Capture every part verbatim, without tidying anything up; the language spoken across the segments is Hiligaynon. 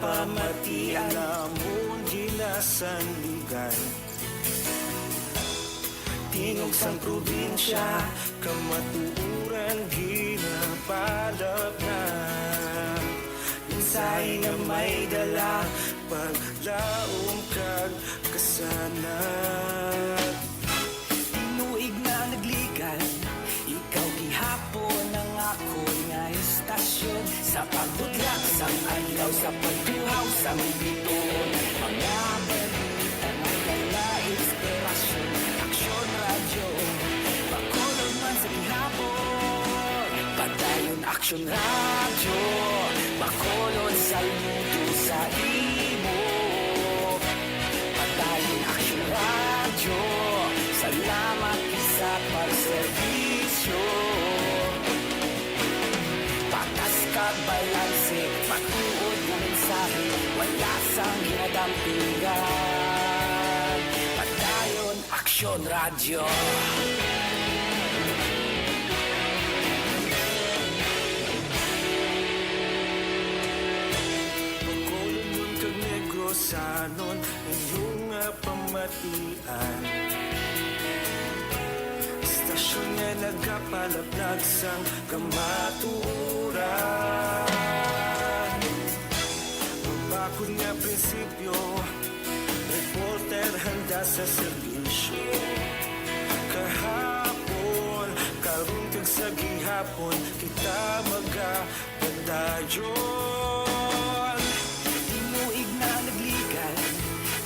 pamatian namon ginasandigan. Tingog sang probinsya, kamatuoran ginapalapnag. Mensahe nga may dala, paglaom kag kasanag. Tinuig na nagligan, ikaw gihapon ang akon nga istasyon. Sa pagbutlak sang adlaw, sa pagtuhaw sang bituon, mga balita nga dala inspirasyon. Aksyon Radyo, Bacolod man sa gihapon. Padayon Aksyon Radyo, Bacolod, saludo sa imo. Padayon Aksyon Radyo, salamat sa pagserbisyo. Patas kag balanse, matuod nga mensahe, wala sang ginadampingan. Padayon Aksyon Radyo. Bacolodnon kag Negrosanon, inyo nga pamatian. Istasyon nga nagapalapnag sang kamatuoran. Mabakod nga prinsipyo, reporter handa sa serbisyo. Kahapon, karon kag sa gihapon, kita magapadayon. Tinuig na nagligan,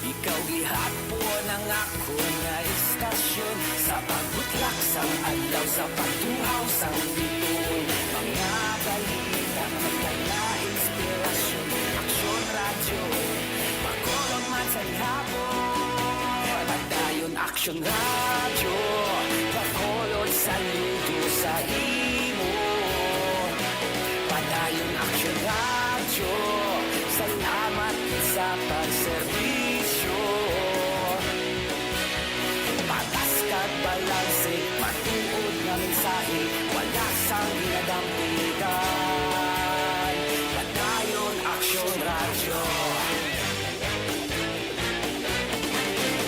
ikaw gihapon ang akon nga istasyon. Sa pagbutlak sang adlaw, sa pagtuhaw sang bituon, mga balita nga dala inspirasyon. Aksyon Radyo, Bacolod man sa gihapon. Padayon Aksyon Radyo, Bacolod, saludo sa imo. Padayon Aksyon Radyo, salamat sa pagserbisyo. Patas kag balanse, matuod nga mensahe, wala sang ginadampigan. Padayon Aksyon Radyo.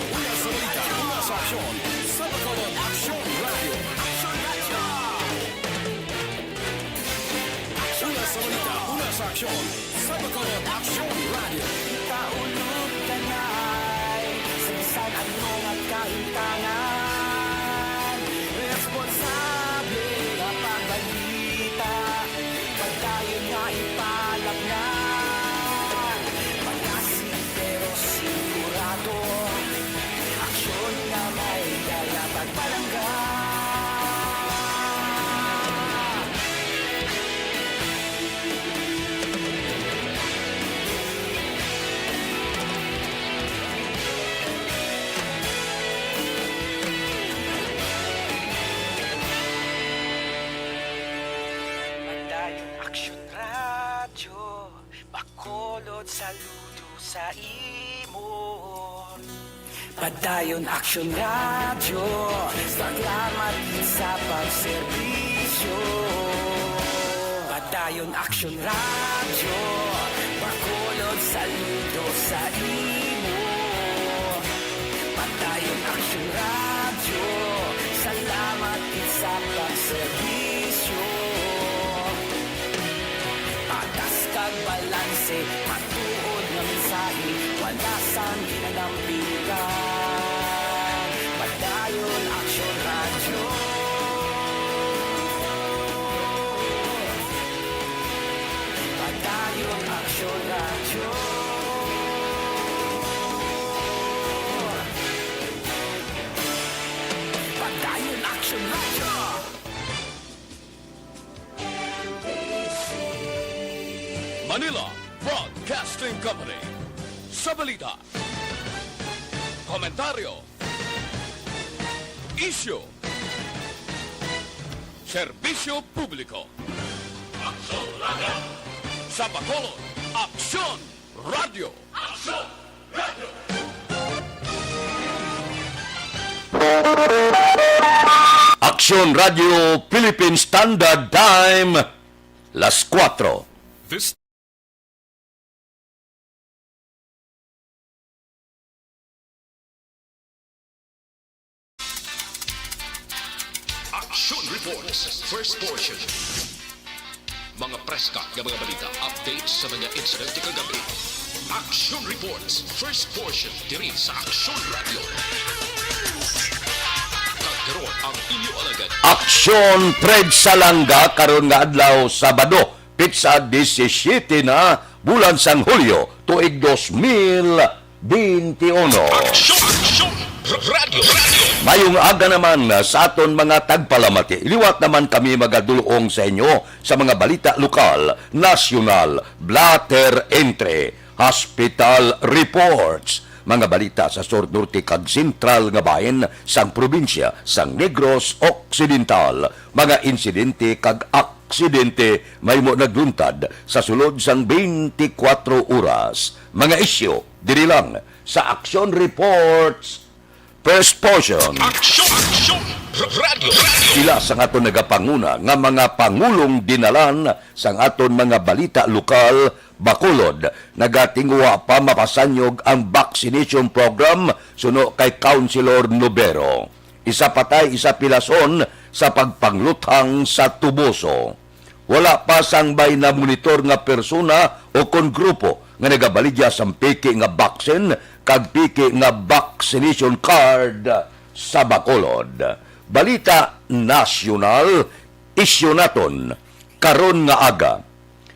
Una sa balita, una sa aksyon, sa Bacolod Aksyon Radyo. Aksyon Radyo! Una sa balita, una sa aksyon, sa Bacolod Aksyon Radyo. Kita ulog tanay sa bisan ano nga kahimtangan. Responsable nga pagbalita, padayon nga ipalapnag. Malasig pero sigurado, aksyon nga may dala pagpalangga. Padayon Aksyon Radyo, Bacolod, saludo sa imo. Padayon Aksyon Radyo, salamat sa pagserbisyo. Padayon Aksyon Radyo, Bacolod, saludo sa imo. Padayon Aksyon Radyo, salamat sa pagserbisyo. Patas kag balanse, matuod nga mensahe, wala sang ginadampigan. Padayon Aksyon Radyo. Padayon Aksyon Radyo. Padayon Aksyon Radyo. Manila Broadcasting Company. Sa balita, komentaryo, isyu, serbisyo publiko. Aksyon Radyo. Sa Bacolod, Aksyon Radyo. Aksyon Radyo. Aksyon Radyo Philippine Standard Time, las kuwatro. This Action Reports, first portion. Mga preska nga mga balita, updates sa mga insidente kagabi. Action Reports, first portion, diri sa Action Radio. Kag karon ang inyo alagad. Action Fred Salanga karon nga adlaw, Sabado, pitsa disisyete na, bulan sang Hulyo, tuig dos mil beintiuno. Action, action, radio, radio. Mayong aga naman sa aton mga tagpalamati. Liwat naman kami magadulong sa inyo sa mga balita lokal, nasyonal, blotter entry, hospital reports, mga balita sa sur, norte kag sentral nga bahin sang probinsya sang Negros Occidental, mga insidente kag aksidente mahimo nagluntad sa sulod sang twenty-four oras. Mga isyu diri lang sa Action Reports, first portion. Action, action, radio, radio. Pila sang aton nagapanguna nga mga pangulong dinalan sang aton mga balita lokal, Bacolod, nagatinguha pa mapasanyog ang vaccination program, suno kay Councilor Nobero. Isa patay, isa pilason sa pagpangluthang sa Tuboso. Wala pa sang may namonitor nga persona o kon grupo nga nagabaligya sang peke nga vaccine kag peke nga vaccination card sa Bacolod. Balita nasyonal, isyu naton karon nga aga.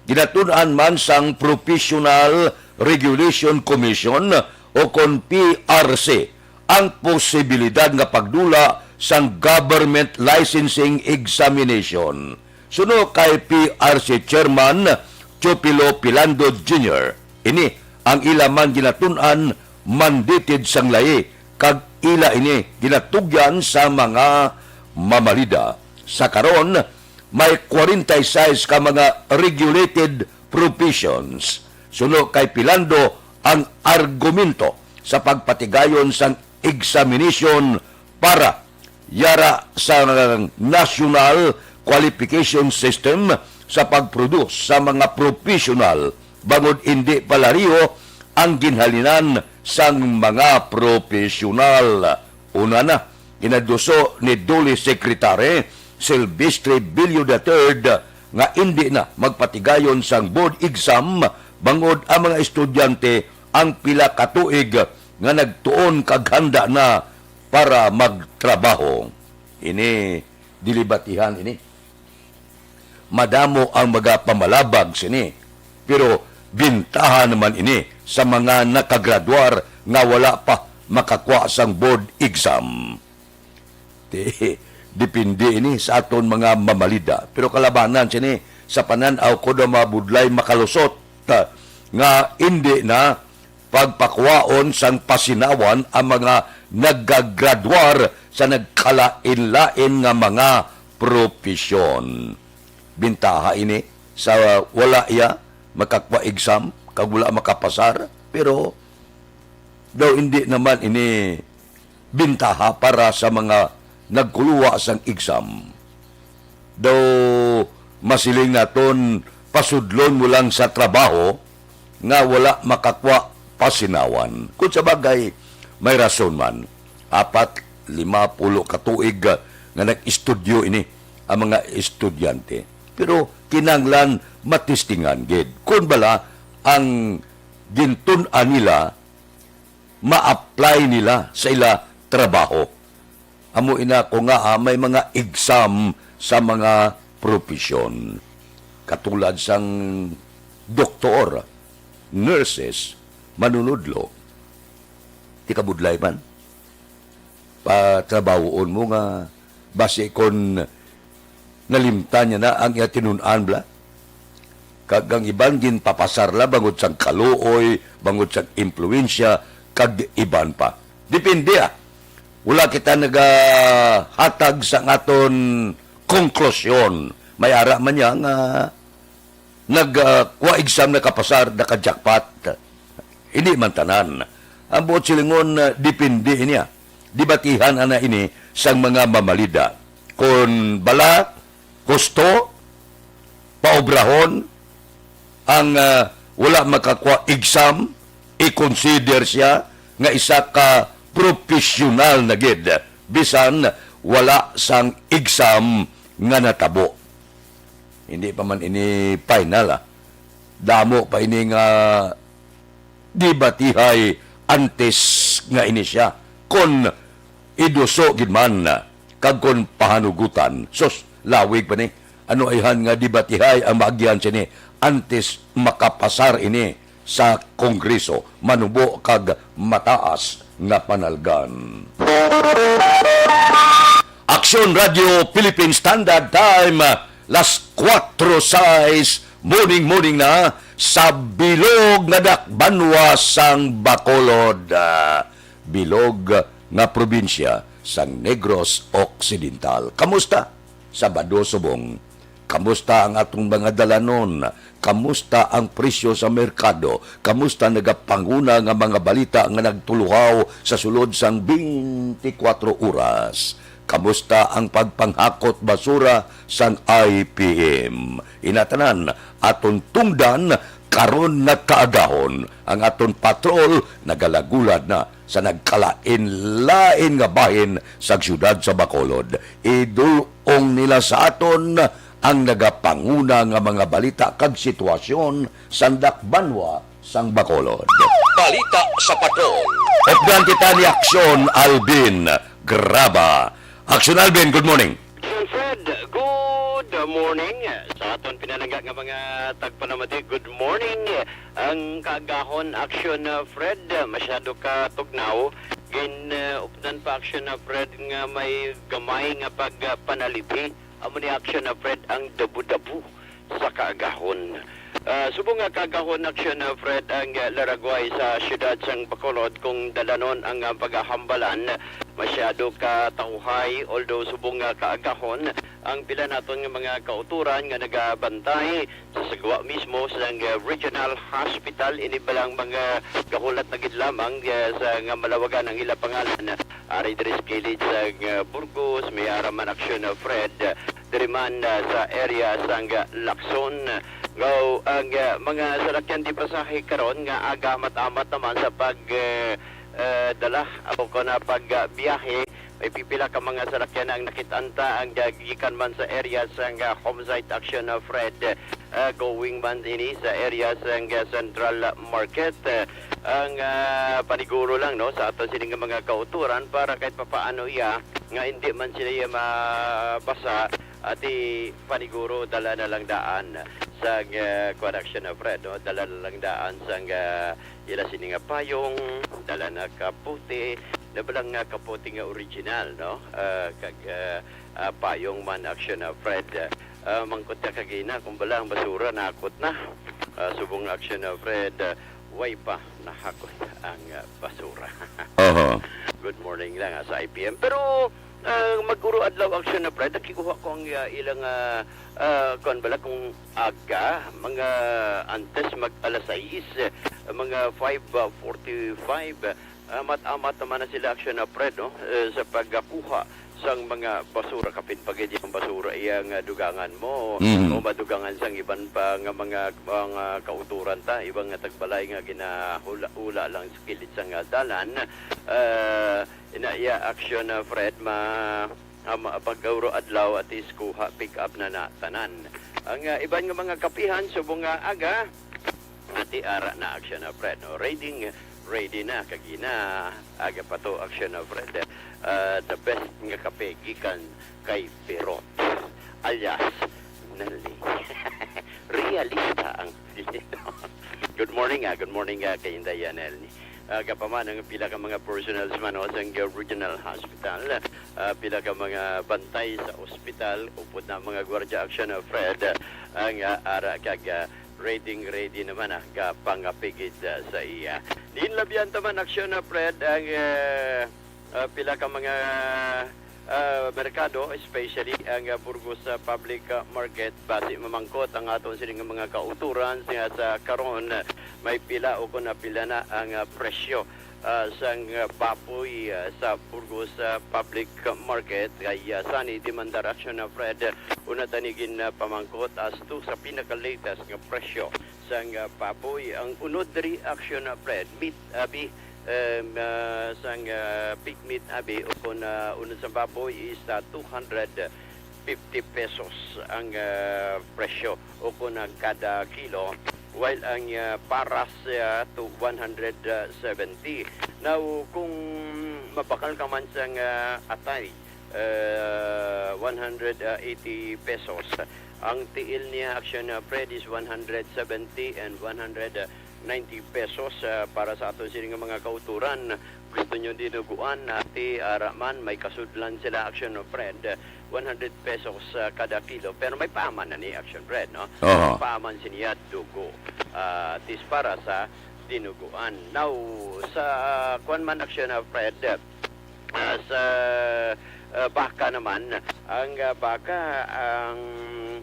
Ginatun-an man sang Professional Regulation Commission o kon P R C ang posibilidad nga pagdula sang government licensing examination. Suno kay P R C Chairman Teofilo Pilando Junior, ini ang ila man ginatun-an mandated sang layi, kag ila ini ginatugyan sa mga mamalida. Sa karon, may forty-six ka mga regulated professions. Suno kay Pilando, ang argumento sa pagpatigayon sang examination para yara sa National Qualification System sa pag-produce sa mga professional, bangod indi palareho ang ginhalinan sang mga professional. Una na, ginaduso ni DOLE Secretary Silvestre Billo the third nga indi na magpatigayon sang board exam bangod ang mga estudyante ang pila ka tuig nga nagtuon kag handa na para magtrabaho. Ini, dilibatihan ini. Madamo ang magapamalabag sini, pero bintaha naman ini sa mga nakagraduar nga wala pa makakuha sang board exam. Ti-, depende ini sa aton mga mamalida. Pero kalabanan sini, sa panan-aw ko daw, mga budlay makalusot, ah, nga indi na pagpakuhaon sang pasinawan ang mga nagagraduar sa nagkalain-lain nga mga propesyon. Bintaha ini sa wala iya makakuha exam kag wala makapasar, pero daw hindi naman ini bintaha para sa mga nagkuluwa sang exam. Daw masiling naton, pasudlon mo lang sa trabaho nga wala makakuha pasinawan. Kung sa bagay, may rason man. Apat, lima, pulo ka tuig, ah, nga nag-estudyo ini ang mga estudyante. Pero kinahanglan matistingan gid kung bala ang gintun-an nila ma-apply nila sa ila trabaho. Amo ina ko nga, ah, may mga exam sa mga propesyon. Katulad sang doktor, nurses, manunudlo. Ti kabudlay man. Patrabahoon mo nga basi kon nalimtan niya na ang iya tinun-an, bala. Kag ang iban ginpapasar la bangod sang kaluoy, bangod sang impluwensya, kag iban pa. Depende, ah. Wala kita nagahatag sang aton konklusyon. May ara man niya nga nag, ah, kuha exam, nakapasar, naka-jackpot. Hindi man tanan. Ang buot silingon, ah, depende niya. Dibatihan ana ini sang mga mamalida. Kon bala, husto, paobrahon ang, ah, wala makakuha exam, i-consider siya nga isa ka professional na gid, bisan wala sang exam nga natabo. Hindi pa man ini final, ah. Damo pa ini nga debatihay antes nga ini siya. Kon iduso gid man, kag kon pahanugutan, sus, lawig pa ni. Ano ayhan nga debatihay ang maagyan sini antes makapasar ini sa Kongreso, manubo kag mataas nga panalgan. Aksyon Radio Philippine Standard Time, las kuwatro sais, morning, morning na, sa bilog nga dakbanwa sang Bacolod, ah, bilog nga probinsya sang Negros Occidental. Kamusta? Sabado subong. Kamusta ang atong mga dalanon? Kamusta ang presyo sa merkado? Kamusta nagapanguna nga mga balita nga nagtuluhaw sa sulod sang twenty-four oras? Kamusta ang pagpanghakot basura sang I P M? Inatanan, aton tungdan karon nga kaagahon. Ang aton patrol nagalagulad na sa nagkalain-lain nga bahin sa siyudad sa Bacolod. Idul-ong nila sa aton ang nagapanguna nga mga balita kag sitwasyon sa dakbanwa sang Bacolod. Balita sa Patrol. Updan kita ni Aksyon Alvin Graba. Aksyon Alvin, good morning. Aksyon Fred, good morning. Sa aton pinalangga nga mga tagpanamati, good morning. Ang kaagahon, Aksyon, uh, Fred, uh, masyado ka tugnaw. Gin, uh, updan pa, Aksyon, uh, Fred, nga may gamay nga pagpanaliphi. Amo ni, Aksyon, uh, Fred, ang dabu-dabu sa kaagahon. Uh, subong nga kaagahon, Aksyon, uh, Fred, ang, uh, laragway sa siyudad sang Bacolod kung dalanon ang, uh, paghahambalan. Masyado ka tawhay, although subong nga kaagahon, ang pila naton nga mga kautoran nga nagabantay sa sagwa mismo sang, eh, Regional Hospital, ini balang mga gahulat na gid lamang, eh, sa nga malawagan ang ila pangalan. Ari diri sa kilid sang, eh, Burgos, may ara man, Aksyon, eh, Fred, eh, diri man, eh, sa area sang, eh, Lacson. Ngaw, ang, eh, mga salakyan di pasahe karon nga aga amat-amat naman sa pag, eh, eh, dala o kon, ah, pag, ah, biyahe, may pipila ka mga salakyan ang nakit-an ta ang gikan man sa area sang, ah, Homesite Action, ah, Fred, ah, going man ini sa area sang, ah, Central Market. Ah, ang, ah, paniguro lang, no, sa aton sini nga mga kautoran para kahit papaano iya nga hindi man sila iya mabasa, ati paniguro dala na lang daan sang, ah, kuwan, Action, ah, Fred, no, dala na lang daan sang, ah, ila sini nga payong, dala na kapote, na balang nga kapote nga original, no? Ah, kag, ah, ah, payong man, Action, ah, Fred. Ah, mangkot ka kagina kung bala ang basura nakot na. Ah, subong, Action, ah, Fred, ah, way pa nahakot ang, ah, basura. Oho. Good morning lang, ah, sa I P M. Pero, ah, mag-uro adlaw, Action, ah, Fred, nakikuha ko ang, ah, ilang, ah, ah, kuwan bala kung aga, mga antes mag alas sais, eh, mga five forty-five, eh, amat-amat naman na sila, Action, ah, Fred, no? Eh, sa pagkuha sang mga basura, kapin pa gid ang basura, iya nga dugangan mo, Mhm. o madugangan sang iban pa nga mga, mga kauturan ta, iban nga tagbalay nga ginahula-hula lang sa kilid sang, ah, dalan. Eh, ina iya, Action, ah, Fred, ma-, ah, ma-, pag-uro adlaw, at least kuha, pick up na na tanan. Ang, ah, iban nga mga kapihan, subong nga aga, ati ara na, Action, ah, Fred, no? Ready, ready na, kagina, aga pa to, Action, ah, Fred. Ah, the best nga kape gikan kay Pirot, alias Nelly. Realista ang Good morning, ah. Good morning, ah, kay Inday, ah, Nelly. Ah, gapaman ang pila ka mga personnel sa, ano, sa Regional Hospital. Ah, pila ka mga bantay sa ospital, upod na mga gwardiya, Action, ah, Fred, ah, nga ara kag, ah, ready, ready naman, ah, gapangapigid, ah, sa iya. Diin labyan taman, Action, ah, Fred, ang, ah, ah, pila ka mga, ah, merkado, especially ang, ah, Burgos, ah, Public, ah, Market, basi mamangkot ang aton sini nga mga kauturan sa, sa karon, ah, may pila o kung napila na ang, ah, presyo, ah, sang, ah, baboy, ah, sa Burgos, ah, Public Market. Kay, ah, sani demandar, Action, ah, Fred, una tani gin, ah, pamangkot as to sa pinaka-latest nga presyo sang, ah, baboy. Ang unod diri, Action, ah, Fred, meat, abi, um, ah, sang, ah, pig meat, abi, o kung, ah, unod sa baboy is, ah, two hundred fifty pesos ang, ah, presyo o kung ang kada kilo, while ang, ah, paras, ah, to one hundred seventy. Now, kung mabakal ka man sang, ah, atay, ah, one hundred eighty pesos. Ang tiil niya, Action, ah, Fred, is one hundred seventy and one hundred ninety pesos, ah, para sa aton sini nga mga kauturan. Gusto nyo dinuguan, ati, ara man, may kasudlan sila, Action, ah, Fred, one hundred pesos, ah, kada kilo. Pero may paaman na ni, Action, Fred, no? Oho. Paaman siniya dugo. Ah, tis para sa dinuguan. Now, sa, ah, kuwan man, Action, ah, Fred, ah, sa, ah, baka naman, ang, ah, baka ang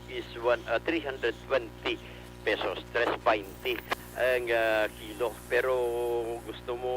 is one, ah, three hundred twenty pesos, tres baynte ang, ah, kilo. Pero gusto mo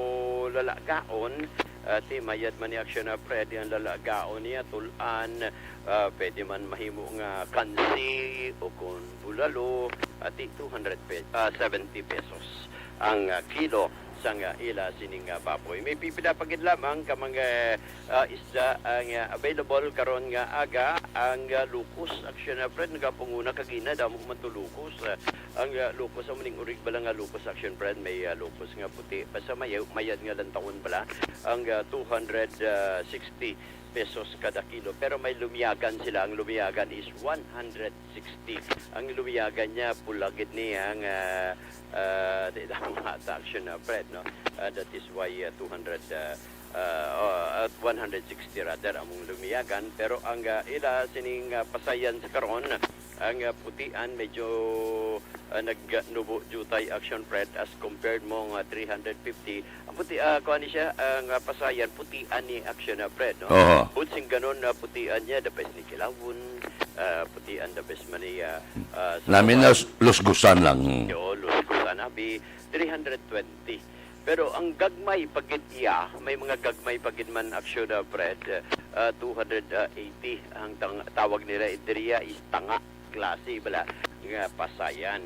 lalagaon, ah, ti mayad man ni Action, ah, Fred, ang lalagaon niya, tulan, ah, pwede man mahimo nga kansi o kung bulalo, ati two hundred pe-, ah, seventy pesos ang, ah, kilo sang, ah, ila sining, ah, baboy. May pipila pa gid lamang ka mga, ah, isda ang, ah, available karon nga aga. Ang, ah, lukos, Action, ah, Fred, nagapunguna kagina, damo man to lukos. Ah, ang, ah, lukos, amo ning urig bala nga lukos, Action, Fred, may, ah, lukos nga puti. Basta may, mayad nga lantawon bala. Ang, ah, two hundred sixty pesos kada kilo. Pero may lumiyagan sila. Ang lumiyagan is one hundred sixty. Ang lumiyagan niya, pula gid niya nga, ah, di lang mata, Action, ah, Fred, no? Ah, that is why, ah, two hundred, ah, ah, oh, at one hundred sixty rather, among lumiyagan. Pero ang, ah, ila sining, ah, pasayan sa karon, ang, ah, putian medyo, ah, nagnubo jutay, Action, Fred, as compared mo nga three hundred fifty. Ang puti, ah, kuan ni siya, ang, ah, pasayan, putian ni, Action, ah, Fred, no? Oho. But sing ganon, ah, putian niya, the best ni kilawon, ah, putian, the best man ni, ah, ah, sa Namin na kawan. Lusgusan lang. Yo, lusgusan, abi, three hundred twenty. Pero ang gagmay pa gid iya, may mga gagmay pa gid man, Action, ah, Fred, ah, two hundred eighty. Ang tang-, tawag nila diriya is tanga klase bala nga pasayan.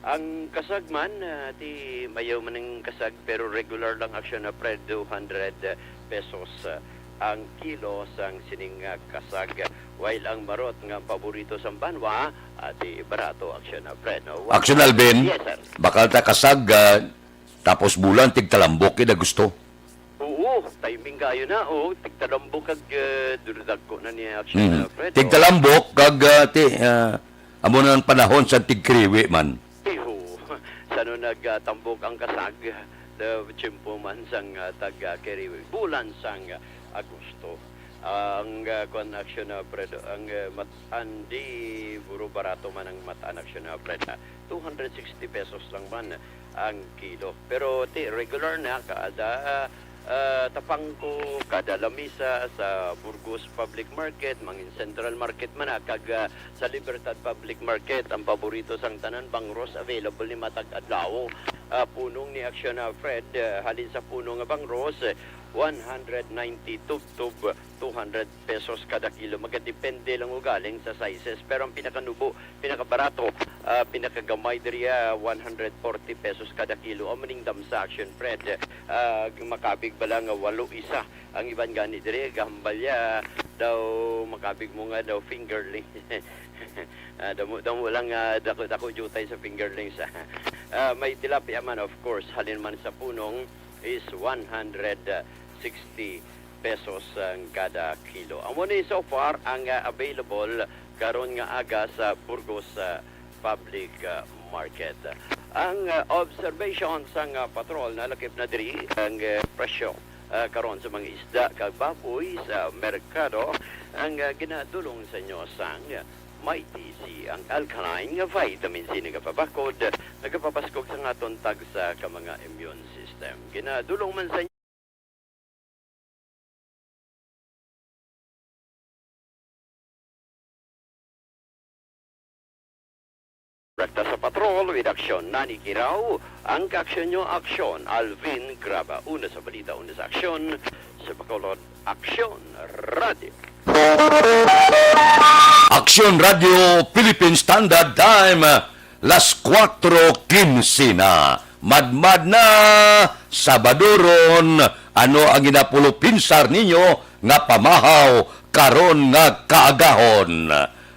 Ang kasag man, ah, ti mayaw man ang kasag, pero regular lang, Action, ah, Fred, two hundred pesos, ah, ang kilo sang sining, ah, kasag. While ang marot nga paborito sang banwa, ah, ti barato, Action, ah, Fred, no? Wa-, Action, Alvin, yes, sir. Bakal ta kasag, ah, tapos bulan, tigtalambok, ina gusto. Oo, timing kayo na. Oo, tigtalambok kag, eh, duro dagko na ni Action, Mm. eh, Fred, oh. Tigtalambok kag, ah, ti, ah, amo na ang panahon sa tigkriwi man. Iho, sa no nagtambok ang kasag, the tiyempo man sang, ah, tag, ah, kiriwi. Bulan sang, ah, Agosto. Ang, ah, kuwan, Action, ah, Fred, ang, ah, mat-, andi, buro barato man ang matan, Action, ah, Fred, ah. Two hundred sixty pesos lang man ang kilo. Pero ti regular na kada, ah, tapang ko, kada lamisa sa Burgos Public Market, mangin Central Market man, ah, kag, ah, sa Libertad Public Market, ang paborito sang tanan, bangros, available ni matag adlaw. Ah, punong ni Action, ah, Fred, ah, halin sa punong nga bangros, eh, one hundred ninety tubtob two hundred pesos kada kilo. Magadepende lang ugaling sa sizes. Pero ang pinakanubo, pinakabarato, ah, pinakagamay diri, ah, one hundred forty pesos kada kilo. Amo ning damsa, Action, Fred. Ah, makabig bala nga walo isa. Ang iban gani diri, gahambal ya, daw makabig mo nga daw fingerling. Ah, damo, damo lang, ah, dako, dako jutay sa fingerlings, ah. Ah, may tilapia man, of course, halin man sa punong is one hundred sixty pesos ang kada kilo. Amo ni so far ang, ah, available karon nga aga sa Burgos, ah, Public, ah, Market. Ang, ah, observation sang, ah, patrol, nalakip na diri ang, ah, presyo, ah, karon sa mga isda kag baboy sa merkado. Ang, ah, ginadulong sa inyo sang Mighty C, ang alkaline nga vitamin C nagapabakod, nagapabaskog sa aton tagsa ka mga immune system. Ginadulong man sa Rekta sa Patrol with Action, Nani Kiraw, ang kaaksyon nyo, Action, Alvin Graba. Una sa balita, una sa aksyon, sa Bacolod, Action Radio. Action Radio Philippine Standard Time, las kuwatro kinse na. Madmad na, Sabado ron, ano ang ginapulupinsar ninyo nga pamahaw karon nga kaagahon.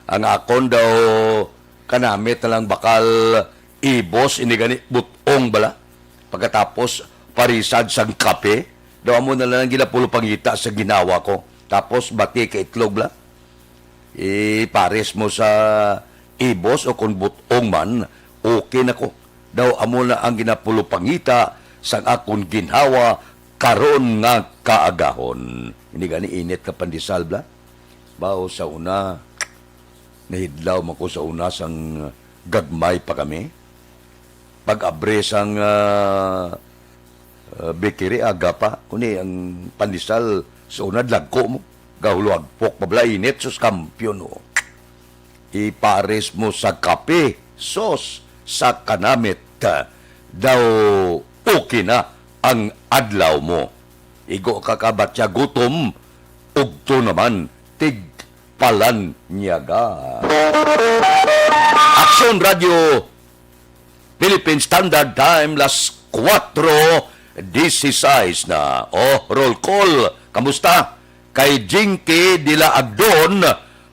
Ang akon daw kanamit na lang bakal ibos, ini gani but-ong bala. Pagkatapos, parisad sang kape. Daw amo na lang ginapulupangita sa ginawa ko. Tapos, bati ka itlog bala. Ipares mo sa ibos o kon but-ong man, okay na ko. Daw amo na ang ginapulupangita sang akon ginhawa karon nga kaagahon. Ini gani init ka pandesal, bla? Bao sa una, nahidlaw man ko sa una sang gagmay pa kami. Pag-abri sang, ah, ah, bakery, aga pa. Kundi ang pandesal sa una, dagko mo. Gahulagpok pa bala, init, sus, kampiyon, oh. Ipares mo sa kape, sos, sa kanamit, daw okay na ang adlaw mo. Igo ka kabatya gutom, ugto naman, tig palanyaga. Aksyon Radio, Philippine Standard Time, las kuwatro dieciséis na. Oh, roll call. Kamusta? Kay Jinky Dila Agdon,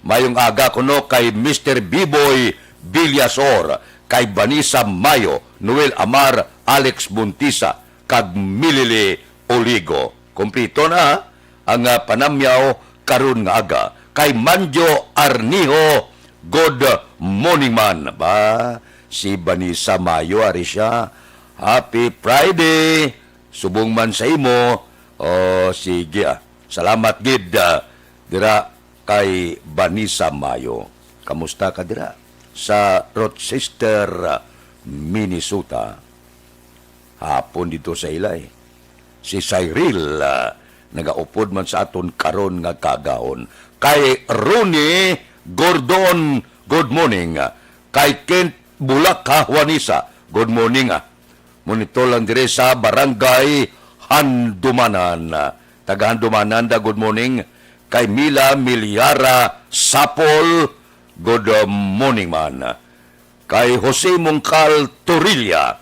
mayong aga kuno kay Mister Biboy Villasor, kay Vanessa Mayo, Noel Amar, Alex Buntisa, kag Milili Oligo. Kompleto na, ha? Ang, ah, panamyaw karon nga aga. Kay Manjo Arniho, good morning man. Ba, si Vanessa Mayo, ari siya. Happy Friday. Subong man sa imo. Oh, sige, ah. Salamat gid, ah, dira kay Vanessa Mayo. Kamusta ka dira? Sa Rochester, Minnesota. Hapon dito sa ila, eh. Si Cyril, ah, nagaupod man sa aton karon nga kaagahon. Kay Ronnie Gordon, good morning. Kay Kent Bulak, ha, Juanisa, good morning, ah. Monitor lang dire sa Barangay Handumanan. Taga Handumanan da, good morning. Kay Mila Milyara Sapol, good, uh, morning man. Kay Jose Mongcal Torilla,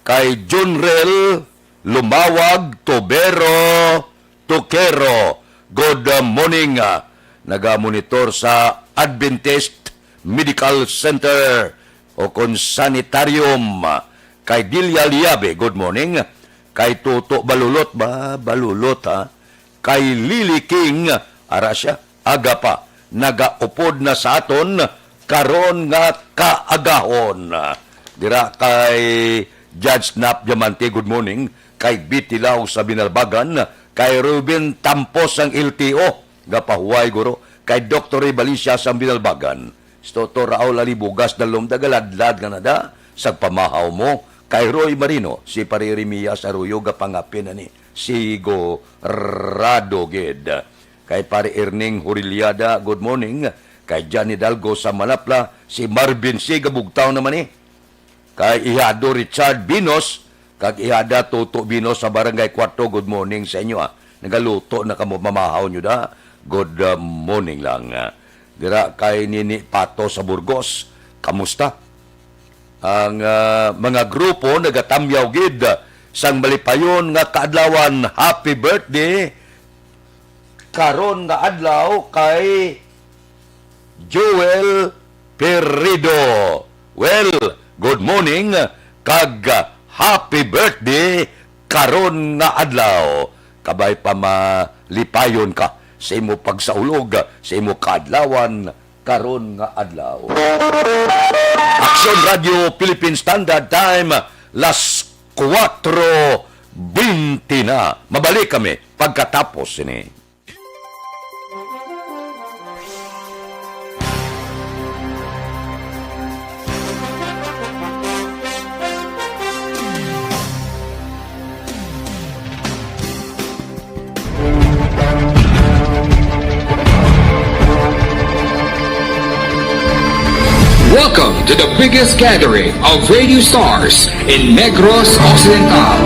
kay Junrel Lumawag Tubero Tukero, good, uh, morning, uh, nagamonitor sa Adventist Medical Center o kon sanitarium, uh, kay Delia Liabe, good morning, kay Toto Balulot ba, Balulot, ha, kay Lily King, ara siya, aga pa, nagaupod na sa aton karon nga kaagahon. Dira kay Judge Nap Diamante, good morning. Kay Betty Lau sa Binalbagan, kay Ruben Tampos ang L T O, gapahuway guro, kay Doktor Ray Valencia sa Binalbagan. Si Toto Raul Alibugas, dalom, dagaladlad nga nada, sagpamahaw mo, kay Roy Marino, si Pare Jeremias Arroyo, gapangapin ani, sigurado gid. Kay Pare Erning Huriliada, good morning. Kay Johnny Dalgo sa Manapla, si Marvin Siga, bugtaw naman ni. Kay Ihado Richard Binos, kag Ihada Toto Binos sa Barangay Kuwarto, good morning sa inyo, ah. Nagaluto na kamo, mamahaw nyo da. Good, uh, morning lang, ah. Dira kay Nini Pato sa Burgos, kamusta? Ang, ah, mga grupo nagatamyaw gid sang malipayon nga kaadlawan. Happy birthday karon nga adlaw kay Joel Perrido. Well, good morning kag happy birthday karon nga adlaw. Kabay pa malipayon ka sa imo pagsaulog sa imo kaadlawan karon nga adlaw. Aksyon Radio Philippine Standard Time, las kuwatro bente na. Mabalik kami pagkatapos sini. Welcome to the biggest gathering of radio stars in Negros Occidental.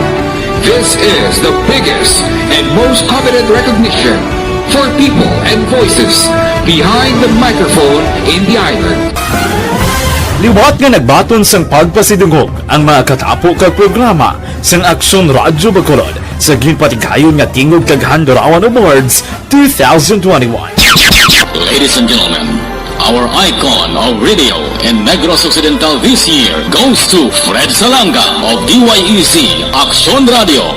This is the biggest and most coveted recognition for people and voices behind the microphone in the island. Liwat nga nagbaton sang pagpasidungog ang mga katapo kag programa sang Aksyon Radyo Bacolod sa ginpatigayon nga Tingog kag Handurawan Awards two thousand twenty-one. Ladies and gentlemen, our icon of radio in Negros Occidental this year goes to Fred Salanga of D Y E Z Aksyon Radio.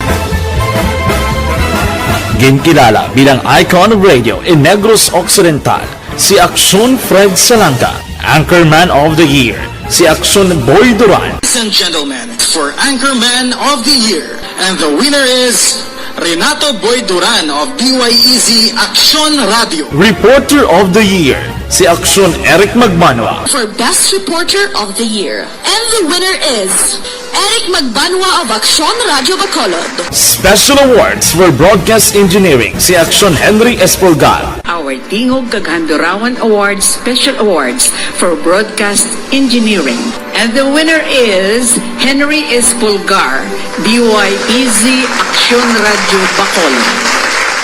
Ginkilala bilang icon of radio in Negros Occidental si Aksyon Fred Salanga, Anchorman of the Year, si Aksyon Boy Duran. Ladies and gentlemen, for Anchorman of the Year, and the winner is Renato Boy Duran of D Y E Z Aksyon Radio. Reporter of the Year, si Aksyon Eric Magbanwa. For Best Reporter of the Year, and the winner is Eric Magbanwa of Aksyon Radio Bacolod. Special Awards for Broadcast Engineering, si Aksyon Henry Espolgar. Our Tingog kag Handurawan Awards Special Awards for Broadcast Engineering. And the winner is Henry Espolgar, D Y E Z Aksyon Radio Bacolod.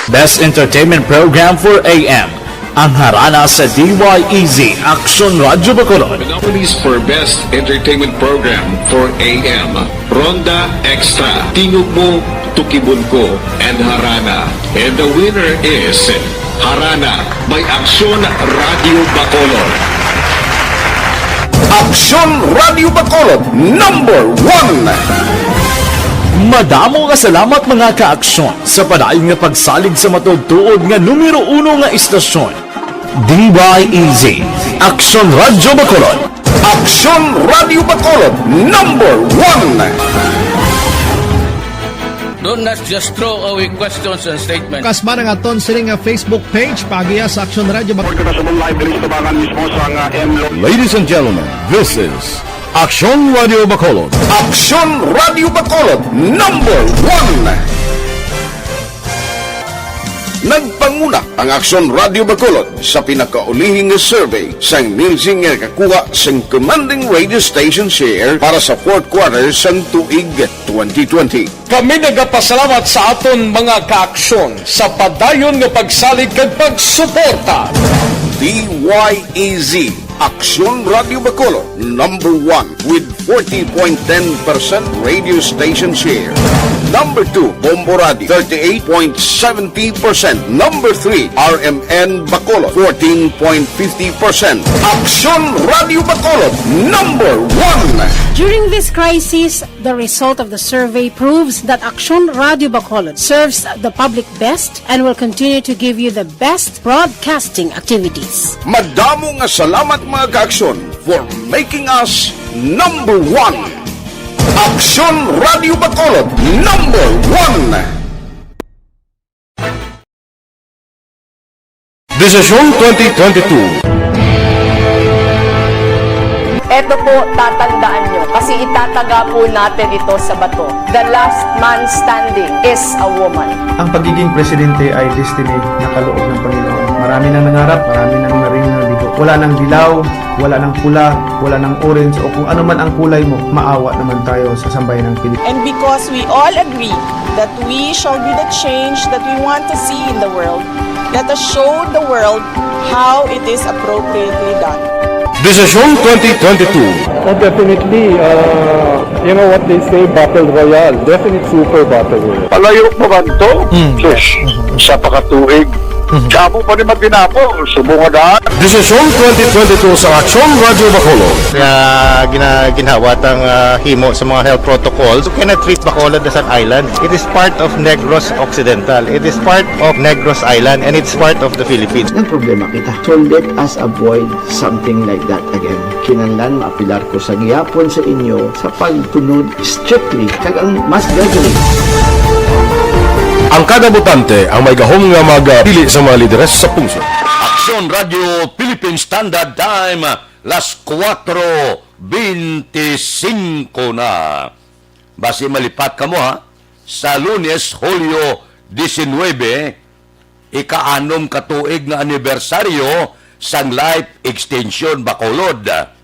Best Entertainment Program for A M, ang Harana sa D Y E Z Aksyon Radio Bacolod. The nominees for Best Entertainment Program for A M, Ronda Extra, Tingog Mo, Tukibon Ko, and Harana. And the winner is Harana by Aksyon Radio Bacolod. Aksyon Radio Bacolod, number one. Madamo nga salamat, mga ka-aksyon, sa padayon nga pagsalig sa matuod-tuod nga numero uno nga istasyon. D Y E Z, Aksyon Radyo Bacolod. Aksyon Radyo Bacolod, number one. Don't not just throw away questions and statements. Kasman ang aton sini nga Facebook page, paagiya sa Aksyon Radyo Bacolod. Report kita sa live diri sa tubangan mismo sa nga M Lo- Ladies and gentlemen, this is Aksyon Radio Bacolod. Aksyon Radio Bacolod, number one. Nagpanguna ang Aksyon Radio Bacolod sa pinakaulihi nga survey sang Nielsen nga nakakuha sang commanding radio station share para sa fourth quarter sang tuig twenty twenty. Kami nagapasalamat sa aton mga kaaksyon sa padayon nga pagsalig kag pagsuporta. D Y E Z, Aksyon Radio Bacolod, number one with forty point ten percent radio station share. Number two, Bombo Radio, thirty-eight point seventy percent. Number three, R M N Bacolod, fourteen point fifty percent. Aksyon Radio Bacolod, number one. During this crisis, the result of the survey proves that Aksyon Radio Bacolod serves the public best and will continue to give you the best broadcasting activities. Madamo nga salamat, mga kaaksyon, for making us number one. Aksyon Radio Bacolod, number one. Desisyon twenty twenty-two. Eto po, tatandaan nyo, kasi itataga po natin ito sa bato. The last man standing is a woman. Ang pagiging presidente ay destiny na kaloob ng Panginoon. Marami nang nangarap, marami nang naring nabigo. Wala nang dilaw, wala nang pula, wala nang orange, o kung ano man ang kulay mo, maawa naman tayo sa sambayan ng Pilipinas. And because we all agree that we shall be the change that we want to see in the world, let us show the world how it is appropriately done. Desisyon twenty twenty-two. Oh, definitely, uh, you know what they say, battle royale. Definite super battle royale. Palayo pa ba to? Mm. Sus, sa pakatuig. Mhm. Kamo pa ni matinapo, subong nga daan. Desisyon twenty twenty-two sa Aksyon Radyo Bacolod. Nga gina-, ginhawat ang, ah, himo sa mga health protocols. You cannot treat Bacolod as an island. It is part of Negros Occidental. It is part of Negros Island, and it's part of the Philippines. Ang problema kita. So let us avoid something like that again. Kinahanglan maapelar ko sa gihapon sa inyo sa pagtunod strictly kag ang mas gathering. Ang kada botante ang may gahom nga magpili sa mga lideres sa pungsod. Aksyon Radio Philippine Standard Time, las kuwatro bente singko na. Basi malipat kamo, ha, sa Lunes, Hulyo disinuybe, ika-anom ka tuig nga anibersaryo sang Life Extension Bacolod.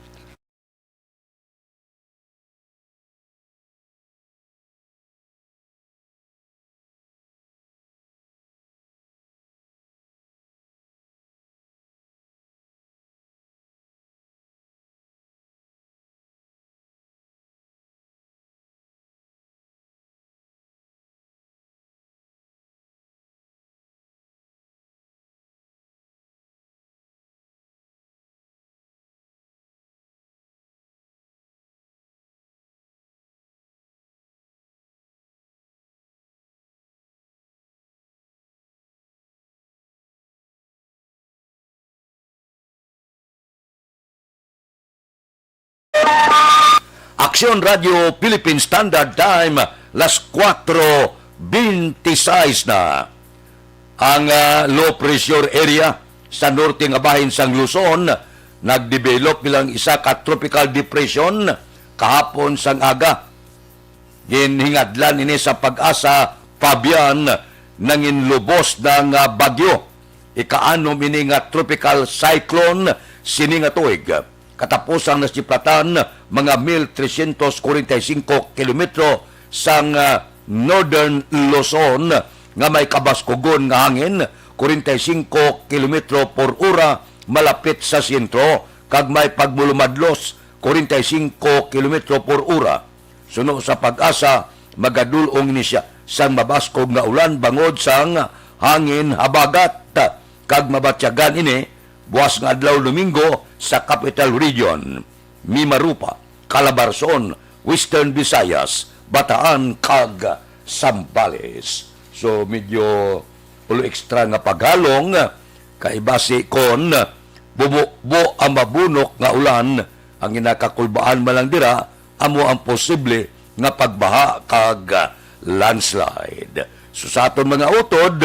Aksyon Radio Philippine Standard Time, las kuwatro bente seis na. Ang, ah, low pressure area sa norte nga bahin sang Luzon nagdevelop bilang isa ka tropical depression kahapon sang aga. Ginhingadlan ini sa PAGASA, Fabian, nanginlubos na nga bagyo. Ikaanom ini nga tropical cyclone sini nga tuig. Katapusang nasiplatan, mga mil trescientos cuarenta y cinco kilometro sang, ah, Northern Luzon nga may kabaskugon nga hangin, cuarenta y cinco kilometro por ora, malapit sa sentro, kag may pagmulumadlos, cuarenta y cinco kilometro por ora. Suno sa PAGASA, magadul-ong ini sia sang mabaskog nga ulan bangod sang hangin habagat, kag mabatyagan ini buas nga adlaw Domingo sa Capital Region, Mimaropa, Calabarzon, Western Visayas, Bataan, kag Zambales. So, medyo ulo extra nga paghalong, kay basi kon bubo-bo ang mabunok nga ulan, ang ginakakulbaan man lang dira, amo ang posible nga pagbaha kag, ah, landslide. So, sa aton mga utod,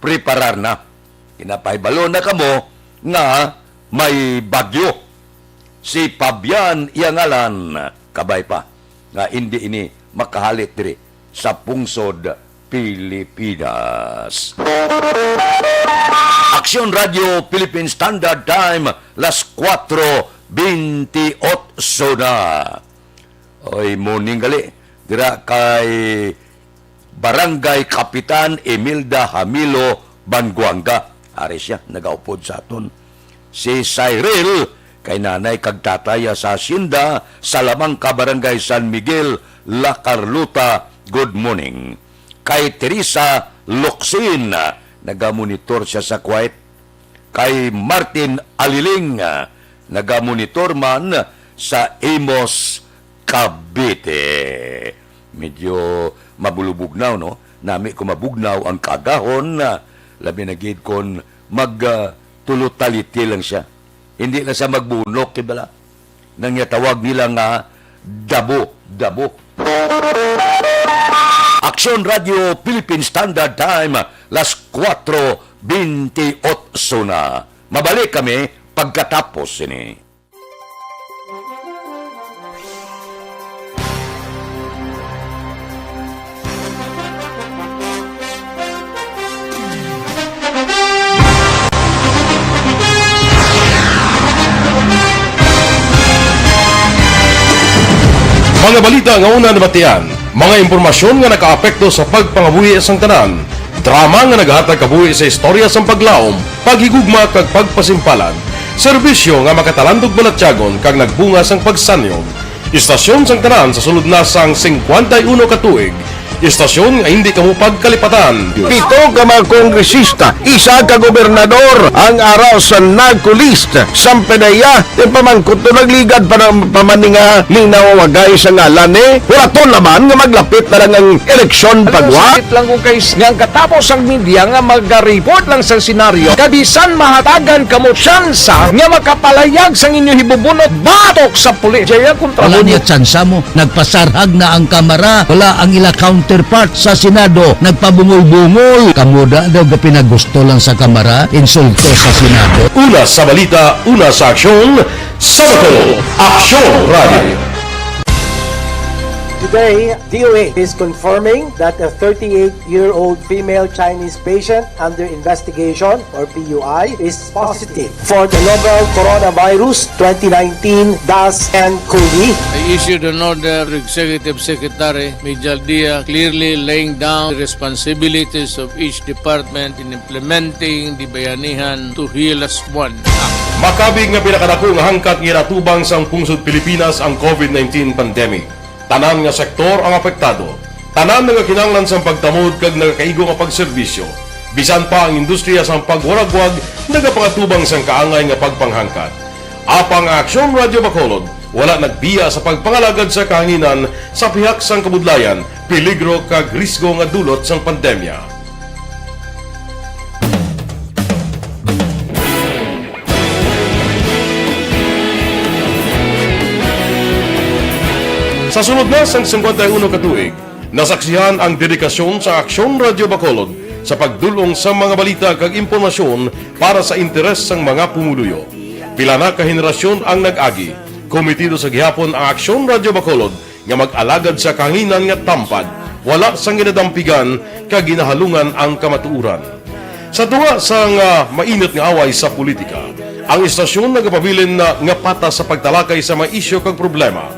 preparar na. Ginapahibalo na kamo nga may bagyo. Si Fabian iya ngalan, kabay pa, nga indi ini makahalit diri sa pungsod Pilipinas. Aksyon Radio Philippine Standard Time, las kuwatro bente otso na. Oy, morning gali. Dira kay Barangay Kapitan Imelda Hamilo Banguanga. Ari siya, nagaupod sa aton. Si Cyril, kay nanay kag tatay sa Hacienda, Salamanca, Barangay San Miguel, La Carlota, good morning. Kay Teresa Locsin, nagamonitor siya sa Kuwait. Kay Martin Aliling, ah, nagamonitor man sa Imus, Cavite. Medyo mabulubugnaw, no? Nami ko mabugnaw ang kaagahon, ah, labi na gid kon mag, ah, tulo taliti lang siya. Hindi lang siya magbunok, di bala? Nang ginatawag nila nga dabo-dabo. Aksyon Radio Philippine Standard Time, las kuwatro bente otso na. Mabalik kami pagkatapos sini. Mga balita nga una nabatian, mga impormasyon nga nakaapekto sa pagpangabuhi sang tanan, drama nga naghatag kabuhi sa istorya sang paglaom, paghigugma kag pagpasimpalan, serbisyo nga makatalandog balatyagon kag nagbunga sang pagsanyog. Istasyon sang tanan sa sulod na sang singkwenta y uno ka tuig. Istasyon nga hindi kamo pagkalipatan. Pito ka mga kongresista, isa ka gobernador ang ara sa NAGCO list. Sampanaya, ti pamangkot to nagligad pa ng pamaninga minawagay sa ngalan ni. Wala to naman nga maglapit na lang ang eleksyon pagwa. Sakit lang kung kay nga ang katapos ang media nga magaripot lang sa senaryo. Kabisan mahatagan kamo tsansa nga makapalayag sang inyo hibubunot batok sa pulis. Jaya kontra Wala mo niya tsansa mo. Nagpasarhag na ang Kamara. Wala ang ila counterpart sa Senado. Nagpabungol-bungol. Kamo da daw gapinagusto lang sa Kamara, insulto sa Senado. Una sa balita, una sa aksyon, sa Bato, Aksyon Radio. Today, D O A is confirming that a thirty-eight-year-old female Chinese patient under investigation, or P U I, is positive for the novel coronavirus twenty nineteen dash N cov. I issued an order to Executive Secretary Mijal Dia, clearly laying down the responsibilities of each department in implementing the Bayanihan to Heal As One Act. Makabig nga pinakadako nga hangkat nga ginatubang sang pungsod Pilipinas ang COVID nineteen pandemic. Tanan nga sektor ang apektado. Tanan nga kinahanglan sang pagtamod kag nagakaigo nga pagserbisyo. Bisan pa ang industriya sang pagwaragwag nagapangatubang sang kaangay nga pagpanghangkat. Apang ang Aksyon Radio Bacolod wala nagbiya sa pagpangalagad sa kahanginan sa pihak sang kabudlayan, peligro kag risgo nga dulot sang pandemya. Sa sulod na sang singkwenta y uno ka tuig, nasaksihan ang dedikasyon sa Aksyon Radyo Bacolod sa pagdul-ong sa mga balita kag impormasyon para sa interes sang mga pumuluyo. Pila na ka henerasyon ang nag-agi. Komitido sa gihapon ang Aksyon Radyo Bacolod nga mag-alagad sa kahanginan nga tampad, wala sang ginadampigan kag ginahalungan ang kamatuoran. Sa tunga sang, ah, mainit nga away sa politika, ang istasyon nagapabilin na nga patas sa pagtalakay sa mga isyu kag problema.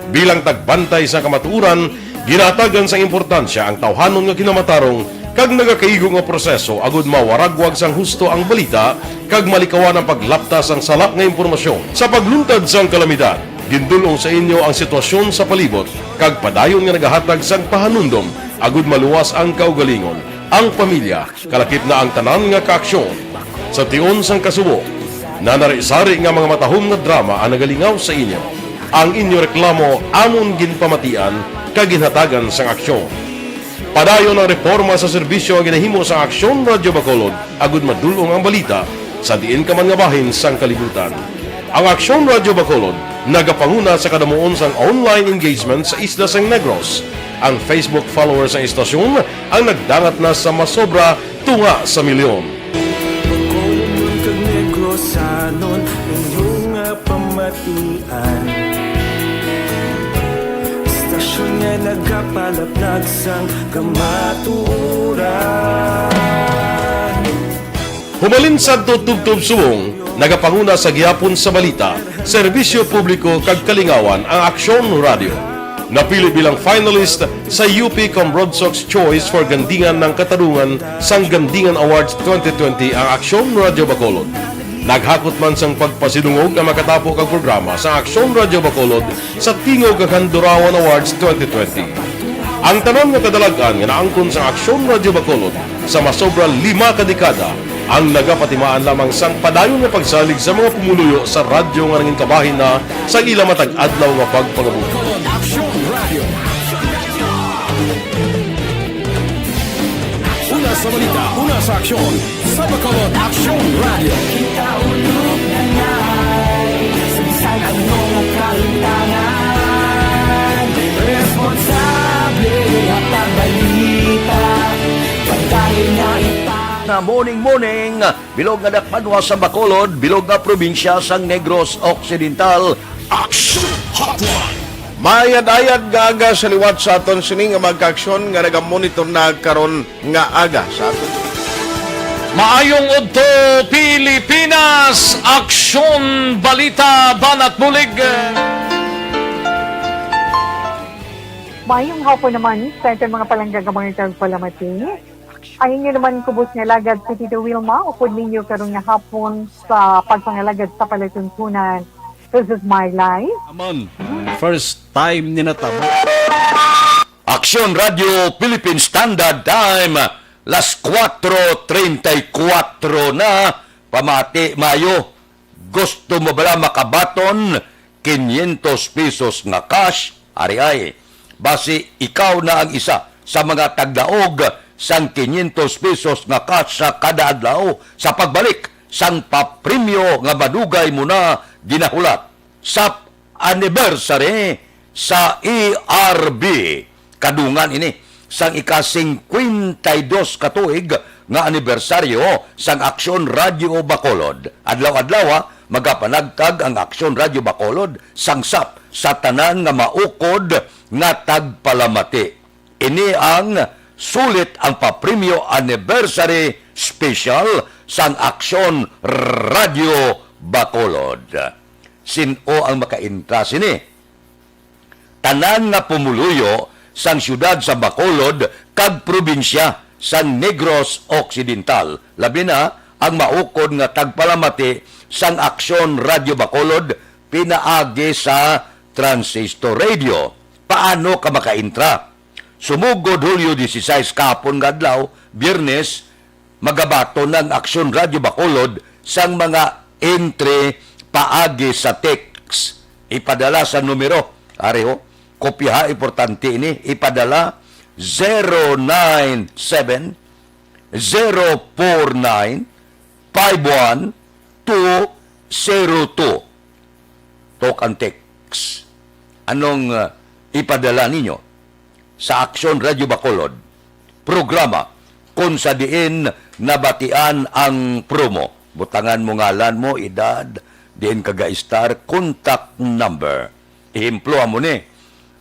Bilang tagbantay sa kamatuoran, ginatagan sang importansya ang tawhanon nga kinamatarong kag nagakaigo nga proseso agud mawaragwag sang husto ang balita kag malikawan ang paglapta sang sala nga impormasyon. Sa pagluntad sang kalamidad, gindul-ong sa inyo ang sitwasyon sa palibot kag padayon nga nagahatag sang pahanumdom agud maluwas ang kaugalingon, ang pamilya, kalakip na ang tanan nga kaaksyon. Sa tion sang kasubo, nanari-sari nga mga matahom nga drama ang nagalingaw sa inyo. Ang inyo reklamo amon ginpamatian kag ginhatagan sang aksyon. Padayon ang reporma sa serbisyo nga ginahimo sang Aksyon Radyo Bacolod agud madul-ong ang balita sa diin ka man nga bahin sang kalibutan. Ang Aksyon Radyo Bacolod nagapanguna sa kadamuon sang online engagement sa isla sang Negros. Ang Facebook followers sang istasyon ang nagdangat na sa masobra tunga sa milyon. Bacolodnon kag Negrosanon, inyo nga pamatian. Istasyon nga nagapalaplag sang kamatuoran. Humalin sadto tubtob subong, nagapanguna sa gihapon sa balita, serbisyo publiko kag kalingawan ang Aksyon Radio. Napili bilang finalist sa U P Cambronsox Choice for Gandingan ng Katarungan sang Gandingan Awards twenty twenty ang Aksyon Radio Bacolod. Naghakot man sang pagpasidungog ang makatapo kag programa sa Aksyon Radio Bacolod sa Tingog kag Handurawan Awards twenty twenty. Ang tanan nga kadalag-an nga naangkon sang Aksyon Radio Bacolod sa masobra lima ka dekada ang nagapatimaan lamang sang padayon nga pagsalig sa mga pumuluyo sa radyo nga nangin kabahin na sa ila matag adlaw nga pagpangabuhi. Aksyon Radio. Una sa balita, una sa aksyon, sa Bacolod Aksyon Radio. Kita ulog na ngay, sa bisan ano nga kahitangan, responsable hatag balita, pagdahil nga ita. Na morning, morning, bilog nga dakpanwa sa Bacolod, bilog nga probinsya sang Negros Occidental. Action Hotline. Mayad-ayad nga aga sa liwat sa aton sini nga mga kaaksyon nga nagamonitor na karon nga aga sa aton. Maayong udto, Pilipinas! Aksyon, balita, banat, bulig. Mayong hapon naman sa aton mga palangga nga mga tagpalamati. Ang inyo naman kubos nga alagad si Tito Wilma, upod ninyo karon nga hapon sa pagpangalagad sa palatuntunan. This is my life. Aman, first time ni natabo. Aksyon Radio Philippine Standard Time, las kuwatro treinta y kuwatro na, pamati maayo. Gusto mo bala makabaton quinientos pesos nga cash? Ari ay, basi ikaw na ang isa sa mga tagdaog sang quinientos pesos nga cash sa kada adlaw sa pagbalik sang papremyo nga madugay mo na ginahulat. Sa anniversary sa E R B. Kadungan ini sang ika-singkwenta y dos ka tuig nga anibersaryo sang Aksyon Radyo Bacolod. Adlaw-adlaw, ha, magapanagtag ang Aksyon Radyo Bacolod sang sap sa tanan nga maukod nga tagpalamati. Ini ang sulit ang papremyo anniversary special sang Aksyon Radyo Bacolod. Sin-o ang makaintra sini? Tanan nga pumuluyo sang siyudad sa Bacolod kag probinsya sang Negros Occidental, labi na ang maukod nga tagpalamati sang Aksyon Radyo Bacolod pinaagi sa transistor radio. Paano ka makaintra? Sumugod Hulyo dieciséis, kahapon nga adlaw, Biyernes, magabaton ang Aksyon Radyo Bacolod sang mga entry paagi sa text. Ipadala sa numero, ari ho, kopyaha, importante ini, ipadala zero nine seven, zero four nine, five one two zero two. Talk and text. Anong, uh, ipadala ninyo sa Aksyon Radyo Bacolod programa kung sa diin nabatian ang promo. Butangan mo ngalan mo, edad, diin ka ga-star, contact number. Ehemplo, amo ni,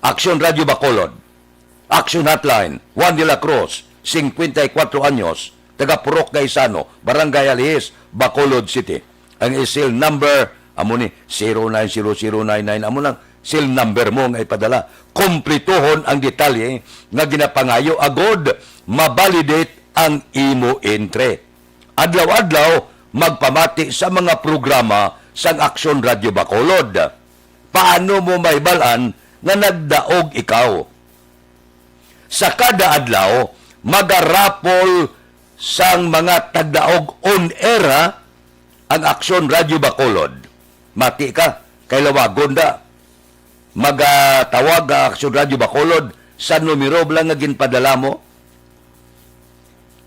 Aksyon Radyo Bacolod, Action Hotline, Juan de la Cruz, cincuenta y cuatro anyos, taga Purok Gaisano, Barangay Alihis, Bacolod City. Ang cell number, amo ni, zero nine zero zero nine nine, amo nang cell number mo nga ipadala. Kumplituhon ang detalye nga ginapangayo agod ma-validate ang imo entry. Adlaw-adlaw, magpamati sa mga programa sang Aksyon Radyo Bacolod. Paano mo mahibal-an nga nagdaog ikaw? Sa kada adlaw, magarapol sang mga tagdaog on air, ha, ang Aksyon Radyo Bacolod. Mati ka, kay lawagon da. Magatawag ang Aksyon Radyo Bacolod sa numero lang nga ginpadala mo.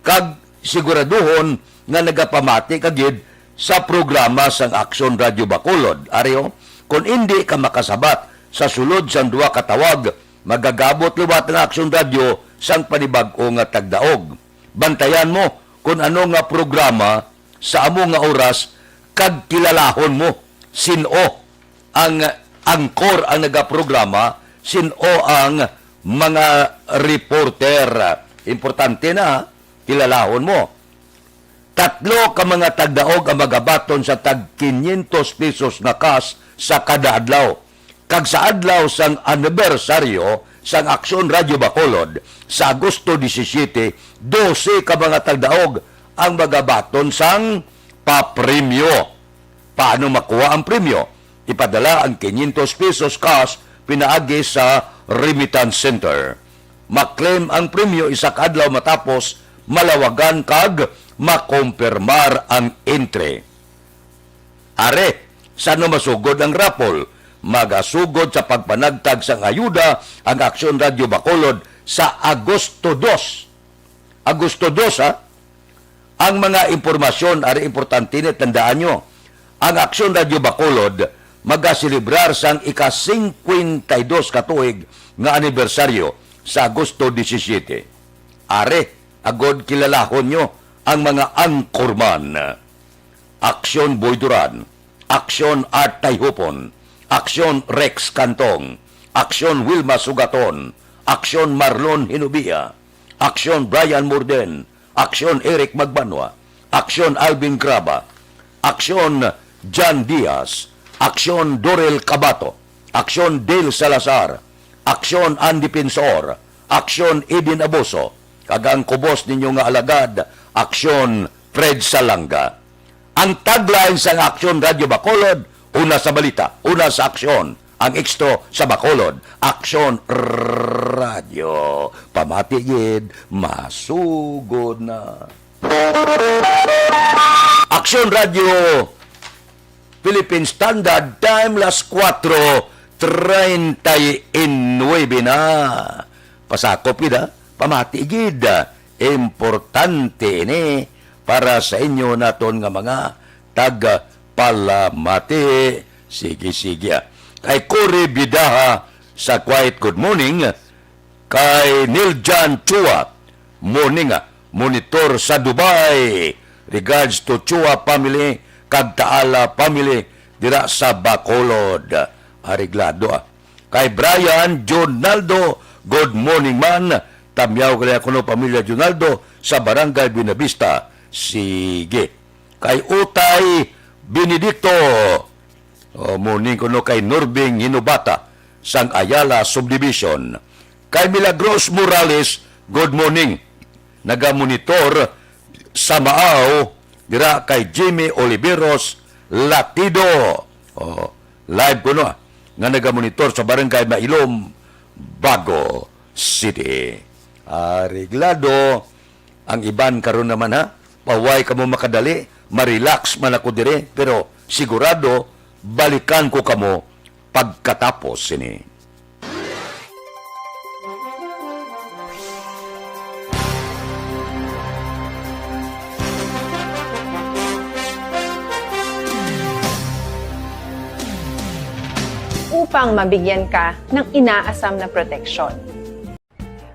Kag siguraduhon nga nagapamati ka gid sa programa sang Aksyon Radyo Bacolod. Ari, oh, kung indi ka makasabat sa sulod sang duha ka tawag, magagabot liwat ang Aksyon Radyo sang panibag-o nga tagdaog. Bantayan mo kung ano nga programa sa amo nga oras, kag kilalahon mo sin-o ang angkor ang nagaprograma, sin-o ang mga reporter. Importante na, kilalahon mo. Tatlo ka mga tagdaog ang magabaton sa tag quinientos pesos nga cash sa kada adlaw. Kag sa adlaw sang anibersaryo sang Aksyon Radyo Bacolod, sa Agosto disisiete, dose ka mga tagdaog ang magabaton sang papremyo. Paano makuha ang premyo? Ipadala ang quinientos pesos cash pinaagi sa remittance center. Maklaim ang premyo isa ka adlaw matapos malawagan kag makompirmar ang entry. Are, sa ano masugod ang raffle? Magasugod sa pagpanagtag sang ayuda ang Aksyon Radyo Bacolod sa Agosto dos. Agosto dos, ha? Ang mga impormasyon, ari importante ni, tandaan nyo, ang Aksyon Radyo Bacolod magaselebrar sang ika-singkwenta y dos ka tuig nga anibersaryo sa Agosto disisiete. Are, agod kilalahon nyo ang mga anchorman. Aksyon Boy Duran, Aksyon Art Tayhupon, Aksyon Rex Cantong, Aksyon Wilma Sugaton, Aksyon Marlon Hinubia, Aksyon Brian Morden, Aksyon Eric Magbanwa, Aksyon Alvin Graba, Aksyon John Diaz, Aksyon Dorel Cabato, Aksyon Dale Salazar, Aksyon Andy Pinsor, Aksyon Eden Aboso, kag ang kubos ninyo nga alagad, Aksyon Fred Salanga. Ang tagline sang Aksyon Radyo Bacolod, una sa balita, una sa aksyon, ang ekstro sa Bacolod, Aksyon Radyo. Pamati gid, masugod na. Aksyon Radyo, Philippine Standard Time, las kuwatro treinta y nuebe na. Pasakop gid, ha? Pamati gid. Importante ini para sa inyo naton nga mga tagapalamati. Sige, sige, ah. Kay Cory Bidaha sa Quiet Good Morning, kay Neil John Chua, morning, ah, monitor sa Dubai. Regards to Chua family kag Taala family dira sa Bacolod. Areglado, ah. Kay Brian Junaldo, good morning man. Tamyaw gali ako no, pamilya Junaldo, sa Barangay Buenavista. Sige. Kay Utay Benedicto, oh, morning kuno kay Norbing Hinubata sang Ayala Subdivision. Kay Milagros Morales, good morning. Nagamonitor sa Maaw, dira kay Jimmy Oliveros Latido. Oh, live kuno, ah, nga nagamonitor sa Barangay Mailom, Bago City. Areglado ang iban karon naman, ha. Pahuway kamo makadali, ma-relax man ako dire, pero sigurado balikan ko kamo pagkatapos sini. upang mabigyan ka ng inaasam na proteksyon.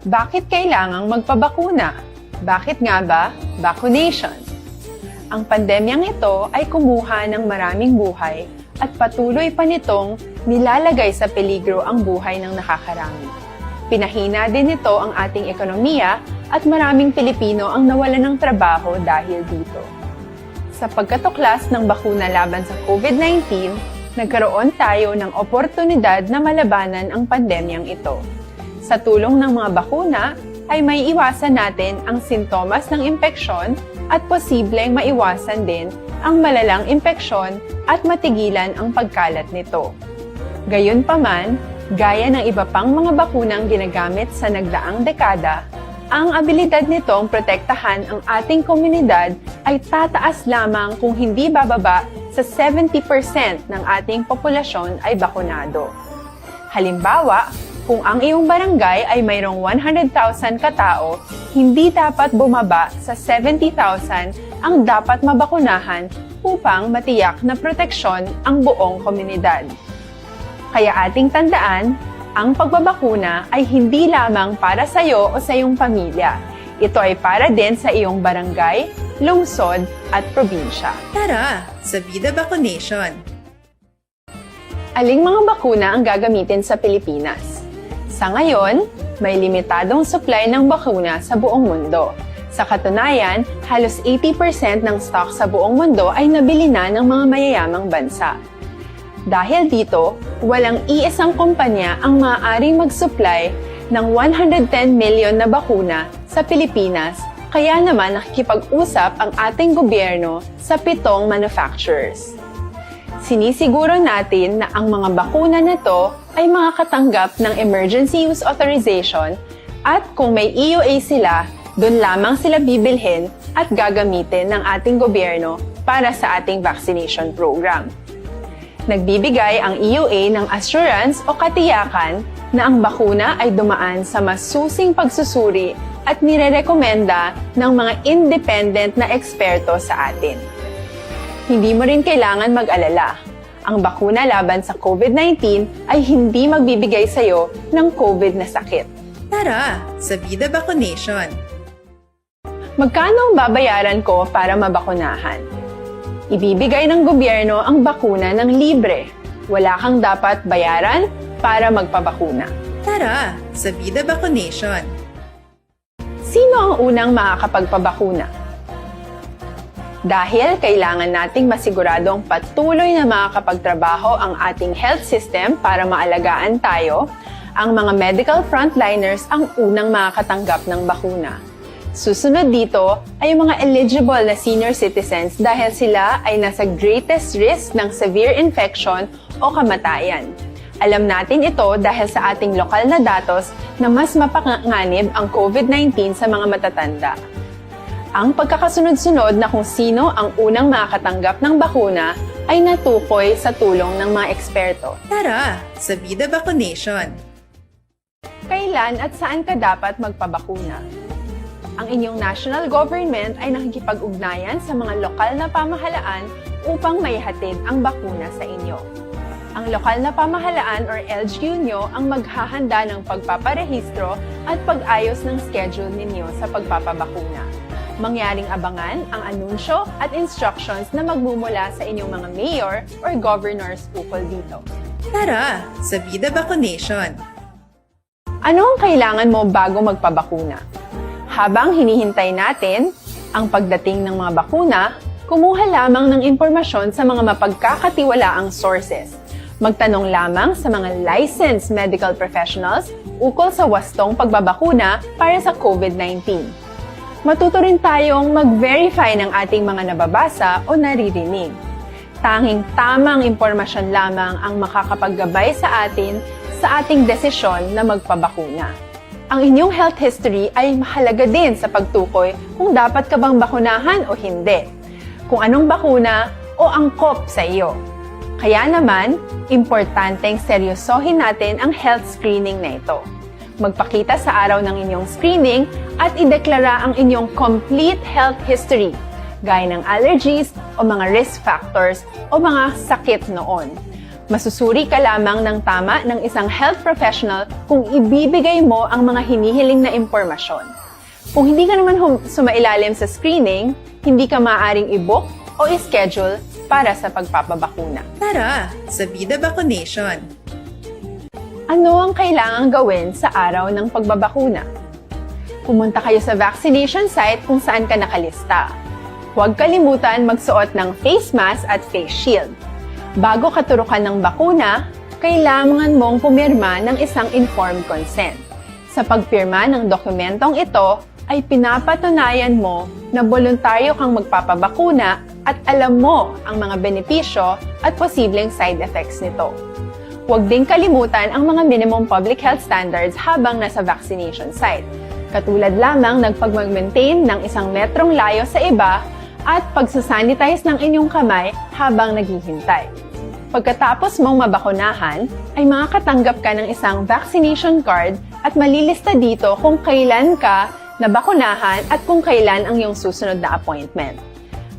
Bakit kailangang magpabakuna? Bakit nga ba vaccination? Ang pandemyang ito ay kumuha ng maraming buhay at patuloy pa nitong nilalagay sa peligro ang buhay ng nakakarami. Pinahina din nito ang ating ekonomiya at maraming Pilipino ang nawalan ng trabaho dahil dito. Sa pagkatuklas ng bakuna laban sa COVID nineteen, nagkaroon tayo ng oportunidad na malabanan ang pandemyang ito. Sa tulong ng mga bakuna, ay maiiwasan natin ang sintomas ng impeksyon at posibleng maiwasan din ang malalang impeksyon at matigilan ang pagkalat nito. Gayunpaman, gaya ng iba pang mga bakunang ginagamit sa nagdaang dekada, ang abilidad nitong protektahan ang ating komunidad ay tataas lamang kung hindi bababa sa seventy percent ng ating populasyon ay bakunado. Halimbawa, kung ang iyong barangay ay mayroong one hundred thousand katao, hindi dapat bumaba sa seventy thousand ang dapat mabakunahan upang matiyak na proteksyon ang buong komunidad. Kaya ating tandaan, ang pagbabakuna ay hindi lamang para sa iyo o sa iyong pamilya. Ito ay para din sa iyong barangay, lungsod, at probinsya. Tara, sa Vida Vaccination! Aling mga bakuna ang gagamitin sa Pilipinas? Sa ngayon, may limitadong supply ng bakuna sa buong mundo. Sa katunayan, halos eighty percent ng stock sa buong mundo ay nabili na ng mga mayayamang bansa. Dahil dito, walang iisang kumpanya ang maaaring mag-supply ng one hundred ten million na bakuna sa Pilipinas, kaya naman nakikipag-usap ang ating gobyerno sa pitong manufacturers. Sinisiguro natin na ang mga bakuna na to ay makakatanggap ng emergency use authorization, at kung may E U A sila, doon lamang sila bibilhin at gagamitin ng ating gobyerno para sa ating vaccination program. Nagbibigay ang E U A ng assurance o katiyakan na ang bakuna ay dumaan sa masusing pagsusuri at nirerekomenda ng mga independent na eksperto sa atin. Hindi mo rin kailangan mag-alala. Ang bakuna laban sa COVID nineteen ay hindi magbibigay sa iyo ng COVID na sakit. Tara, sa Vida Vaccination! Magkano ang babayaran ko para mabakunahan? Ibibigay ng gobyerno ang bakuna ng libre. Wala kang dapat bayaran para magpabakuna. Tara, sa Vida Vaccination! Sino ang unang makakapagpabakuna? Dahil kailangan nating masiguradong patuloy na makakapagtrabaho ang ating health system para maalagaan tayo, ang mga medical frontliners ang unang makakatanggap ng bakuna. Susunod dito ay ang mga eligible na senior citizens dahil sila ay nasa greatest risk ng severe infection o kamatayan. Alam natin ito dahil sa ating lokal na datos na mas mapanganib ang COVID nineteen sa mga matatanda. Ang pagkakasunod-sunod na kung sino ang unang makakatanggap ng bakuna ay natukoy sa tulong ng mga eksperto. Tara, sa Vida Vaccination! Kailan at saan ka dapat magpabakuna? Ang inyong national government ay nakikipag-ugnayan sa mga lokal na pamahalaan upang maihatid ang bakuna sa inyo. Ang lokal na pamahalaan or L G U nyo ang maghahanda ng pagpaparehistro at pag-ayos ng schedule ninyo sa pagpapabakuna. Mangyaring abangan ang anunsyo at instructions na magmumula sa inyong mga mayor or governors ukol dito. Tara, sa Vida Vaccination! Ano ang kailangan mo bago magpabakuna? Habang hinihintay natin ang pagdating ng mga bakuna, kumuha lamang ng impormasyon sa mga mapagkakatiwalaang sources. Magtanong lamang sa mga licensed medical professionals ukol sa wastong pagbabakuna para sa COVID nineteen. Matuto rin tayong mag-verify ng ating mga nababasa o naririnig. Tanging tamang impormasyon lamang ang makakapaggabay sa atin sa ating desisyon na magpabakuna. Ang inyong health history ay mahalaga din sa pagtukoy kung dapat ka bang bakunahan o hindi, kung anong bakuna o angkop sa iyo. Kaya naman, importanteng seryosohin natin ang health screening na ito. Magpakita sa araw ng inyong screening at ideklara ang inyong complete health history, gaya ng allergies o mga risk factors o mga sakit noon. Masusuri ka lamang ng tama ng isang health professional kung ibibigay mo ang mga hinihiling na impormasyon. Kung hindi ka naman hum- sumailalim sa screening, hindi ka maaaring i-book o i-schedule para sa pagpapabakuna. Tara sa Vida Vaccination! Ano ang kailangang gawin sa araw ng pagbabakuna? Pumunta kayo sa vaccination site kung saan ka nakalista. Huwag kalimutan magsuot ng face mask at face shield. Bago katurukan ng bakuna, kailangan mong pumirma ng isang informed consent. Sa pagpirma ng dokumentong ito, ay pinapatunayan mo na boluntaryo kang magpapabakuna at alam mo ang mga benepisyo at posibleng side effects nito. Huwag ding kalimutan ang mga minimum public health standards habang nasa vaccination site, katulad lamang ng pagmag-maintain ng isang metrong layo sa iba at pagsasanitize ng inyong kamay habang naghihintay. Pagkatapos mong mabakunahan, ay makakatanggap ka ng isang vaccination card at malilista dito kung kailan ka nabakunahan at kung kailan ang iyong susunod na appointment.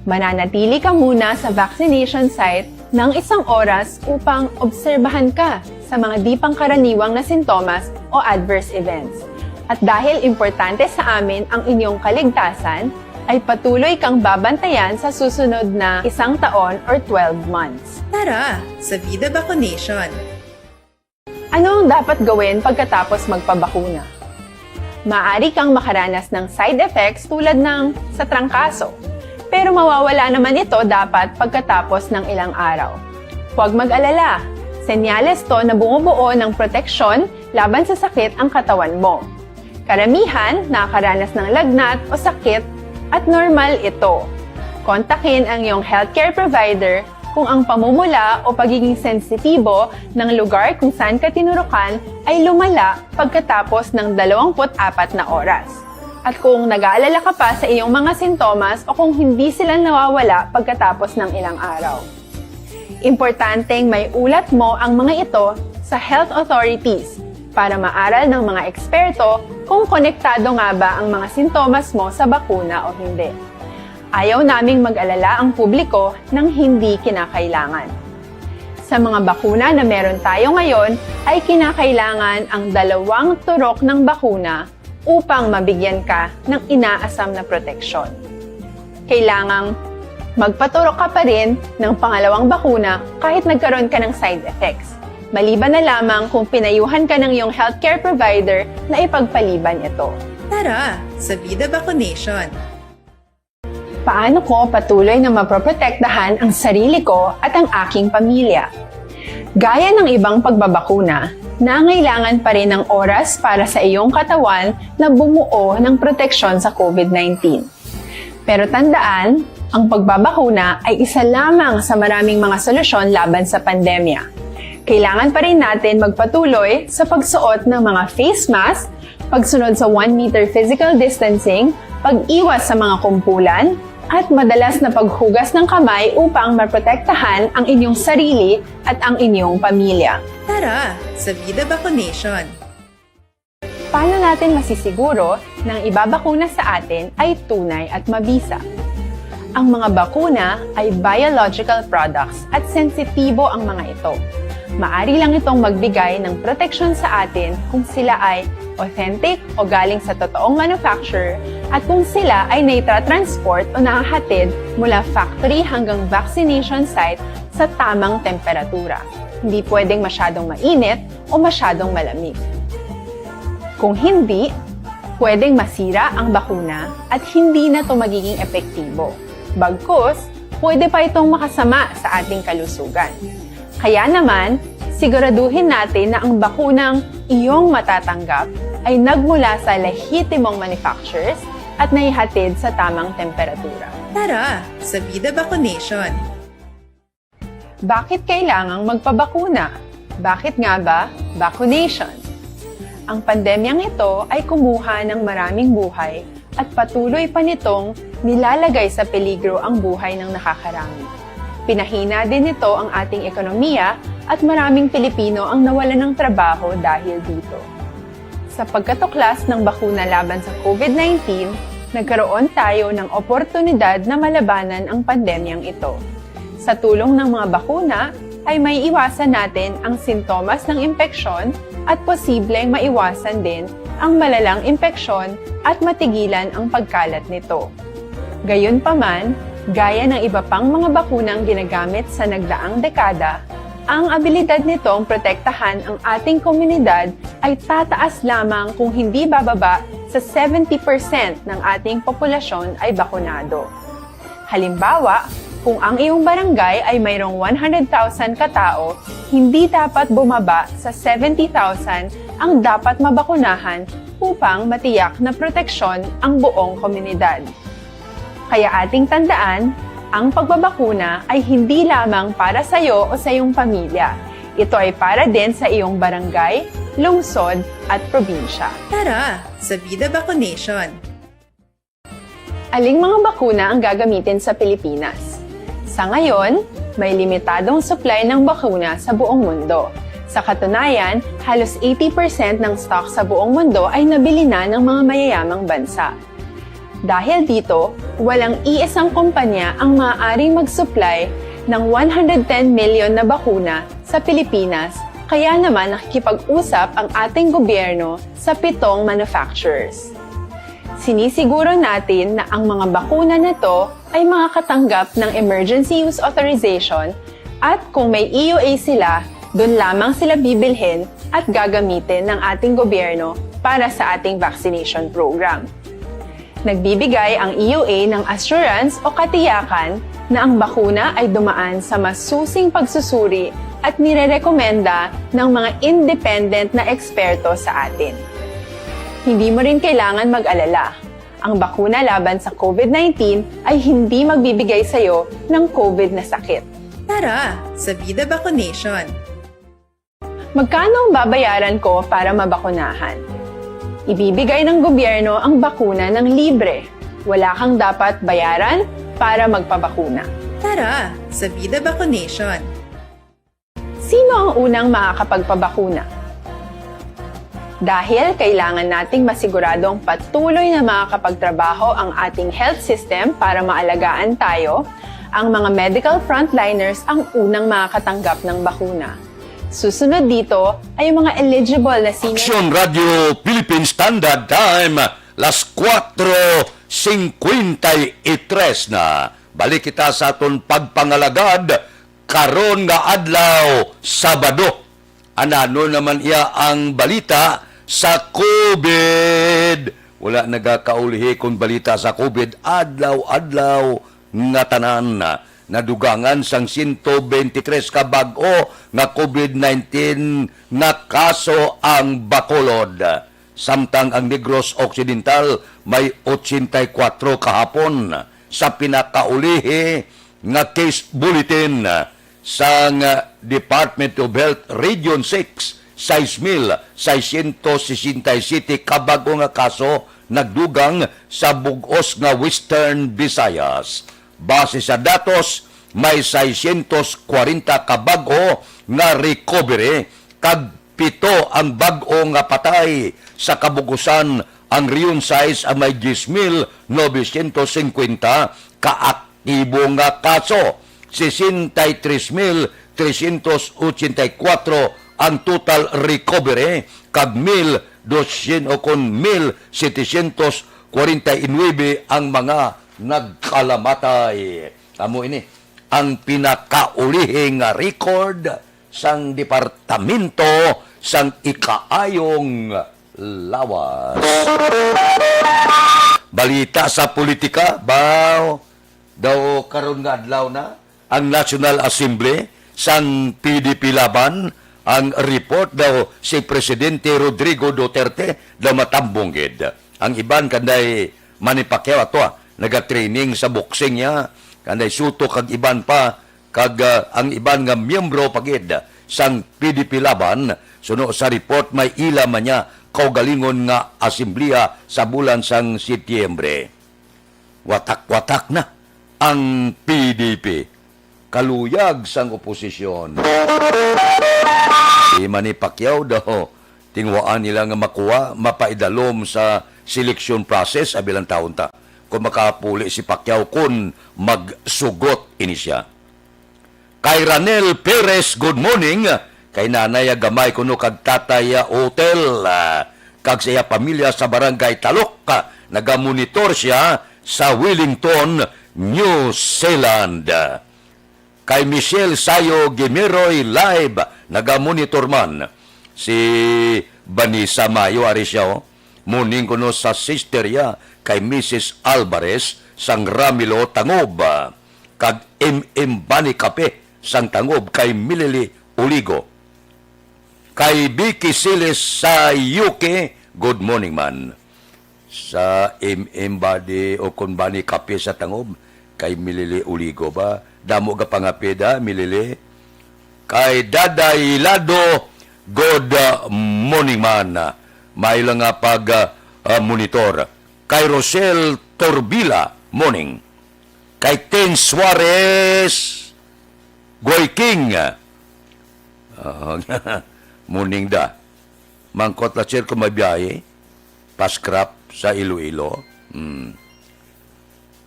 Mananatili ka muna sa vaccination site ng isang oras upang obserbahan ka sa mga di pangkaraniwang na sintomas o adverse events. At dahil importante sa amin ang inyong kaligtasan, ay patuloy kang babantayan sa susunod na isang taon or twelve months. Tara sa Vida Vaccination! Ano ang dapat gawin pagkatapos magpabakuna? Maaari kang makaranas ng side effects tulad ng sa trangkaso, pero mawawala naman ito dapat pagkatapos ng ilang araw. Huwag mag-alala, senyales to na bumubuo ng proteksyon laban sa sakit ang katawan mo. Karamihan nakakaranas ng lagnat o sakit at normal ito. Kontakin ang iyong healthcare provider kung ang pamumula o pagiging sensitibo ng lugar kung saan ka tinurukan ay lumala pagkatapos ng dalawampu't apat na oras. At kung nag-aalala ka pa sa iyong mga sintomas o kung hindi sila nawawala pagkatapos ng ilang araw. Importanteng may ulat mo ang mga ito sa health authorities para maaral ng mga eksperto kung konektado nga ba ang mga sintomas mo sa bakuna o hindi. Ayaw naming mag-alala ang publiko ng hindi kinakailangan. Sa mga bakuna na meron tayo ngayon ay kinakailangan ang dalawang turok ng bakuna upang mabigyan ka ng inaasam na proteksyon. Kailangang magpaturok ka pa rin ng pangalawang bakuna kahit nagkaroon ka ng side effects, maliban na lamang kung pinayuhan ka ng iyong healthcare provider na ipagpaliban ito. Tara sa Vida Vaccination! Paano ko patuloy na maproprotektahan ang sarili ko at ang aking pamilya? Gaya ng ibang pagbabakuna, nangailangan pa rin ng oras para sa iyong katawan na bumuo ng proteksyon sa COVID nineteen. Pero tandaan, ang pagbabakuna ay isa lamang sa maraming mga solusyon laban sa pandemya. Kailangan pa rin natin magpatuloy sa pagsuot ng mga face mask, pagsunod sa one meter physical distancing, pag-iwas sa mga kumpulan, at madalas na paghugas ng kamay upang maprotektahan ang inyong sarili at ang inyong pamilya. Tara sa Vida Vaccination! Paano natin masisiguro na ang ibabakuna sa atin ay tunay at mabisa? Ang mga bakuna ay biological products at sensitibo ang mga ito. Maari lang itong magbigay ng proteksyon sa atin kung sila ay authentic o galing sa totoong manufacturer at kung sila ay naitatransport o nahahatid mula factory hanggang vaccination site sa tamang temperatura. Hindi pwedeng masyadong mainit o masyadong malamig. Kung hindi, pwedeng masira ang bakuna at hindi na ito magiging epektibo. Bagkus, pwede pa itong makasama sa ating kalusugan. Kaya naman, siguraduhin natin na ang bakunang iyong matatanggap ay nagmula sa lehitimong manufacturers at naihatid sa tamang temperatura. Tara sa Vida Vaccination! Bakit kailangang magpabakuna? Bakit nga ba vaccination? Ang pandemyang ito ay kumuha ng maraming buhay at patuloy pa nitong nilalagay sa peligro ang buhay ng nakakarami. Pinahina din nito ang ating ekonomiya at maraming Pilipino ang nawalan ng trabaho dahil dito. Sa pagkatuklas ng bakuna laban sa COVID nineteen, nagkaroon tayo ng oportunidad na malabanan ang pandemyang ito. Sa tulong ng mga bakuna, ay may iwasan natin ang sintomas ng impeksyon at posibleng maiwasan din ang malalang impeksyon at matigilan ang pagkalat nito. Gayunpaman, gaya ng iba pang mga bakunang ginagamit sa nagdaang dekada, ang abilidad nitong protektahan ang ating komunidad ay tataas lamang kung hindi bababa sa seventy percent ng ating populasyon ay bakunado. Halimbawa, kung ang iyong barangay ay mayroong one hundred thousand katao, hindi dapat bumaba sa seventy thousand ang dapat mabakunahan upang matiyak na proteksyon ang buong komunidad. Kaya ating tandaan, ang pagbabakuna ay hindi lamang para sa iyo o sa iyong pamilya. Ito ay para din sa iyong barangay, lungsod, at probinsya. Tara, sa Vida Vaccination! Aling mga bakuna ang gagamitin sa Pilipinas? Sa ngayon, may limitadong supply ng bakuna sa buong mundo. Sa katunayan, halos eighty percent ng stock sa buong mundo ay nabili na ng mga mayayamang bansa. Dahil dito, walang iisang kumpanya ang maaaring mag-supply ng one hundred ten million na bakuna sa Pilipinas, kaya naman nakikipag-usap ang ating gobyerno sa pitong manufacturers. Sinisiguro natin na ang mga bakuna na to ay makakatanggap ng emergency use authorization at kung may E U A sila, doon lamang sila bibilhin at gagamitin ng ating gobyerno para sa ating vaccination program. Nagbibigay ang E U A ng assurance o katiyakan na ang bakuna ay dumaan sa masusing pagsusuri at nirerekomenda ng mga independent na eksperto sa atin. Hindi mo rin kailangan mag-alala. Ang bakuna laban sa COVID nineteen ay hindi magbibigay sa iyo ng COVID na sakit. Tara, sa Vida Vaccination! Magkano ang babayaran ko para mabakunahan? Ibibigay ng gobyerno ang bakuna ng libre. Wala kang dapat bayaran para magpabakuna. Tara, sa Vida Vaccination! Sino ang unang makakapagpabakuna? Dahil kailangan nating masiguradong patuloy na makakapagtrabaho ang ating health system para maalagaan tayo, ang mga medical frontliners ang unang makakatanggap ng bakuna. Susunod dito ay ang mga eligible na senior Aksyon Radio Philippine Standard Time, las cuatro cincuenta y tres na. Balik kita sa aton pagpangalagad karon nga adlaw, Sabado. Anano naman iya ang balita sa COVID? Wala nagakaulihi kon balita sa COVID adlaw-adlaw nga tanan. Nadugangan sang siyento bente tres ka bag-o nga COVID nineteen nga kaso ang Bacolod, samtang ang Negros Occidental may ochenta y kuwatro kahapon. Sa pinakaulihi nga case bulletin sang Department of Health Region six, sais mil seiscientos sesenta y siete ka bag-o nga kaso nagdugang sa bug-os nga Western Visayas. Base sa datos, may seiscientos kwarenta ka bag-o nga recovery kag pito ang bag-o nga patay. Sa kabug-usan, ang Region sais ang may diyes mil novecientos singkwenta ka aktibo nga kaso, sesenta y tres mil trescientos ochenta y kuwatro ang total recovery, kag mil dosyen o kon mil setecientos kwarenta y nuebe ang mga nagkalamatay. Amo ini ang pinakaulihi nga record sang Departamento sang Ikaayong Lawas. Balita sa politika, baw, daw karon nga adlaw na ang National Assembly sang P D P Laban, ang report daw si Presidente Rodrigo Duterte daw matambong gid. Ang iban kanday Manny Pacquiao ato, ah, nagatraining sa boxing niya, kanday Soto kag iban pa, kag, ah, ang iban nga miyembro pa gid sang P D P Laban, suno sa report may ila man niya kaugalingon nga asemblea sa bulan sang Setyembre. Watak-watak na ang P D P. Kaluyag sang oposisyon. Si Manny Pacquiao daw, tinguhaan nila nga makuha, mapaidalom sa selection process, abi lang taon ta. Kung makapuli si Pacquiao, kung magsugot ini siya. Kay Ranel Perez, good morning. Kay nanay, ah, gamay kuno kag tatay, ah, hotel, ah, kag sa iya pamilya sa Barangay Talok, ah, nagamonitor siya sa Wellington, New Zealand. Kay Michelle Sayo Gimeroy live, nagamonitor man. Si Vanessa Mayo, ari siya, oh. Morning kuno sa sister ya kay Missus Alvarez sang Ramilo Tangob, ah, kag M M Bani Kape sang Tangob kay Milili Uligo. Kay Vicky Siles sa U K, good morning man. Sa M M Badi o kon Bani Kape sa Tangob, kay Milili Uligo ba? Damo ga pangapid, ha, Milili. Kay Daday Lado, good, uh, morning man. May lang nga pag, uh, uh, monitor. Kay Rosel Torbila, morning. Kay Ten Suarez, Goy King. Ah, morning da. Mangkot la, sir, kung may biyahe pa scrap sa Iloilo. Hmm.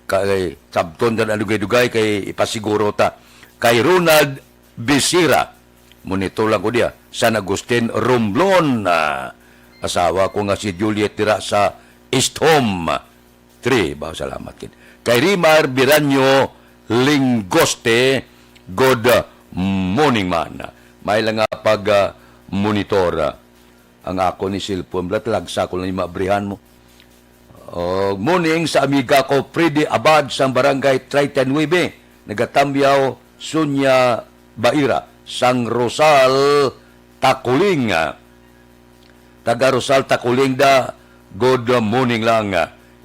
Kay sabton dan ang dugay-dugay kay ipasiguro ta. Kay Ronald Bisira, monitor lang ko diya, San Agustin Romblon, ah, asawa ko nga si Juliet dira sa East Home three. Ba, salamat gid. Kay Rimar Biranyo Linggoste, good morning man. May lang nga pag, ah, monitor, ah, ang ako ni cellphone, blat, lagsa ko lang yung maabrihan mo. Oh, morning sa amiga ko, Freddy Abad, sang Barangay Treinta y nueve, nagatambyaw, Sunya Baira, sang Rosal, Takuling. Taga Rosal, Takuling da, good morning lang.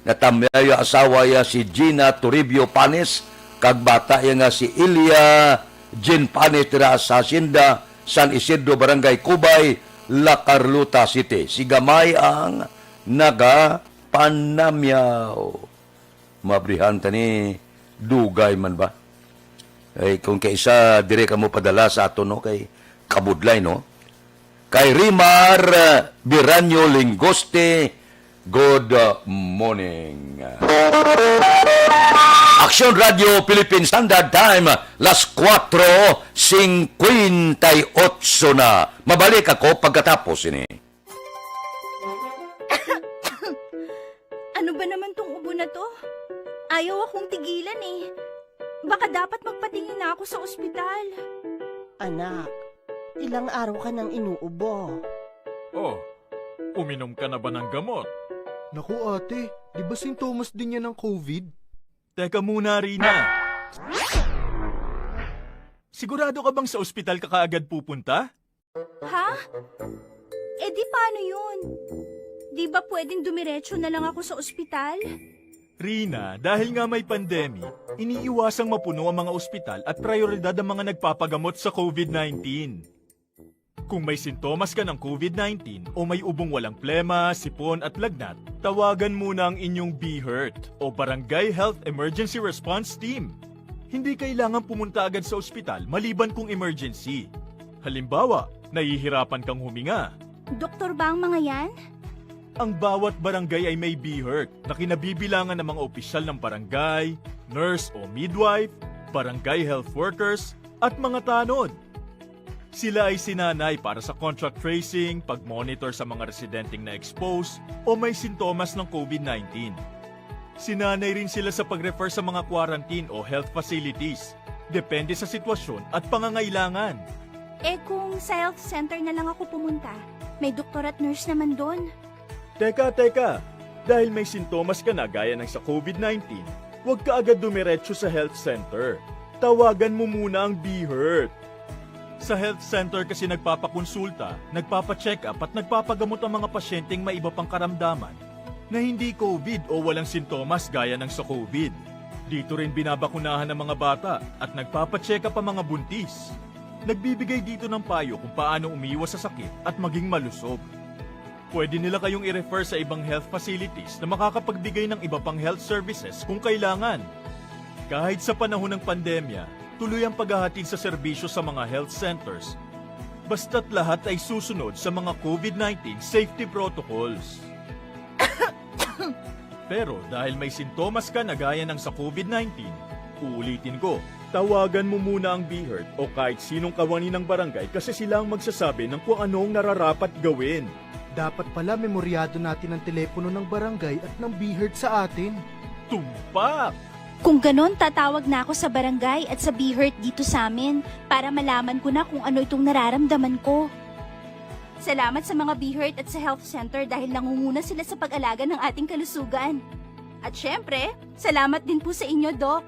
Natamyay ya asawa ya si Gina Toribio Panes, kag bata ya nga si Ilya Jean Panes dira sa Hacienda San Isidro, Barangay Cubay, La Carlota City. Si Gamay ang nagapanamyaw. Mabrihan ta ni dugay man ba? Ay, kung kaisa, dire ka mo padala sa ato, no? Kay kabudlay, no? Kay Rimar, uh, Biranyo Linggoste, good, uh, morning. Aksyon Radio Philippine Standard Time, las kuwatro singkwenta y otso na. Mabalik ako pagkatapos ini. Ano ba naman tong ubo na to? Ayaw akong tigilan eh. Baka dapat magpatingin na ako sa ospital. Anak, ilang araw ka nang inuubo. Oh, uminom ka na ba ng gamot? Naku, ate, di ba sintomas din yan ng covid? Teka muna, Rina. Sigurado ka bang sa ospital ka kaagad pupunta? Ha? Eh di paano yun? Di ba pwedeng dumiretso na lang ako sa ospital? Rina, dahil nga may pandemic, iniiwasang mapuno ang mga ospital at prioridad ang mga nagpapagamot sa covid nineteen. Kung may sintomas ka ng covid nineteen o may ubong walang plema, sipon at lagnat, tawagan muna ang inyong BHERT o Barangay Health Emergency Response Team. Hindi kailangan pumunta agad sa ospital maliban kung emergency. Halimbawa, nahihirapan kang huminga. Doktor ba ang mga yan? Ang bawat barangay ay may BHERT na kinabibilangan ng mga opisyal ng barangay, nurse o midwife, barangay health workers, at mga tanod. Sila ay sinanay para sa contact tracing, pag-monitor sa mga residenteng na-expose o may sintomas ng covid nineteen. Sinanay rin sila sa pag-refer sa mga quarantine o health facilities, depende sa sitwasyon at pangangailangan. Eh, kung sa health center na lang ako pumunta, may doktor at nurse naman doon. Teka, teka! Dahil may sintomas ka na gaya ng sa covid nineteen, huwag ka agad dumiretso sa health center. Tawagan mo muna ang BHERT. Sa health center kasi nagpapakonsulta, nagpapacheck-up at nagpapagamot ang mga pasyenteng may iba pang karamdaman na hindi covid o walang sintomas gaya ng sa covid. Dito rin binabakunahan ang mga bata at nagpapacheck-up ang mga buntis. Nagbibigay dito ng payo kung paano umiwas sa sakit at maging malusog. Pwede nila kayong i-refer sa ibang health facilities na makakapagbigay ng iba pang health services kung kailangan. Kahit sa panahon ng pandemya, tuloy ang paghahatid sa serbisyo sa mga health centers, basta't lahat ay susunod sa mga covid nineteen safety protocols. Pero dahil may sintomas ka na gaya ng sa covid nineteen, uulitin ko, Tawagan mo muna ang BHERT o kahit sinong kawani ng barangay kasi sila ang magsasabi ng kung ano ang nararapat gawin. Dapat pala memoryado natin ang telepono ng barangay at ng BHERT sa atin. Tumpak! Kung ganon, tatawag na ako sa barangay at sa BHERT dito sa amin para malaman ko na kung ano itong nararamdaman ko. Salamat sa mga BHERT at sa health center dahil nangunguna sila sa pag-alaga ng ating kalusugan. At syempre, salamat din po sa inyo, Doc.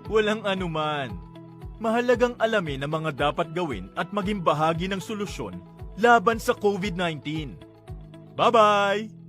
Walang anuman. Mahalagang alamin ang mga dapat gawin at maging bahagi ng solusyon laban sa COVID nineteen. Bye-bye!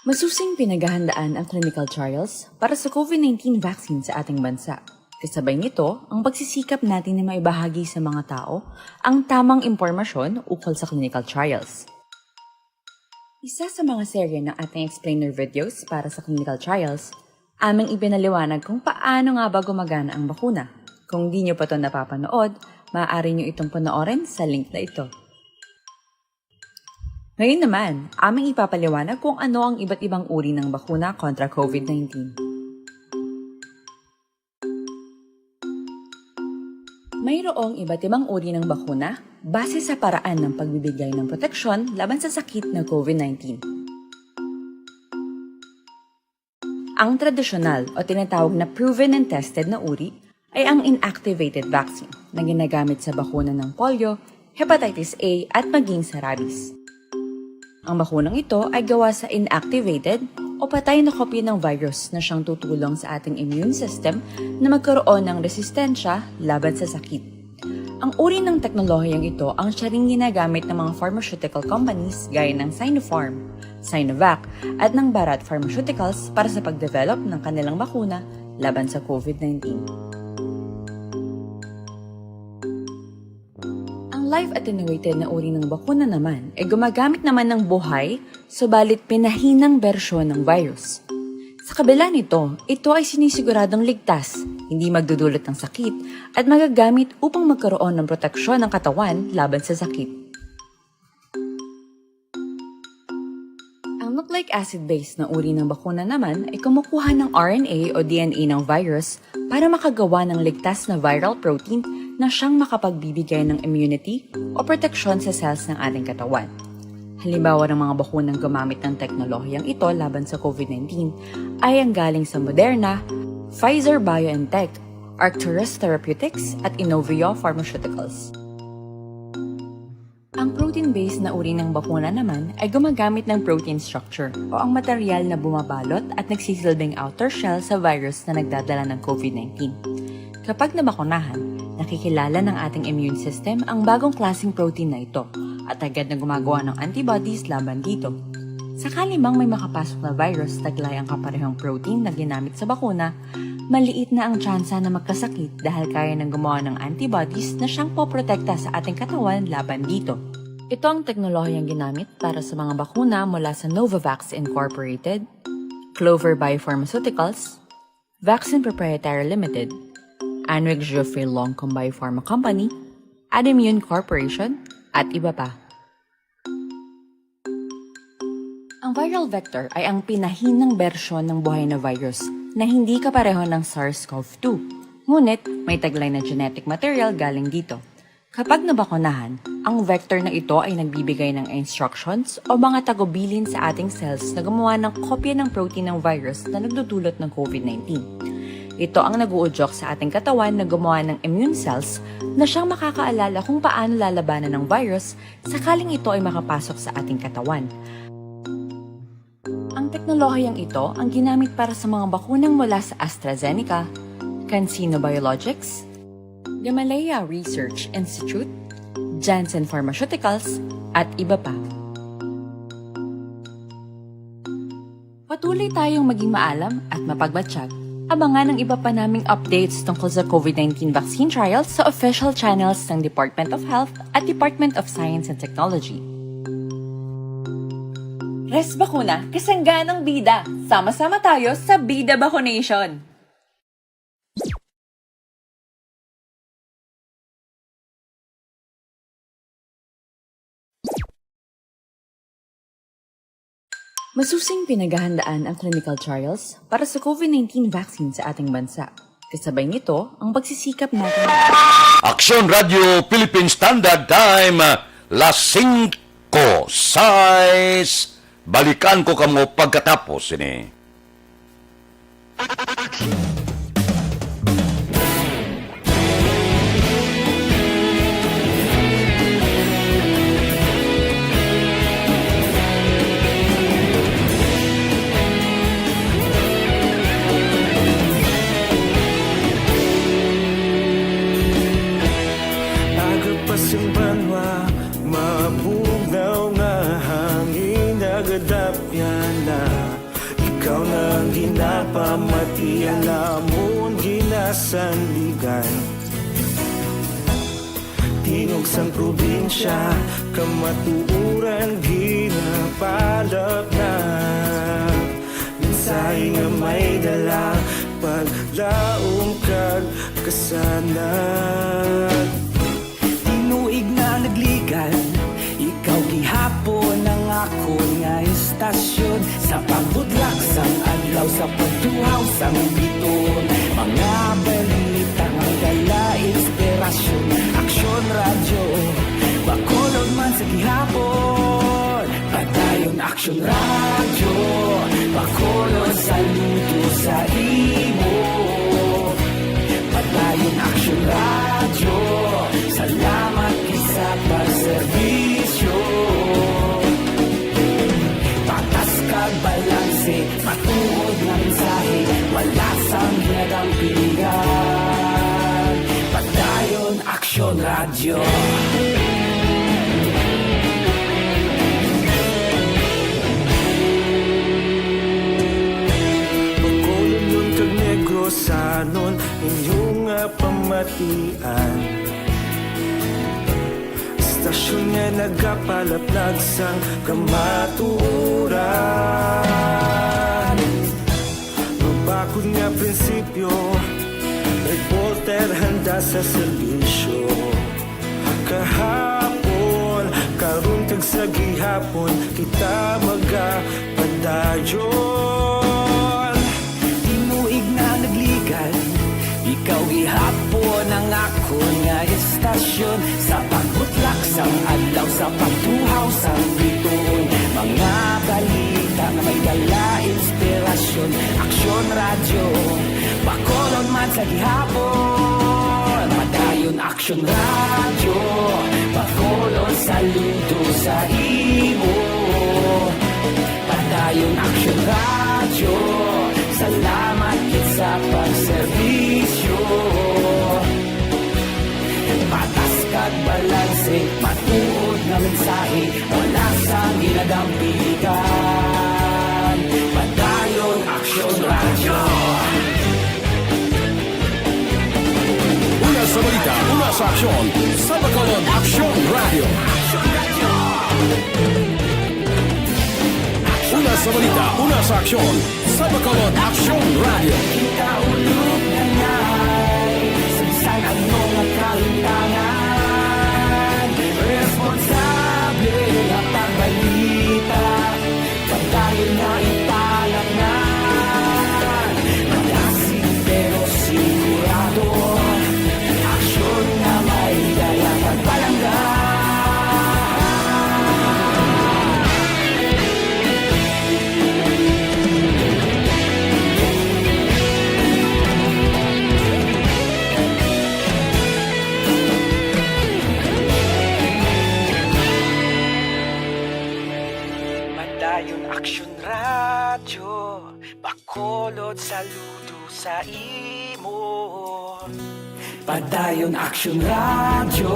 Masusing pinaghahandaan ang clinical trials para sa COVID nineteen vaccine sa ating bansa. Kasabay nito, ang pagsisikap natin na maibahagi sa mga tao ang tamang impormasyon ukol sa clinical trials. Isa sa mga serye ng ating explainer videos para sa clinical trials, aming ipinaliwanag kung paano nga ba gumagana ang bakuna. Kung di nyo pa to napapanood, maaari nyo itong panoorin sa link na ito. Ngayon naman, aming ipapaliwanag kung ano ang iba't ibang uri ng bakuna kontra COVID nineteen. Mayroong iba't ibang uri ng bakuna base sa paraan ng pagbibigay ng proteksyon laban sa sakit na COVID nineteen. Ang tradisyonal o tinatawag na proven and tested na uri ay ang inactivated vaccine na ginagamit sa bakuna ng polio, hepatitis A, at maging sa rabies. Ang bakunang ito ay gawa sa inactivated o patay na kopya ng virus na siyang tutulong sa ating immune system na magkaroon ng resistensya laban sa sakit. Ang uri ng teknolohiyang ito ang siya ring ginagamit ng mga pharmaceutical companies gaya ng Sinopharm, Sinovac, at ng Bharat Pharmaceuticals para sa pagdevelop ng kanilang bakuna laban sa COVID nineteen. Ang live attenuated na uri ng bakuna naman ay gumagamit naman ng buhay, subalit pinahinang bersyon ng virus. Sa kabila nito, ito ay sinisiguradong ligtas, hindi magdudulot ng sakit, at magagamit upang magkaroon ng proteksyon ng katawan laban sa sakit. Ang nucleic acid-based na uri ng bakuna naman ay kumukuha ng R N A o D N A ng virus para makagawa ng ligtas na viral protein na siyang makapagbibigay ng immunity o proteksyon sa cells ng ating katawan. Halimbawa ng mga bakunang gumamit ng teknolohiyang ito laban sa COVID nineteen ay ang galing sa Moderna, Pfizer-BioNTech, Arcturus Therapeutics, at Inovio Pharmaceuticals. Ang protein-based na uri ng bakuna naman ay gumagamit ng protein structure o ang material na bumabalot at nagsisilbing outer shell sa virus na nagdadala ng COVID nineteen. Kapag nabakunahan, nakikilala ng ating immune system ang bagong klaseng protein na ito at agad na gumagawa ng antibodies laban dito. Sakali mang may makapasok na virus taglay ang kaparehong protein na ginamit sa bakuna, maliit na ang tsansa na magkasakit dahil kaya nang gumawa ng antibodies na siyang poprotekta sa ating katawan laban dito. Ito ang teknolohiyang ginamit para sa mga bakuna mula sa Novavax Incorporated, Clover Biopharmaceuticals, Vaccine Proprietary Limited, Anwick Jeffrey Longcom Biopharma Company, Adimmune Corporation, at iba pa. Ang viral vector ay ang pinahinang bersyon ng buhay na virus na hindi kapareho ng SARS-CoV two. Ngunit, may taglay na genetic material galing dito. Kapag nabakunahan, ang vector na ito ay nagbibigay ng instructions o mga tagubilin sa ating cells na gumawa ng kopya ng protein ng virus na nagdudulot ng COVID nineteen. Ito ang nag-uudyok sa ating katawan na gumawa ng immune cells na siyang makakaalala kung paano lalabanan ng virus sakaling ito ay makapasok sa ating katawan. Ang teknolohiyang ito ang ginamit para sa mga bakunang mula sa AstraZeneca, CanSino Biologics, Gamaleya Research Institute, Janssen Pharmaceuticals, at iba pa. Patuloy tayong maging maalam at mapagmatsyag. Abangan ang iba pa naming updates tungkol sa COVID nineteen vaccine trials sa official channels ng Department of Health at Department of Science and Technology. Res Bakuna, kasangganang bida. Sama-sama tayo sa Bida Bakunation. Masusing pinaghahandaan ang clinical trials para sa COVID nineteen vaccine sa ating bansa. Kasabay nito ang pagsisikap natin. Aksyon Radio Philippine Standard Time, las singko sais. Balikan ko kamo pagkatapos sini. Aga pa sing banwa, mabugnaw nga hangin nagadapyan na. Ikaw na ang ginapamati, ang amon ginasandigan. Tingog sang probinsya, kamatuoran ginapalapnag. Mensahe nga may dala, paglaom kag kasanag. Tinuig na nagligan, ikaw gihapon ang akon nga istasyon. Sa pagbutlak sang adlaw, sa pagtuhaw sang biton, mga balita nga dala inspirasyon. Aksyon Radyo, Bacolod man sa gihapon. Padayon Aksyon Radyo, Bacolod, saludo sa imo. Padayon Aksyon Radyo, salamat gid sa pagserbisyo. Patas kag balanse, matuod nga mensahe, wala sang ginadampigan. Padayon Aksyon Radyo. Bacolodnon kag Negrosanon, inyo nga pamatian. Istasyon nga nagapalaplag sang kamatuoran. Mabakod nga prinsipyo, reporter handa sa serbisyo. Kahapon, karon kag sa gihapon, kita magapadayon. Tinuig na nagligan, ikaw gihapon ang akon nga istasyon. Sa pagbutlak sang adlaw, sa pagtuhaw sang biton, mga balita nga may dala inspirasyon. Aksyon Radyo, Bacolod man sa gihapon. Padayon Aksyon Radyo, Bacolod, saludo sa imo. Padayon Aksyon Radyo, salamat gid sa pagserbisyo. Patas kag balanse, matuod nga mensahe, wala sang ginadampigan. Padayon Aksyon Radyo. Una sa balita, una sa aksyon, sa Bacolod Aksyon Radyo. Una sa balita, una sa aksyon, sa Bacolod Aksyon Radyo. Kita ulog na ngay, sa bisan ano nga kalimtangan, responsable nga pagbalita. Padayon nga ipalapngan, madasig pero sigurado, aksyon nga may dala pagpalangga. Padayon Aksyon Radyo, Bacolod, saludo sa imo. Padayon Aksyon Radyo,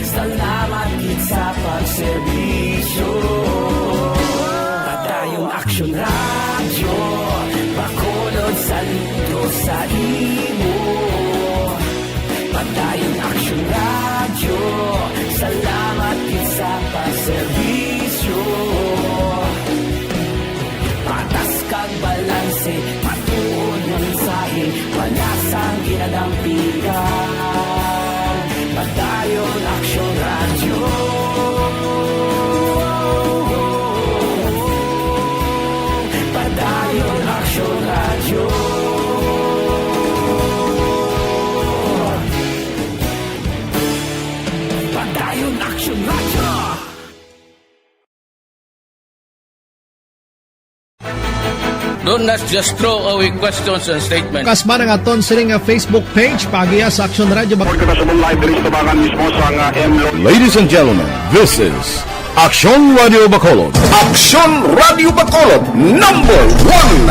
salamat gid sa pagserbisyo. Padayon Aksyon Radyo, Bacolod, saludo sa imo. Padayon Aksyon Radyo, salamat gid sa pagserbisyo. Sang kinadampigan, Padayon Aksyon Radyo. Padayon Aksyon Radyo. Padayon Aksyon Radyo. Do not just throw away questions and statements. Kasman ang aton sini nga Facebook page, paagiha sa Aksyon Radyo Bac- Report kita sa live diri sa tubangan mismo sa nga M Lo- Ladies and gentlemen, this is Aksyon Radyo Bacolod. Aksyon Radyo Bacolod, number one.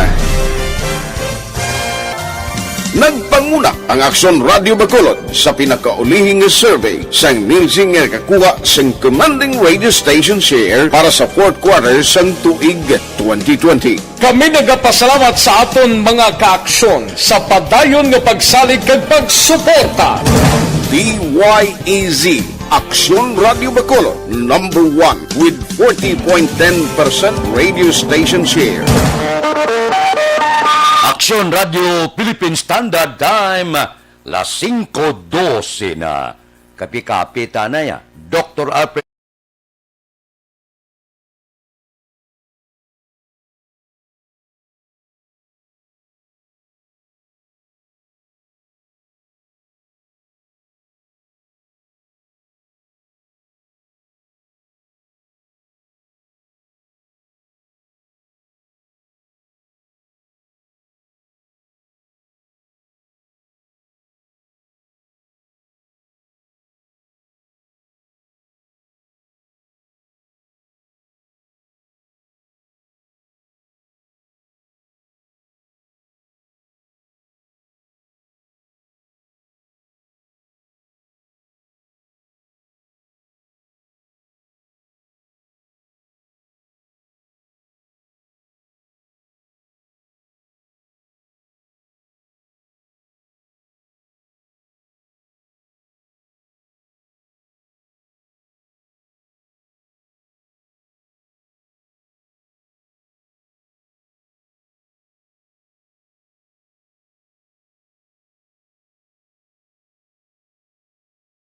Nagpanguna ang Aksyon Radyo Bacolod sa pinakaulihing nga survey sang Nielsen nga nakakuha sang commanding radio station share para sa fourth quarter sang tuig twenty twenty. Kami nagapasalamat sa aton mga kaaksyon sa padayon nga pagsalig kag pagsuporta. D Y E Z, Aksyon Radyo Bacolod, number one with forty point ten percent radio station share. Aksyon Radyo Philippine Standard Time, las singko dose na. Kapi-kapi ta na ya. Doktor Alfred.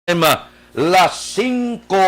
Em, las singko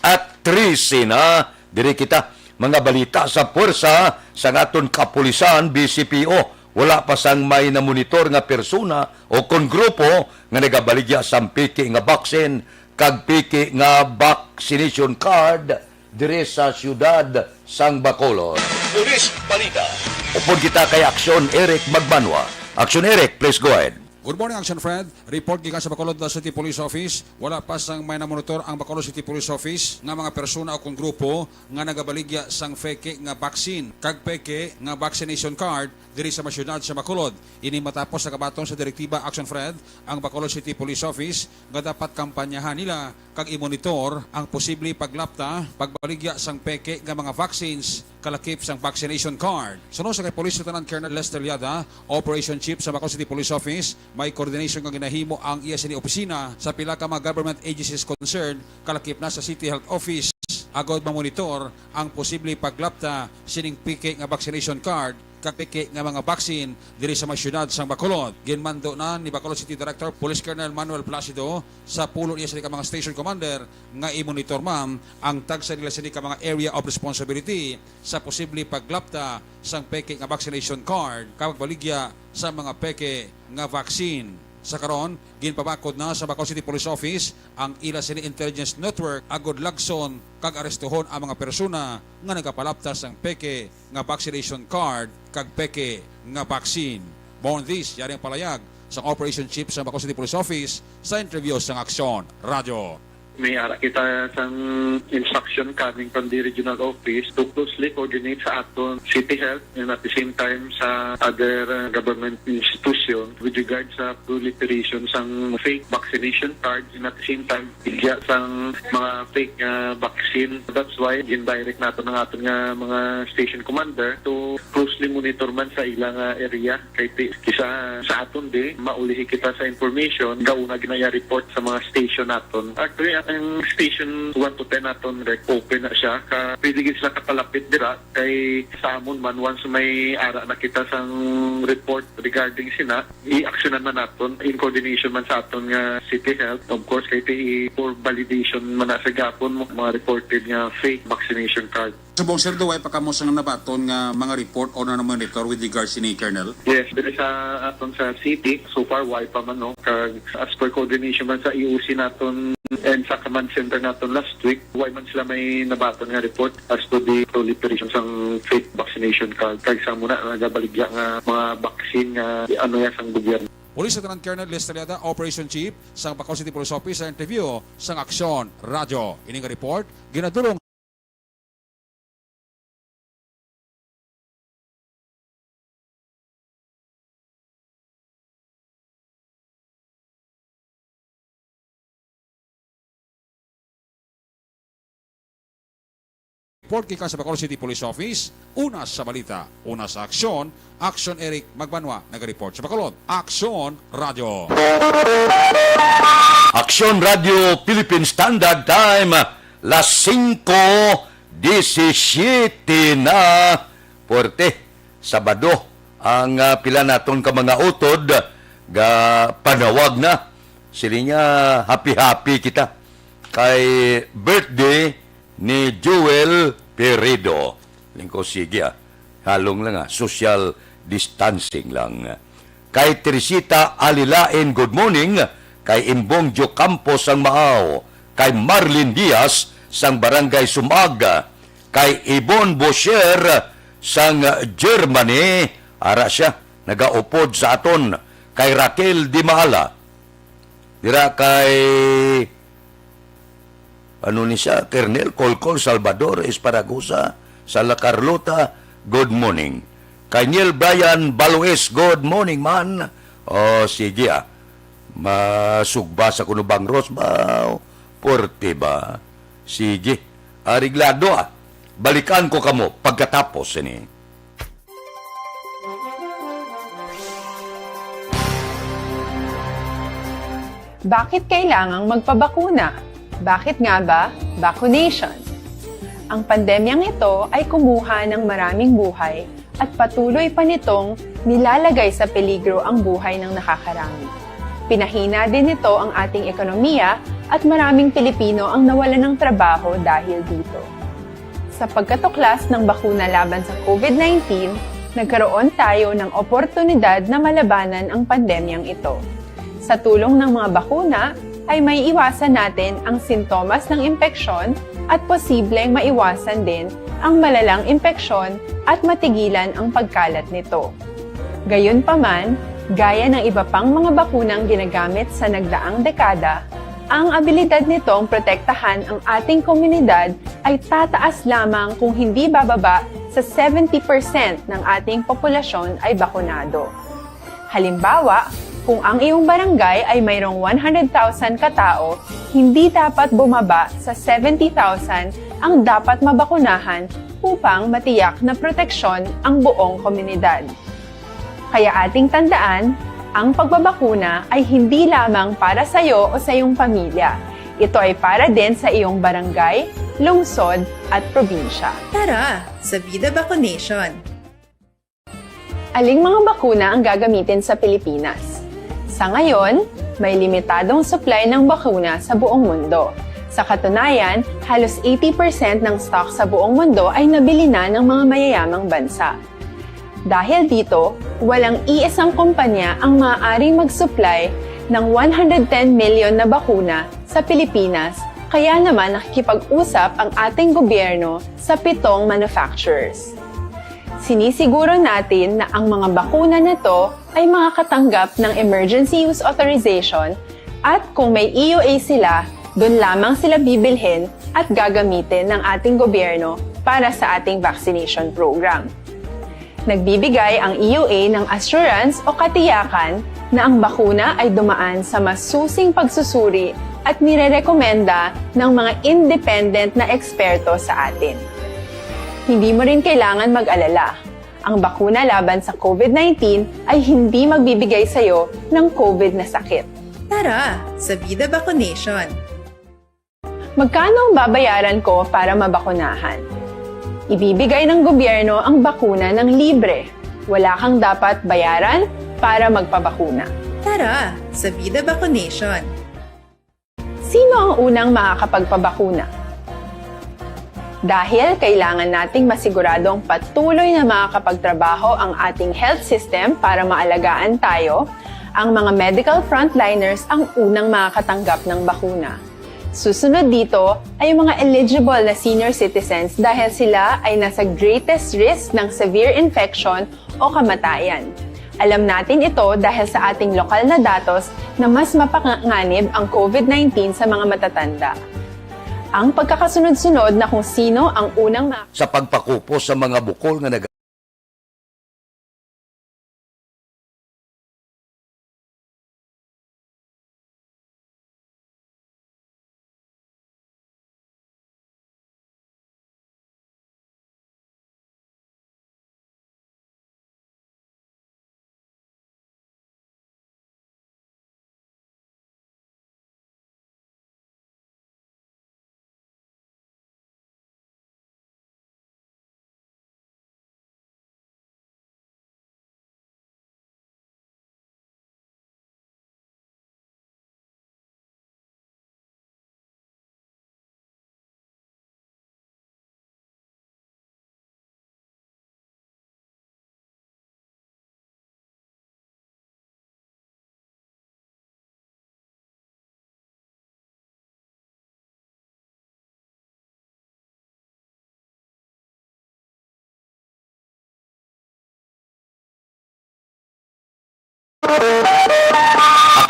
at trese na. Diri kita, mga balita sa puwersa sa aton kapulisan, B C P O. Wala pa sang may namonitor nga persona o kon grupo nga nagabaligya sang peke nga baksin kag peke nga vaccination card diri sa siyudad sang Bacolod. Pulis Balita. Upod kita kay Aksyon Eric Magbanwa. Aksyon Eric, please go ahead. Good morning, Action Fred. Report gikan sa Bacolod City Police Office. Wala pa sang may namonitor ang Bacolod City Police Office nga mga persona o kon grupo nga nagabaligya sang feke nga vaccine kag peke nga vaccination card diri sa mga syudad sa Bacolod. Ini matapos sa kabaton sa direktiba, Action Fred, ang Bacolod City Police Office nga dapat kampanyahan nila kag i-monitor ang posible paglapta, pagbaligya sang peke nga mga vaccines kalakip sang vaccination card. Suno sa kay Police Lieutenant Colonel Lester Liada, Operation Chief sa Bacolod City Police Office, may coordination nga ginahimo ang iya sini opisina sa pila ka mga government agencies concerned, kalakip na sa City Health Office, agod mamonitor ang posible paglapta sining peke nga vaccination card kag peke nga mga vaccine diri sa mga syudad sang Bacolod. Ginmando na ni Bacolod City Director Police Colonel Manuel Placido sa pulong niya sa mga station commander nga i-monitor man ang tagsa nila sini ka mga area of responsibility sa posible paglapta sang peke nga vaccination card kag pagbaligya sa mga peke nga vaccine. Sa karon, ginpabakod na sa Bacolod City Police Office ang ila sini intelligence network agod lagson kag arestuhon ang mga persona nga nagapalapta sang peke nga vaccination card kag peke nga vaccine. Mao na this, yari ang palayag sang Operation Chief sa Bacolod City Police Office sa interview sang Aksyon Radyo. May ara kita sang instruction coming from the regional office to closely coordinate sa aton city health and at the same time sa other, uh, government institution with regard sa proliferation sang fake vaccination cards and at the same time, igya sang mga fake nga vaccine. That's why gin-direct naton ang aton nga mga station commander to closely monitor man sa ila nga area. Kay ti-, kisa sa aton di, maulihi kita sa information, gauna ginaya report sa mga station naton. Actually, ang, Ang station one to ten naton, like, open na siya. Ka, pwede gid sila kapalapit dira. Kay sa amon man, once may ara na kita sang report regarding sina, i-actionan man naton in coordination man sa aton nga City Health. Of course, kay ti-, for validation man na sa gapon mo, mga reported nga fake vaccination card. Subong, sir, do, way pa kamo sang nabaton nga mga report or na-monitor with regards sini, Colonel? Yes, diri sa aton sa city, so far, way pa man, no? Kag as per coordination man sa E O C naton and sa command center naton last week, way man sila may nabaton nga report as to the proliferation sang fake vaccination card. Kag sa muna, nagabaligya nga mga vaccine nga ano ya sang gobyerno. Police Lieutenant Colonel Lester Liada, Operation Chief sang Bacolod City Police Office, sa interview sang Aksyon Radyo. Ini nga report ginadulong report gikan sa Bacolod City Police Office. Una sa balita, una sa aksyon, Action Eric Magbanwa nagareport sa Bacolod. Aksyon Radyo. Aksyon Radyo Philippine Standard Time, las singko disisiete na. Puwerte, Sabado, ang, ah, pila naton ka mga utod ga panawag na. Sila nga happy-happy kita kay birthday ni Joel Peredo. Lingko, sige, ah. Halong lang, ah. Social distancing lang. Kay Teresita Alilain, good morning. Kay Imbong Diocampo sang Maaw. Kay Marlin Diaz sang Barangay Sumag. Kay Ibon Bosher sang Germany. Ara siya, nagaupod sa aton. Kay Raquel Di Maala. Dira kay, ano ni siya, Kernel Colcol Salvador Esparagosa, sa La Carlota, good morning. Kay Neil Brian Baloes, good morning, man. O, sige, ah. Masugba sa kuno bang Rosbaw? Porte ba? Sige. Areglado, ah. Balikan ko kamo pagkatapos ini. Bakit kailangang magpabakuna? Bakit nga ba vaccination? Ang pandemyang ito ay kumuha ng maraming buhay at patuloy pa nitong nilalagay sa peligro ang buhay ng nakakarami. Pinahina din nito ang ating ekonomiya at maraming Pilipino ang nawalan ng trabaho dahil dito. Sa pagkatuklas ng bakuna laban sa COVID nineteen, nagkaroon tayo ng oportunidad na malabanan ang pandemyang ito. Sa tulong ng mga bakuna, ay maiiwasan natin ang sintomas ng impeksyon at posibleng maiwasan din ang malalang impeksyon at matigilan ang pagkalat nito. Gayunpaman, gaya ng iba pang mga bakunang ginagamit sa nagdaang dekada, ang abilidad nitong protektahan ang ating komunidad ay tataas lamang kung hindi bababa sa seventy percent ng ating populasyon ay bakunado. Halimbawa, kung ang iyong barangay ay mayroong one hundred thousand katao, hindi dapat bumaba sa seventy thousand ang dapat mabakunahan upang matiyak na proteksyon ang buong komunidad. Kaya ating tandaan, ang pagbabakuna ay hindi lamang para sa iyo o sa iyong pamilya. Ito ay para din sa iyong barangay, lungsod, at probinsya. Tara, sa Vida Vaccination! Aling mga bakuna ang gagamitin sa Pilipinas? Sa ngayon, may limitadong supply ng bakuna sa buong mundo. Sa katunayan, halos eighty percent ng stock sa buong mundo ay nabili na ng mga mayayamang bansa. Dahil dito, walang iisang kumpanya ang maaaring mag-supply ng one hundred ten million na bakuna sa Pilipinas, kaya naman nakikipag-usap ang ating gobyerno sa pitong manufacturers. Sinisiguro natin na ang mga bakuna na to ay makakatanggap ng emergency use authorization at kung may E U A sila, doon lamang sila bibilhin at gagamitin ng ating gobyerno para sa ating vaccination program. Nagbibigay ang E U A ng assurance o katiyakan na ang bakuna ay dumaan sa masusing pagsusuri at nirerekomenda ng mga independent na eksperto sa atin. Hindi mo rin kailangan mag-alala. Ang bakuna laban sa COVID nineteen ay hindi magbibigay sa iyo ng COVID na sakit. Tara, sa Vida Vaccination! Magkano ang babayaran ko para mabakunahan? Ibibigay ng gobyerno ang bakuna ng libre. Wala kang dapat bayaran para magpabakuna. Tara sa Vida Vacunation! Sino ang unang makakapagpabakuna? Dahil kailangan nating masiguradong patuloy na makakapagtrabaho ang ating health system para maalagaan tayo, ang mga medical frontliners ang unang makakatanggap ng bakuna. Susunod dito ay ang mga eligible na senior citizens dahil sila ay nasa greatest risk ng severe infection o kamatayan. Alam natin ito dahil sa ating lokal na datos na mas mapanganib ang COVID nineteen sa mga matatanda. Ang pagkakasunod-sunod na kung sino ang unang ma- Sa pagpakupos sa mga bukol nga nag-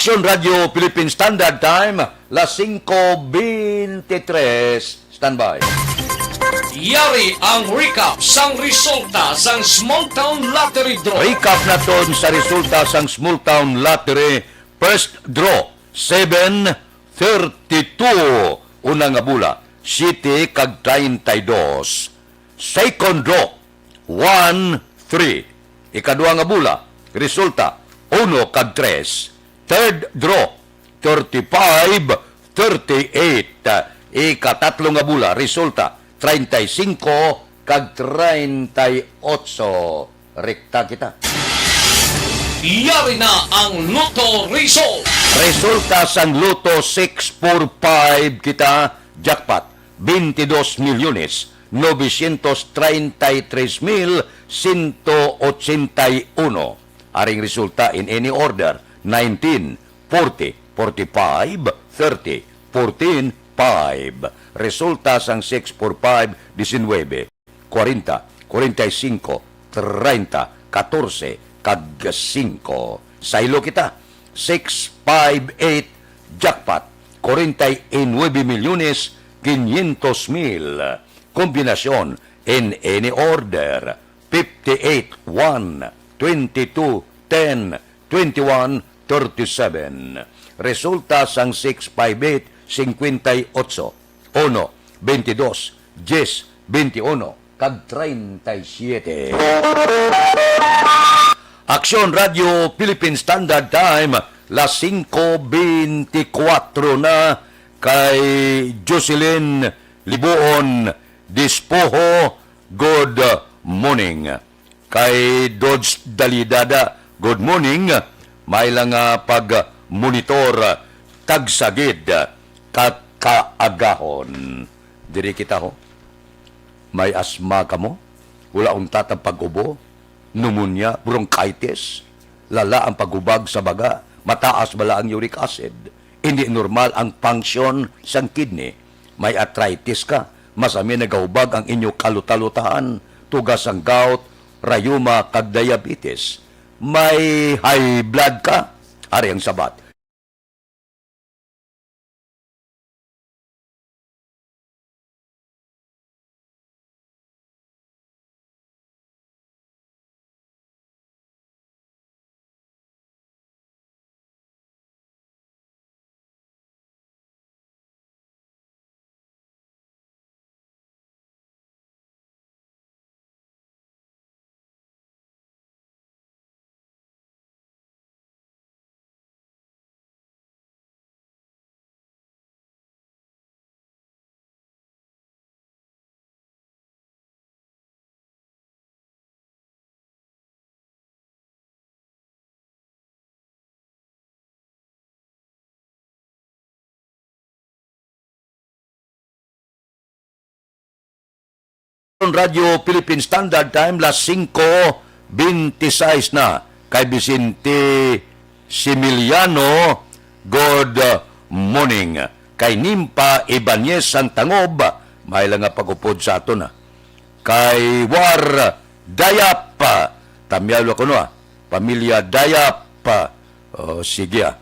Aksyon Radio Philippine Standard Time, las singko bente tres. Standby. Yari ang recap sang resulta sang Small Town Lottery Draw. Recap naton sa resulta sang Small Town Lottery First Draw, seven, thirty-two. Una nga bula, siyete kag treinta y dos. Second Draw, one, three. Ikadua nga bula, resulta, uno kag tres. Third Draw, thirty-five, thirty-eight. Ikatatlo nga bula, resulta, treinta y cinco kag treinta y ocho. Rekta kita. Yari na ang Lotto Result. Resulta sang Lotto six four five kita, jackpot, veintidós milyones novecientos treinta y tres mil ciento ochenta y uno. Aring resulta in any order, nineteen, forty, forty-five, thirty, fourteen, five. Resulta sang six four five, diecinuebe, cuarenta, cuarenta y cinco, treinta, catorce, kag cinco. Saylo kita, six five eight, jackpot, cuarenta y nueve millones quinientos mil. Kombinasyon in any order, fifty-eight, one, twenty-two, ten, twenty-one, thirty-seven. Resulta sang six five eight, cincuenta y ocho, uno, veintidós, diez, veintiuno, kag treinta y siete. Aksyon Radio Philippine Standard Time, las singko beintikwatro na. Kay Jocelyn Libuon Dispoho, good morning. Kay Dodge Dalidada, good morning. May lang nga pag-monitor, tagsa gid ka kaagahon. Diri kita, ho. May asma kamo? Wala untat ang pag-ubo? Pneumonia, bronchitis? Lala ang paghubag sa baga? Mataas bala ang uric acid? Hindi normal ang function sang kidney? May arthritis ka? Masami nagahubag ang inyo kalutalutahan, tuga sang gout, rayuma, kag diabetes? May high blood ka? Ari ang sabat. Radyo Philippine Standard Time, las singko bente sais na. Kay Vicente Similiano, good morning. Kay Nimpa Ibanez sang Tangob, may lang nga pag-upod sa aton, ah. Kay War Dayap, tamyaw lang kuno, ah. Pamilya Dayap, oh, sige, ah.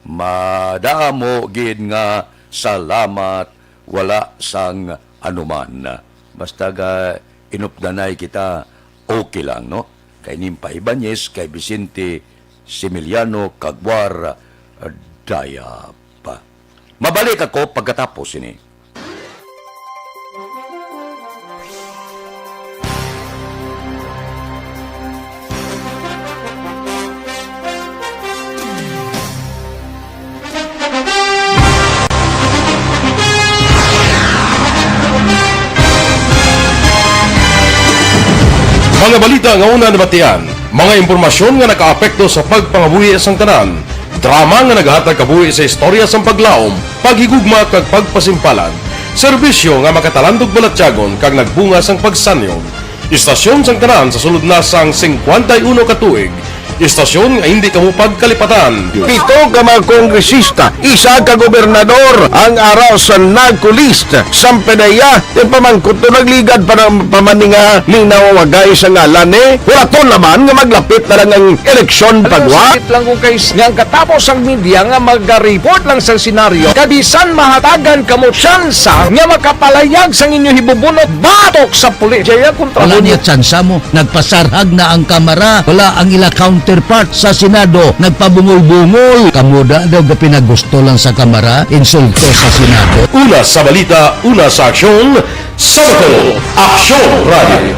Madamo gid nga salamat, wala sang anuman. Basta ga inupdanay kita, okay lang, no? Kay Nimpa Ibanez, kay Vicente Similiano, kag War Dayap. Mabalik ako pagkatapos ini. Mga balita nga una nabatian, mga impormasyon nga nakaapekto sa pagpangabuhi sang tanan, drama nga nagahatag kabuhi sa istorya sang paglaom, paghigugma kag pagpasimpalan, serbisyo nga makatalandog balatyagon kag nagbunga sang pagsanyog. Istasyon sang tanan sa sulod na sang singkwenta y uno ka tuig. Istasyon nga hindi kamo pagkalipatan. Pito ka mga kongresista, isa ka gobernador ang ara sa NAGCO list. Sang PDEA, ti pamangkot to, nagligad pa na, pa man ni nga linawagay sa ngalan, eh. Hulaton naman nga maglapit na lang ang eleksyon. Alam mo, pagwa. Sakit lang kung kay s-, nga ang katapos ang media nga maga-report lang sa senaryo. Kabisan mahatagan kamo tsansa nga makapalayag sang inyo hibubunot batok sa pulis. Jaya kontra. Wala mo niya tsansa mo. Nagpasarhag na ang Kamara. Wala ang ila counterpart sa Senado. Nagpabungol-bungol. Kamo da daw gapinagusto lang sa Kamara. Insulto sa Senado. Una sa balita, una sa aksyon, sa Bacolod, Aksyon Radio.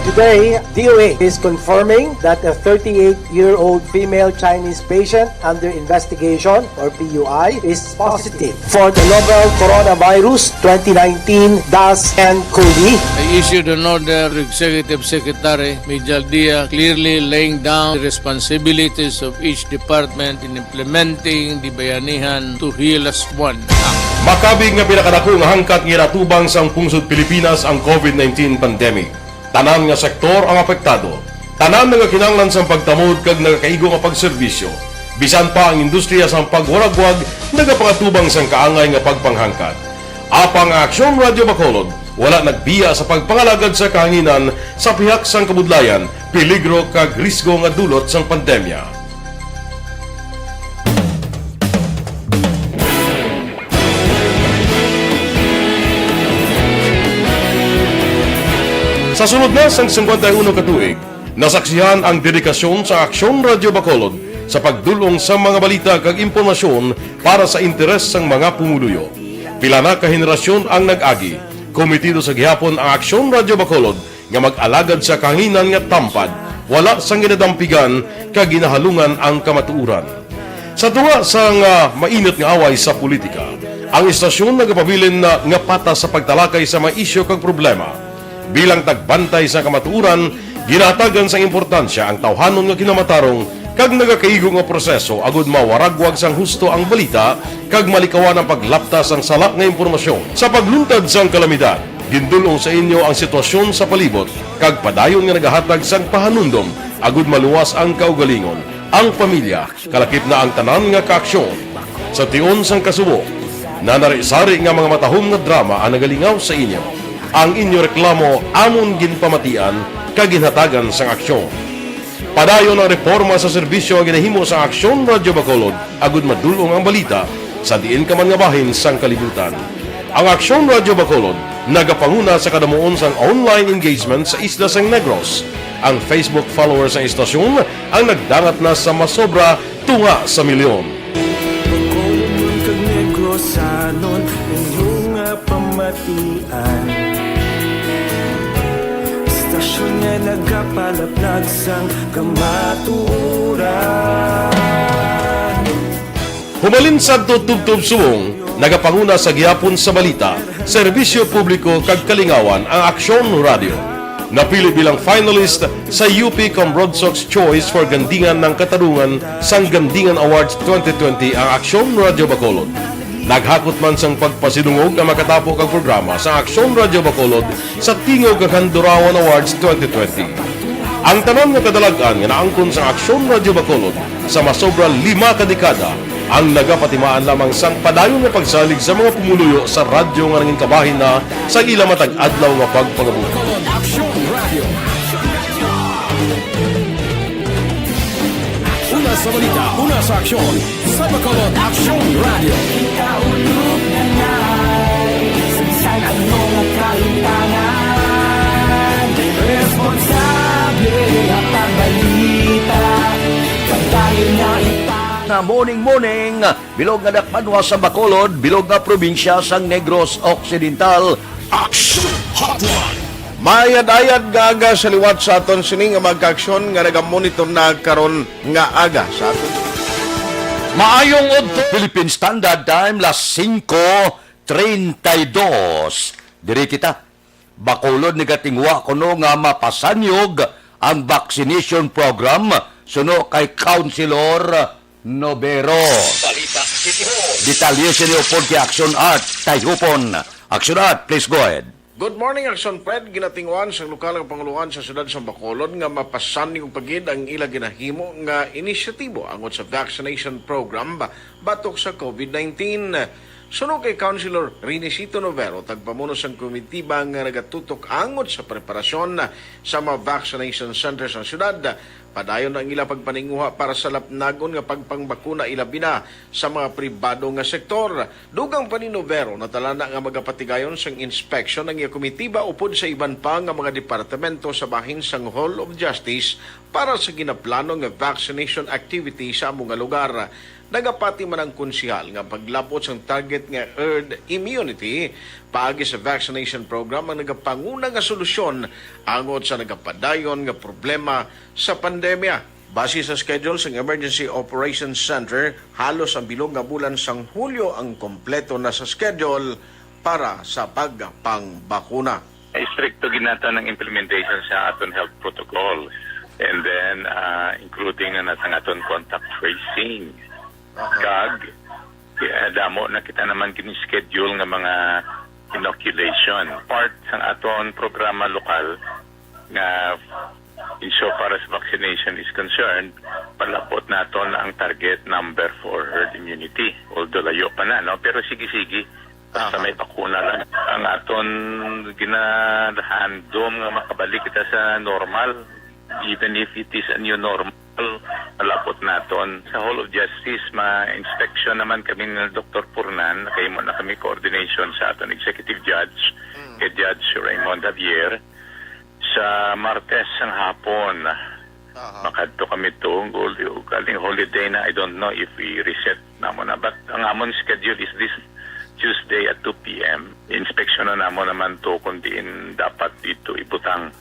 Today, D O A is confirming that a thirty-eight-year-old female Chinese patient under investigation, or P U I, is positive for the novel coronavirus twenty nineteen dash N cov. I issued an order to Executive Secretary Mijal Dia, clearly laying down the responsibilities of each department in implementing the Bayanihan to Heal Us One Act. Makabig nga pinakadako nga hangkat nga ginatubang sang pungsod Pilipinas ang covid nineteen pandemic. Tanan nga sektor ang apektado. Tanan nagakinahanglan sang pagtamod kag nagakaigo nga pagserbisyo. Bisan pa ang industriya sang pagwaragwag nagapangatubang sang kaangay nga pagpanghangkat. Apang ang Aksyon Radio Bacolod wala nagbiya sa pagpangalagad sa kahanginan sa pihak sang kabudlayan, peligro kag risgo nga dulot sang pandemya. Sa sulod na sang singkwenta y uno ka tuig, nasaksihan ang dedikasyon sa Aksyon Radio Bacolod sa pagdul-ong sa mga balita kag impormasyon para sa interes sang mga pumuluyo. Pila na ka henerasyon ang nag-agi. Komitido sa gihapon ang Aksyon Radio Bacolod nga mag-alagad sa kahanginan nga tampad, wala sang ginadampigan kag ginahalungan ang kamatuoran. Sa tunga sang, ah, mainit nga away sa politika, ang istasyon nagapabilin na nga patas sa pagtalakay sa mga isyu kag problema. Bilang tagbantay sa kamatuoran, ginahatagan sang importansya ang tawhanon nga kinamatarong kag nagakaigo nga proseso agud mawaragwag sang husto ang balita kag malikawan ang paglapta sang sala nga impormasyon. Sa pagluntad sang kalamidad, gindul-ong sa inyo ang sitwasyon sa palibot kag padayon nga nagahatag sang pahanumdom agud maluwas ang kaugalingon, ang pamilya, kalakip na ang tanan nga kaaksyon. Sa tion sang kasubo, nanari-sari nga mga matahom nga drama ang nagalingaw sa inyo. Ang inyo reklamo amon ginpamatian kag ginhatagan sang aksyon. Padayon ang reporma sa serbisyo nga ginahimo sa Aksyon Radyo Bacolod agud madul-ong ang balita sa diin ka man nga bahin sang kalibutan. Ang Aksyon Radyo Bacolod nagapanguna sa kadamuon sang online engagement sa isla sang Negros. Ang Facebook followers sang istasyon ang nagdangat na sa masobra tunga sa milyon. Bacolod kag Negrosanon, inyo nga pamatian. Istasyon nga nagapalaplag sang kamatuoran. Hubalin sadto tubtob subong, nagapanguna sa gihapon sa balita, serbisyo publiko kag kalingawan ang Aksyon Radyo. Napili bilang finalist sa U P Cambrodsoc's Choice for Gandingan ng Katarungan sang Gandingan Awards twenty twenty ang Aksyon Radyo Bacolod. Naghakot man sang pagpasidungog ang makatapo kag programa sa Aksyon Radyo Bacolod sa Tingog kag Handurawan Awards twenty twenty. Ang tanan nga kadalag-an nga naangkon sang Aksyon Radyo Bacolod sa masobra lima ka dekada ang nagapatimaan lamang sang padayon nga pagsalig sa mga pumuluyo sa radyo nga nangin kabahin na sa ila matag adlaw nga pagpangabuhi. Bacolod Aksyon Radio. Una sa balita, una sa aksyon, sa Bacolod Aksyon Radio. Ikaulog na nga, sa bisan ano nga kahimtangan, responsable ang pagbalita, pagdayon na ipang- Na morning, morning, bilog nga dakpanwa sa Bacolod, bilog nga probinsya sang Negros Occidental. Action Hotline. Mayad-ayad nga aga sa liwat sa aton sini nga mga kaaksyon nga nagamonitor na karon nga aga sa aton. Maayong udto. Philippine Standard Time, las singko treinta y dos. Diri kita. Bacolod nagatingwa kuno nga mapasanyog ang vaccination program, suno kay Councilor Novero. Balita City Hall. Detalye sini upod kay Action Art Tayhupon. Action Art, please go ahead. Good morning, Action Fred. Ginatinguan sang lokal nga pangulohan sa siyudad sa Bacolod nga mapasanyog pa gid ang ila ginahimo nga inisyatibo angot sa vaccination program batok sa COVID nineteen. Suno kay Councilor Renesito Novero, tagpamuno sang komitiba nga nagatutok angot sa preparasyon sa mga vaccination center sa siyudad, padayon ang ila pagpaninguha para sa lapnagon nga pagpangbakuna, ilabi na sa mga pribado nga sektor. Dugang pa ni Novero, nadala na nga magapatigayon sang inspeksyon ang iya komitiba upod sa iban pa nga mga departamento sa bahin sang Hall of Justice para sa ginaplano nga vaccination activity sa amo nga lugar. Nagapati man ang konsehal nga paglab-ot sang target nga herd immunity paagi sa vaccination program ang nagapanguna nga solusyon angot sa nagapadayon nga problema sa pandemya. Base sa schedule sang Emergency Operations Center, halos ang bilog nga bulan sang Hulyo ang kompleto na sa schedule para sa pagpangbakuna. Istrikto gid naton ang implementation sa aton health protocols. And then, ah, including na sa aton contact tracing. Aha. Kag, eh, damo na kita naman gin-schedule nga mga inoculation. Part sang aton programa lokal nga insofar as vaccination is concerned, palabot naton na ang target number for herd immunity. Although layo pa na, no? Pero sige-sige, basta Aha. may bakuna lang. Ang aton ginahandom nga makabalik kita sa normal, even if it is a new normal, palabot naton. Sa Hall of Justice, ma-inspection naman kami ni Doktor Purnan. Nakahimo na kami coordination sa aton executive judge, Mm. kay Judge Raymond Javier. Sa Martes sang hapon, Aha. makadto kami to, ug galing holiday na, I don't know if i-reset namo na. But ang amon schedule is this Tuesday at two p.m. Inspeksyon na namo naman to kung diin dapat dito ibutang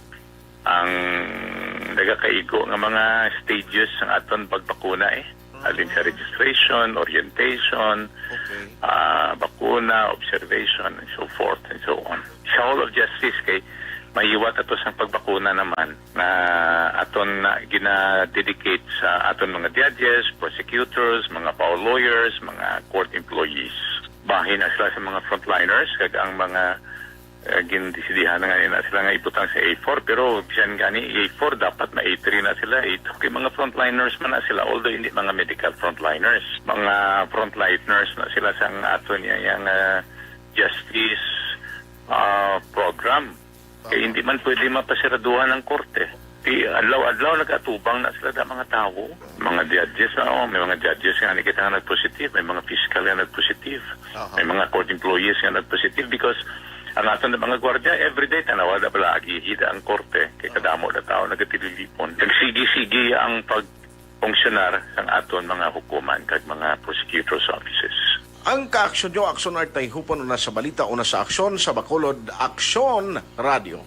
ang nagakaigo nga mga stages sang aton pagbakuna, eh. Halin sa registration, orientation, Okay. ah, bakuna, observation, and so forth and so on. Sa Hall of Justice, kay mahiwat ato sang pagbakuna naman nga aton na gina-dedicate sa aton mga judges, prosecutors, mga PAO lawyers, mga court employees. Bahin na sila sa mga frontliners, kag ang mga, eh, gindesidihan na nga nila sila nga ibutang sa A four, pero bisan gani A four, dapat ma-A three na sila. Ito kay mga frontliners man na sila, although hindi mga medical frontliners. Mga frontliners na sila sa aton niya, yang, ah, justice, ah, program. Kay hindi man pwede mapasiraduhan ang korte. Di adlaw-adlaw nag-atubang na sila da mga tawo. Mga judges, oh, may mga judges nga nakita nga nag-positive, may mga fiscal nga nag-positive, Aha. may mga court employees nga nag-positive because ang aton na mga gwardiya, everyday, tanawa na bala, agihida ang korte. Kay kadamo na tao nagatililipon. Nagsigi-sigi ang pag-, funksyonar sang aton mga hukuman kag mga prosecutor's offices. Ang kaaksyon nyo, Aksyon Art Tayhupon, una sa balita, una sa aksyon, sa Bacolod, Aksyon Radio.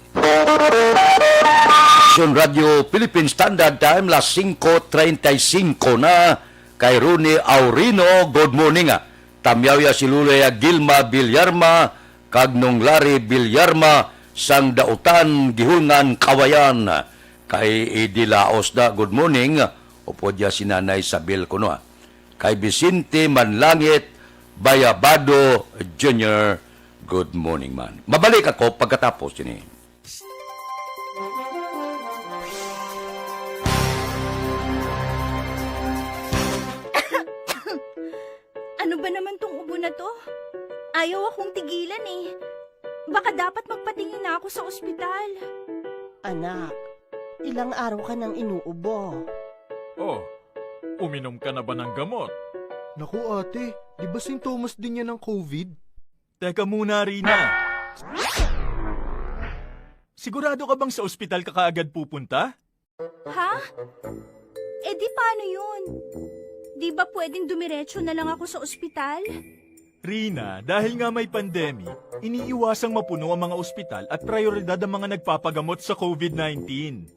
Aksyon Radio, Philippine Standard Time, las singko treinta y cinco na. Kay Ronnie Aurino, good morning, ah. Tamyaw ya si Lulay Gilma Villarma, kag Nong Larry Villarma, sang Dautan, Gihulngan, Kawayan. Kay Idi Laos da, good morning. Upod ya si Nanay Isabel kuno, ah. Kay Vicente Manlangit, Bayabado Junior, good morning man. Mabalik ako pagkatapos ini. Ano ba naman tong ubo na to? Ayaw akong tigilan eh. Baka dapat magpatingin na ako sa ospital. Anak, ilang araw ka nang inuubo. Oh, uminom ka na ba ng gamot? Naku ate, di ba sintomas din yan ng COVID? Teka muna, Rina. Sigurado ka bang sa ospital ka kaagad pupunta? Ha? Eh di paano yun? Di ba pwedeng dumiretso na lang ako sa ospital? Rina, dahil nga may pandemic, iniiwasang mapuno ang mga ospital at prioridad ang mga nagpapagamot sa COVID nineteen.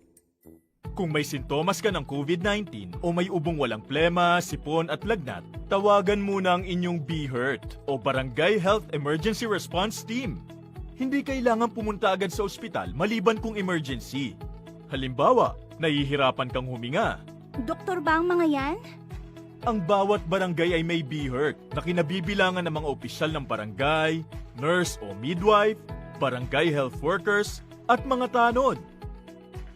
Kung may sintomas ka ng COVID nineteen o may ubong walang plema, sipon at lagnat, tawagan muna ang inyong BHERT o Barangay Health Emergency Response Team. Hindi kailangan pumunta agad sa ospital maliban kung emergency. Halimbawa, nahihirapan kang huminga. Doktor ba ang mga yan? Ang bawat barangay ay may BHERT na kinabibilangan ng mga opisyal ng barangay, nurse o midwife, barangay health workers, at mga tanod.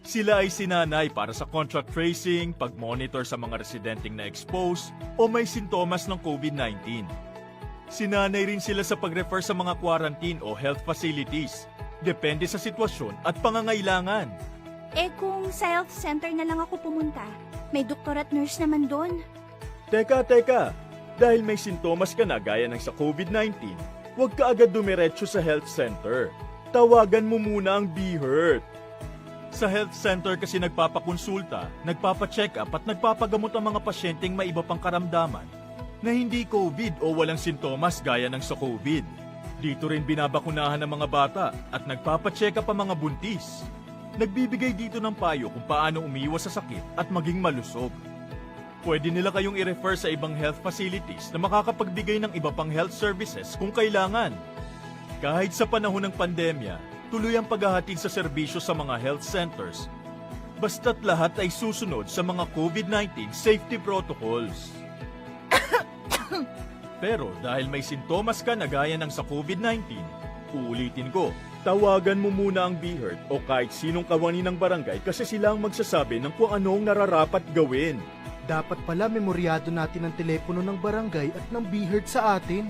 Sila ay sinanay para sa contact tracing, pag-monitor sa mga residenteng na-expose o may sintomas ng COVID nineteen. Sinanay rin sila sa pag-refer sa mga quarantine o health facilities, depende sa sitwasyon at pangangailangan. Eh kung sa health center na lang ako pumunta, may doktor at nurse naman doon. Teka, teka! Dahil may sintomas ka na gaya ng sa COVID nineteen, huwag ka agad dumiretso sa health center. Tawagan mo muna ang BHERT. Sa health center kasi nagpapakonsulta, nagpapacheck-up at nagpapagamot ang mga pasyenteng may iba pang karamdaman na hindi COVID o walang sintomas gaya ng sa COVID. Dito rin binabakunahan ang mga bata at nagpapacheck-up ang mga buntis. Nagbibigay dito ng payo kung paano umiwas sa sakit at maging malusog. Pwede nila kayong i-refer sa ibang health facilities na makakapagbigay ng iba pang health services kung kailangan. Kahit sa panahon ng pandemya, tuloy ang paghahatid sa serbisyo sa mga health centers, basta't lahat ay susunod sa mga COVID nineteen safety protocols. Pero dahil may sintomas ka na gaya ng sa COVID nineteen, uulitin ko, tawagan mo muna ang BHERT o kahit sinong kawani ng barangay kasi sila ang magsasabi ng kung ano ang nararapat gawin. Dapat pala memoryado natin ang telepono ng barangay at ng BHERT sa atin.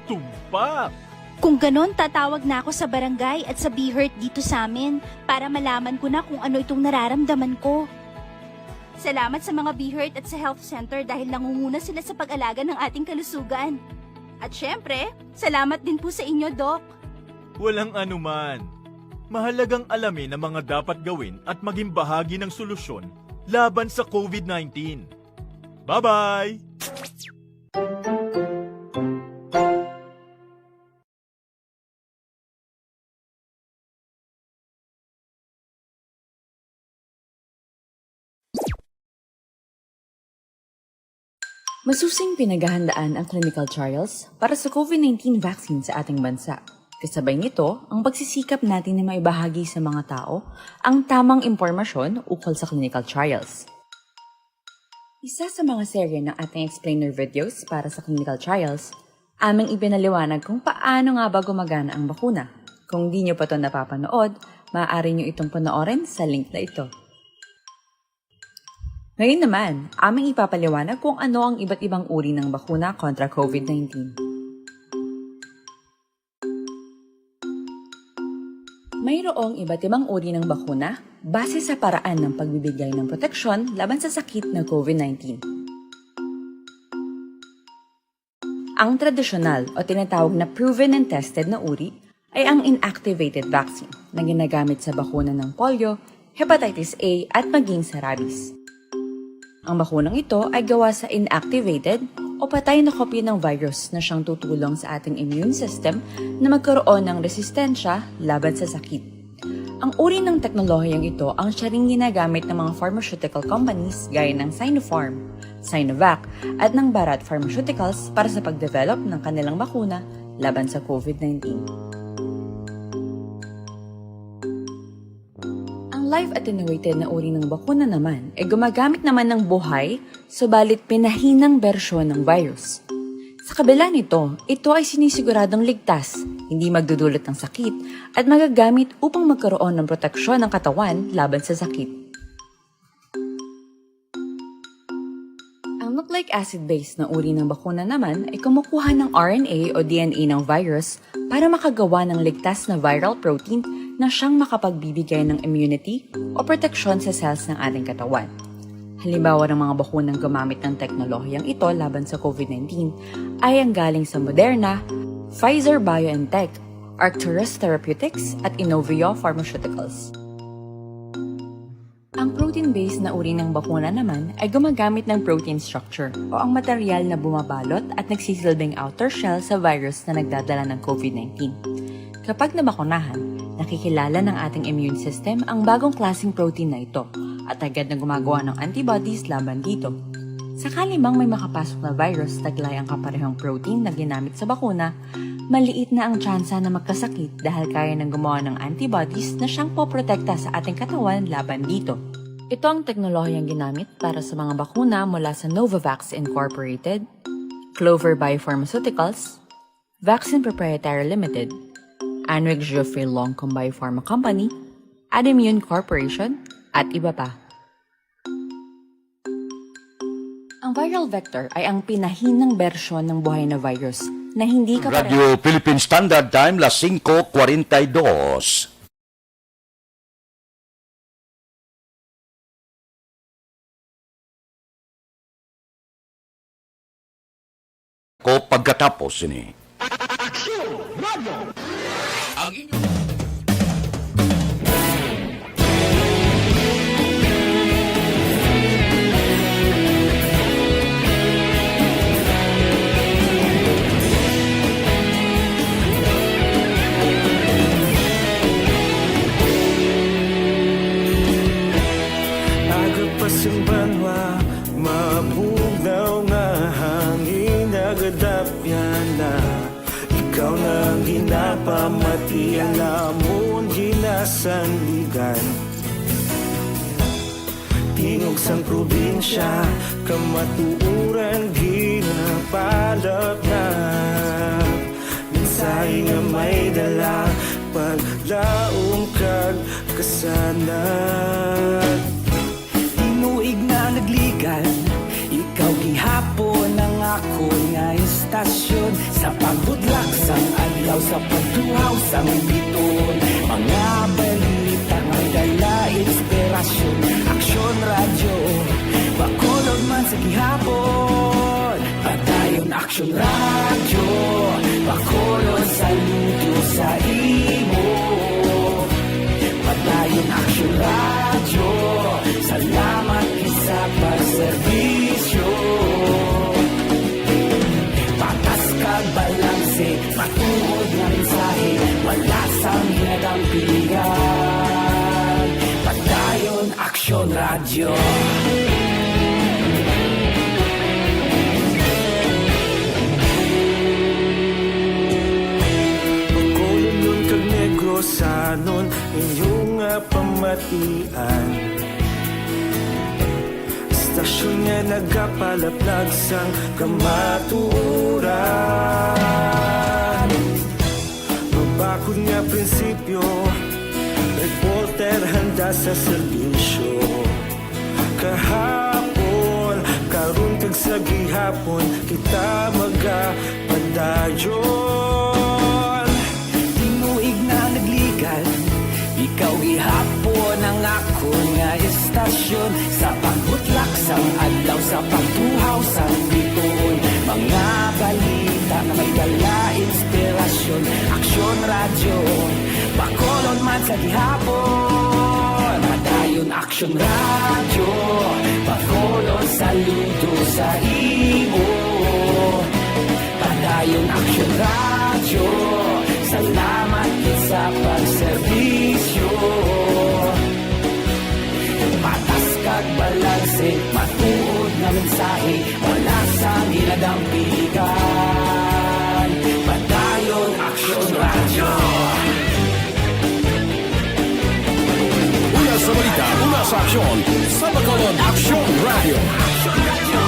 Tumpak! Kung ganon, tatawag na ako sa barangay at sa BHERT dito sa amin para malaman ko na kung ano itong nararamdaman ko. Salamat sa mga BHERT at sa health center dahil nangunguna sila sa pag-alaga ng ating kalusugan. At syempre, salamat din po sa inyo, Doc. Walang anuman. Mahalagang alamin ang mga dapat gawin at maging bahagi ng solusyon laban sa COVID nineteen. Bye-bye! Masusing pinaghahandaan ang clinical trials para sa COVID nineteen vaccine sa ating bansa. Kasabay nito, ang pagsisikap natin na maibahagi sa mga tao ang tamang impormasyon ukol sa clinical trials. Isa sa mga serye ng ating explainer videos para sa clinical trials, aming ipinaliwanag kung paano nga ba gumagana ang bakuna. Kung di nyo pa to napapanood, maaari nyo itong panoorin sa link na ito. Ngayon naman, aming ipapaliwanag kung ano ang iba't ibang uri ng bakuna kontra COVID nineteen. Mayroong iba't ibang uri ng bakuna base sa paraan ng pagbibigay ng proteksyon laban sa sakit na COVID nineteen. Ang tradisyonal o tinatawag na proven and tested na uri ay ang inactivated vaccine na ginagamit sa bakuna ng polio, hepatitis A at maging sa rabies. Ang bakunang ito ay gawa sa inactivated o patay na kopya ng virus na siyang tutulong sa ating immune system na magkaroon ng resistensya laban sa sakit. Ang uri ng teknolohiyang ito ang siya ring ginagamit ng mga pharmaceutical companies gaya ng Sinopharm, Sinovac, at ng Bharat Pharmaceuticals para sa pag-develop ng kanilang bakuna laban sa COVID nineteen. Ang live attenuated na uri ng bakuna naman ay gumagamit naman ng buhay, subalit pinahinang bersyon ng virus. Sa kabila nito, ito ay sinisiguradong ligtas, hindi magdudulot ng sakit, at magagamit upang magkaroon ng proteksyon ng katawan laban sa sakit. Ang nucleic acid-based na uri ng bakuna naman ay kumukuha ng R N A o D N A ng virus para makagawa ng ligtas na viral protein na siyang makapagbibigay ng immunity o proteksyon sa cells ng ating katawan. Halimbawa ng mga bakunang gumamit ng teknolohiyang ito laban sa COVID nineteen ay ang galing sa Moderna, Pfizer-BioNTech, Arcturus Therapeutics, at Inovio Pharmaceuticals. Ang protein-based na uri ng bakuna naman ay gumagamit ng protein structure o ang material na bumabalot at nagsisilbing outer shell sa virus na nagdadala ng COVID nineteen. Kapag nabakunahan, nakikilala ng ating immune system ang bagong klaseng protein na ito at agad na gumagawa ng antibodies laban dito. Sakali mang may makapasok na virus, taglay ang kaparehong protein na ginamit sa bakuna, maliit na ang tsansa na magkasakit dahil kaya nang gumawa ng antibodies na siyang poprotekta sa ating katawan laban dito. Ito ang teknolohiyang ginamit para sa mga bakuna mula sa Novavax Incorporated, Clover Biopharmaceuticals, Vaccine Proprietary Limited, Anrig Geoffrey Longcom Biopharma Company, Adimmune Corporation, at iba pa. Ang viral vector ay ang pinahinang bersyon ng buhay na virus na hindi kapareho. Radyo Philippine Standard Time, las singko kwarenta y dos. Ko pagkatapos sini. Aksyon Radio! Ang inyo Aga pa sing banwa, mabugnaw nga hangin, nagadapyan na. Ikaw na ang ginapamati, ang amon ginasandigan. Tingog sang probinsya, kamatuoran ginapalapnap. Mensahe nga may dala, paglaom kag kasanag. Tinuig na nagligan, ikaw gihapon ang akon nga istasyon. Sa pagbudlak sang adlaw, sa pagtuhaw sang bituon, mga balita may dala inspirasyon. Aksyon Radyo, Bacolod man sa gihapon. Padayon Aksyon Radyo, Bacolod, saludo sa imo. Padayon Aksyon Radyo, salamat gid sa pagserbisyo. Patas kag balanse, matuod nga mensahe, wala sang hinadampigan. Padayon Aksyon Radyo. Bacolodnon kag Negrosanon, inyo nga pamatian. Istasyon nga nagapalaplag sang kamatuoran. Mabakod nga prinsipyo, reporter handa sa serbisyo. Kahapon, karon kag sa gihapon, kita magapadayon. Tinuig na nagligan, ikaw gihapon ang akon nga istasyon. Sa pagbutlak sang adlaw, sa pagtuhaw sang bituon, mga balita nga may dala inspirasyon. Aksyon Radyo, Bacolod man sa gihapon. Padayon Aksyon Radyo, Bacolod, saludo sa imo. Padayon Aksyon Radyo, salamat gid sa pagserbisyo. Patas kag balanse, matuod nga mensahe, wala sang ginadampigan. Padayon Aksyon Radyo. Una sa balita, una sa aksyon, sa Bacolod Aksyon Radyo. Aksyon Radyo.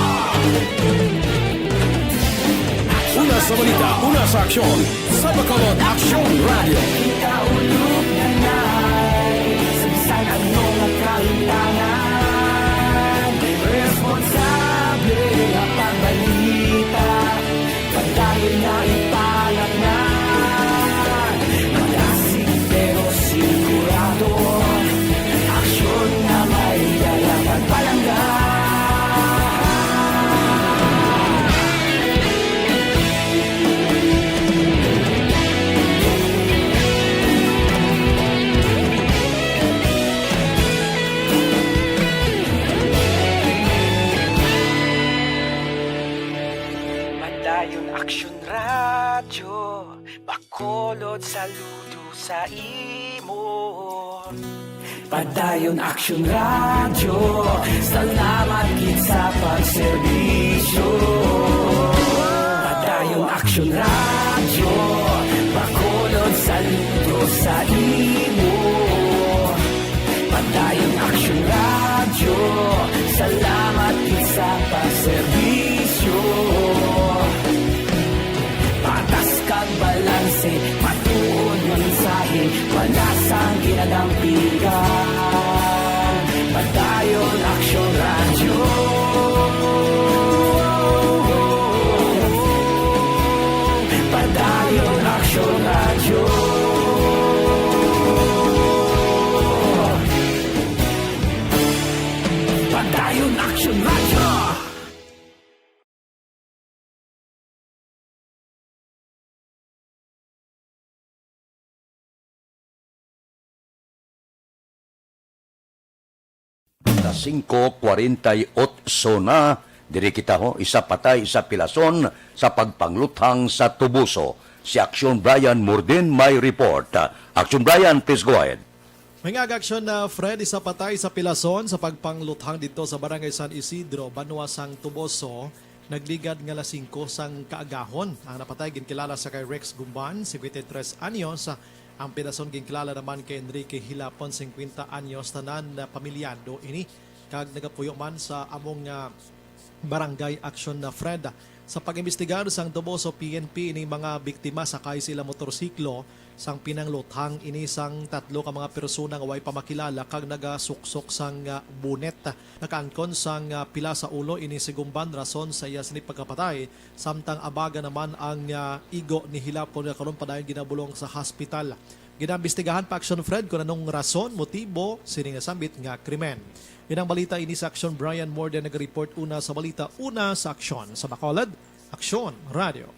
Balita, una sa aksyon, sa Bacolod Aksyon Radio. Kita ulog na nai, sa bisan anong kaintanan, may responsable nga pagbalita. Padayon na ipalatnan, malasig pero sigurado. Aksyon na may dala kag palangga. Padayon Aksyon Radyo, Bacolod, saludo sa imo. Padayon Aksyon Radyo, salamat gid sa pagserbisyo. Padayon Aksyon Radyo, Bacolod, saludo sa imo. Padayon Aksyon Radyo, salamat gid sa pagserbisyo. Patas kag balanse, matuod nga mensahe, wala sang ginadampigan. Padayon Aksyon Radyo. Padayon Aksyon Radyo. Padayon Aksyon Radyo. Alas singko kwarenta y otso na, diri kita ho, isa patay, isa pilason, sa pagpangluthang sa Tubuso. Si Aksyon Brian Murdin may report. Aksyon Brian, please go ahead. May nga aksyon na Fred, isa patay, isa pilason sa pagpangluthang didto sa Barangay San Isidro, banwa sang Tuboso, nagligad nga alas singko sang kaagahon. Ang napatay ginkilala sa kay Rex Gumban, singkwenta y tres anyos. Ang pilason ginkilala naman kay Enrique Hilapon, singkwenta anyos, tanan na pamilyado ini kag nagapuyo man sa among, ah, barangay aksyon na Fred. Sa pag-imbestigar sang Tuboso P N P, ining mga biktima sakay sa ila motorsiklo sang pinangluthang ini sang tatlo ka mga persona nga way pa makilala kag nagasuksok sang, ah, bonnet. Nakaangkon sang, ah, pila sa ulo ini si Gumban rason sa iya sini pagkapatay, samtang abaga naman ang, ah, igo ni Hilapon nga karon padayon ginabulong sa hospital. Ginaimbestigahan pa Aksyon Fred kung anong rason, motibo sini nga sambit nga krimen. Inang balita ini sa Aksyon, Brian Morden naga-report una sa balita, una sa Aksyon. Sa Bacolod, Aksyon Radio.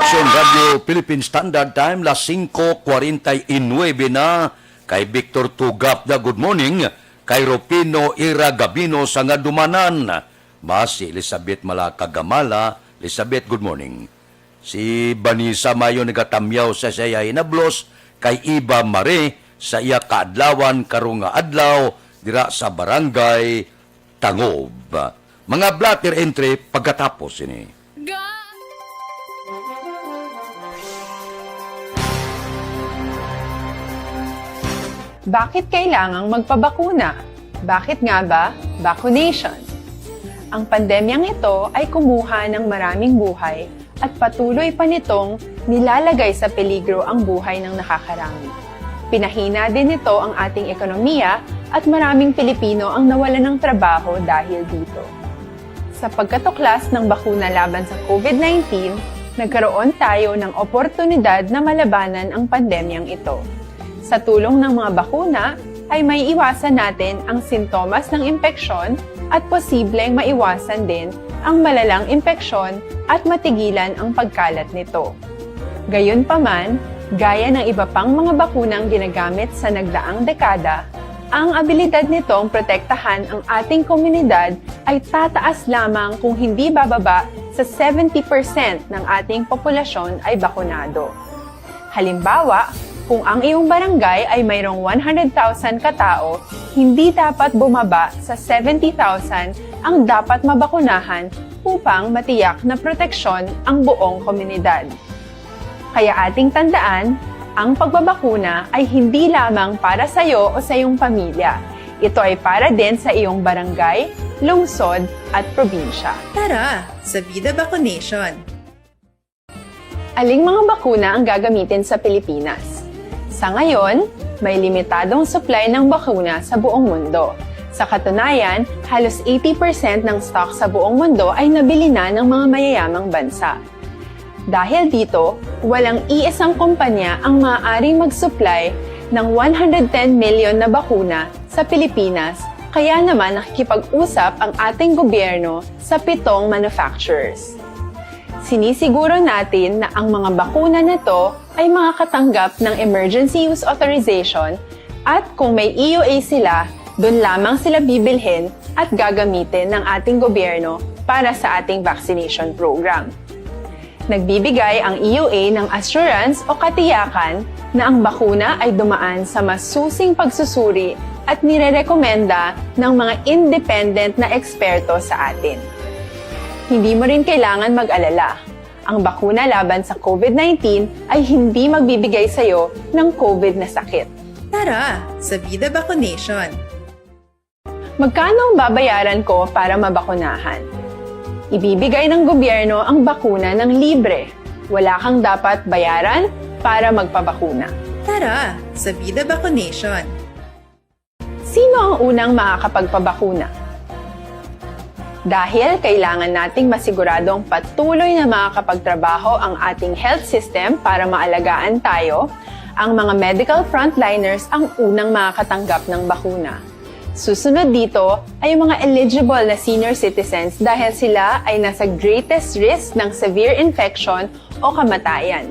Aksyon Radio Philippine Standard Time, las singko kwarenta y nuebe na. Kay Victor Tugap na good morning. Kay Rufino Ira Gabino sa Ngadumanan. Mas si Elizabeth Malaka Gamala. Elizabeth, good morning. Si Vanessa Mayo nagatamyaw sa siya hinablos kay Eva Marie sa iya kaadlawan karong nga adlaw dira sa Barangay Tangob. Mga blotter entry pagkatapos sini. Ga- Bakit kailangang magpabakuna? Bakit nga ba vaccination? Ang pandemyang ito ay kumuha ng maraming buhay at patuloy pa nitong nilalagay sa peligro ang buhay ng nakakarami. Pinahina din nito ang ating ekonomiya at maraming Pilipino ang nawalan ng trabaho dahil dito. Sa pagkatuklas ng bakuna laban sa COVID nineteen, nagkaroon tayo ng oportunidad na malabanan ang pandemyang ito. Sa tulong ng mga bakuna, ay may iwasan natin ang sintomas ng impeksyon at posibleng maiwasan din ang malalang impeksyon at matigilan ang pagkalat nito. Gayunpaman, gaya ng iba pang mga bakunang ginagamit sa nagdaang dekada, ang abilidad nitong protektahan ang ating komunidad ay tataas lamang kung hindi bababa sa seventy percent ng ating populasyon ay bakunado. Halimbawa, kung ang iyong barangay ay mayroong one hundred thousand ka tao, hindi dapat bumaba sa seventy thousand ang dapat mabakunahan upang matiyak na proteksyon ang buong komunidad. Kaya ating tandaan, ang pagbabakuna ay hindi lamang para sa iyo o sa iyong pamilya. Ito ay para din sa iyong barangay, lungsod, at probinsya. Tara, sa Vida Vaccination! Aling mga bakuna ang gagamitin sa Pilipinas? Sa ngayon, may limitadong supply ng bakuna sa buong mundo. Sa katunayan, halos eighty percent ng stock sa buong mundo ay nabili na ng mga mayayamang bansa. Dahil dito, walang iisang kumpanya ang maaaring mag-supply ng one hundred ten million na bakuna sa Pilipinas, kaya naman nakikipag-usap ang ating gobyerno sa pitong manufacturers. Sinisiguro natin na ang mga bakuna na to ay makakatanggap ng emergency use authorization, at kung may E U A sila, doon lamang sila bibilhin at gagamitin ng ating gobyerno para sa ating vaccination program. Nagbibigay ang E U A ng assurance o katiyakan na ang bakuna ay dumaan sa masusing pagsusuri at nirerekomenda ng mga independent na eksperto sa atin. Hindi mo rin kailangan mag-alala. Ang bakuna laban sa COVID nineteen ay hindi magbibigay sa iyo ng COVID na sakit. Tara sa Vida Vaccination! Magkano ang babayaran ko para mabakunahan? Ibibigay ng gobyerno ang bakuna ng libre. Wala kang dapat bayaran para magpabakuna. Tara sa Vida Vaccination! Sino ang unang makakapagpabakuna? Dahil kailangan nating masiguradong patuloy na makakapagtrabaho ang ating health system para maalagaan tayo, ang mga medical frontliners ang unang makakatanggap ng bakuna. Susunod dito ay ang mga eligible na senior citizens dahil sila ay nasa greatest risk ng severe infection o kamatayan.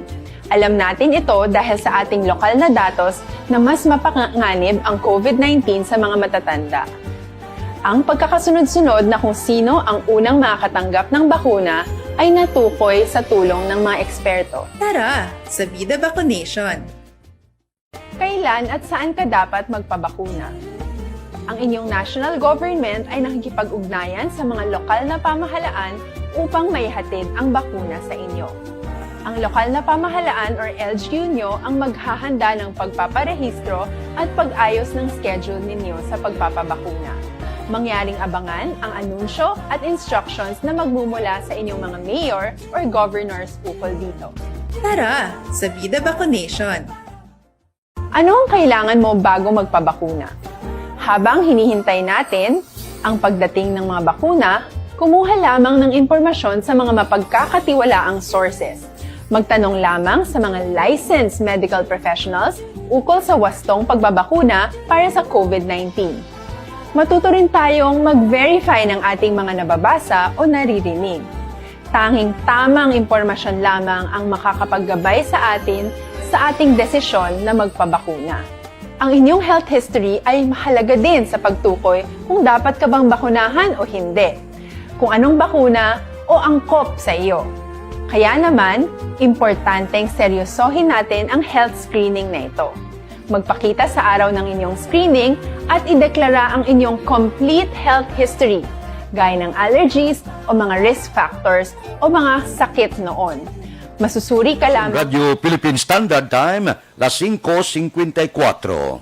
Alam natin ito dahil sa ating lokal na datos na mas mapanganib ang COVID nineteen sa mga matatanda. Ang pagkakasunod-sunod na kung sino ang unang makakatanggap ng bakuna ay natukoy sa tulong ng mga eksperto. Tara sa Vida Vaccination! Kailan at saan ka dapat magpabakuna? Ang inyong national government ay nakikipag-ugnayan sa mga lokal na pamahalaan upang maihatid ang bakuna sa inyo. Ang lokal na pamahalaan or L G U nyo ang maghahanda ng pagpaparehistro at pag-ayos ng schedule ninyo sa pagpapabakuna. Mangyaring abangan ang anunsyo at instructions na magmumula sa inyong mga mayor or governors ukol dito. Tara sa Vida Vaccination! Ano ang kailangan mo bago magpabakuna? Habang hinihintay natin ang pagdating ng mga bakuna, kumuha lamang ng impormasyon sa mga mapagkakatiwalaang sources. Magtanong lamang sa mga licensed medical professionals ukol sa wastong pagbabakuna para sa COVID nineteen. Matuto rin tayong mag-verify ng ating mga nababasa o naririnig. Tanging tamang impormasyon lamang ang makakapaggabay sa atin sa ating desisyon na magpabakuna. Ang inyong health history ay mahalaga din sa pagtukoy kung dapat ka bang bakunahan o hindi, kung anong bakuna o angkop sa iyo. Kaya naman, importanteng seryosohin natin ang health screening na ito. Magpakita sa araw ng inyong screening at ideklara ang inyong complete health history, gaya ng allergies o mga risk factors o mga sakit noon. Masusuri ka lamang. Radyo Philippine Standard Time, las singko singkwenta y kuwatro.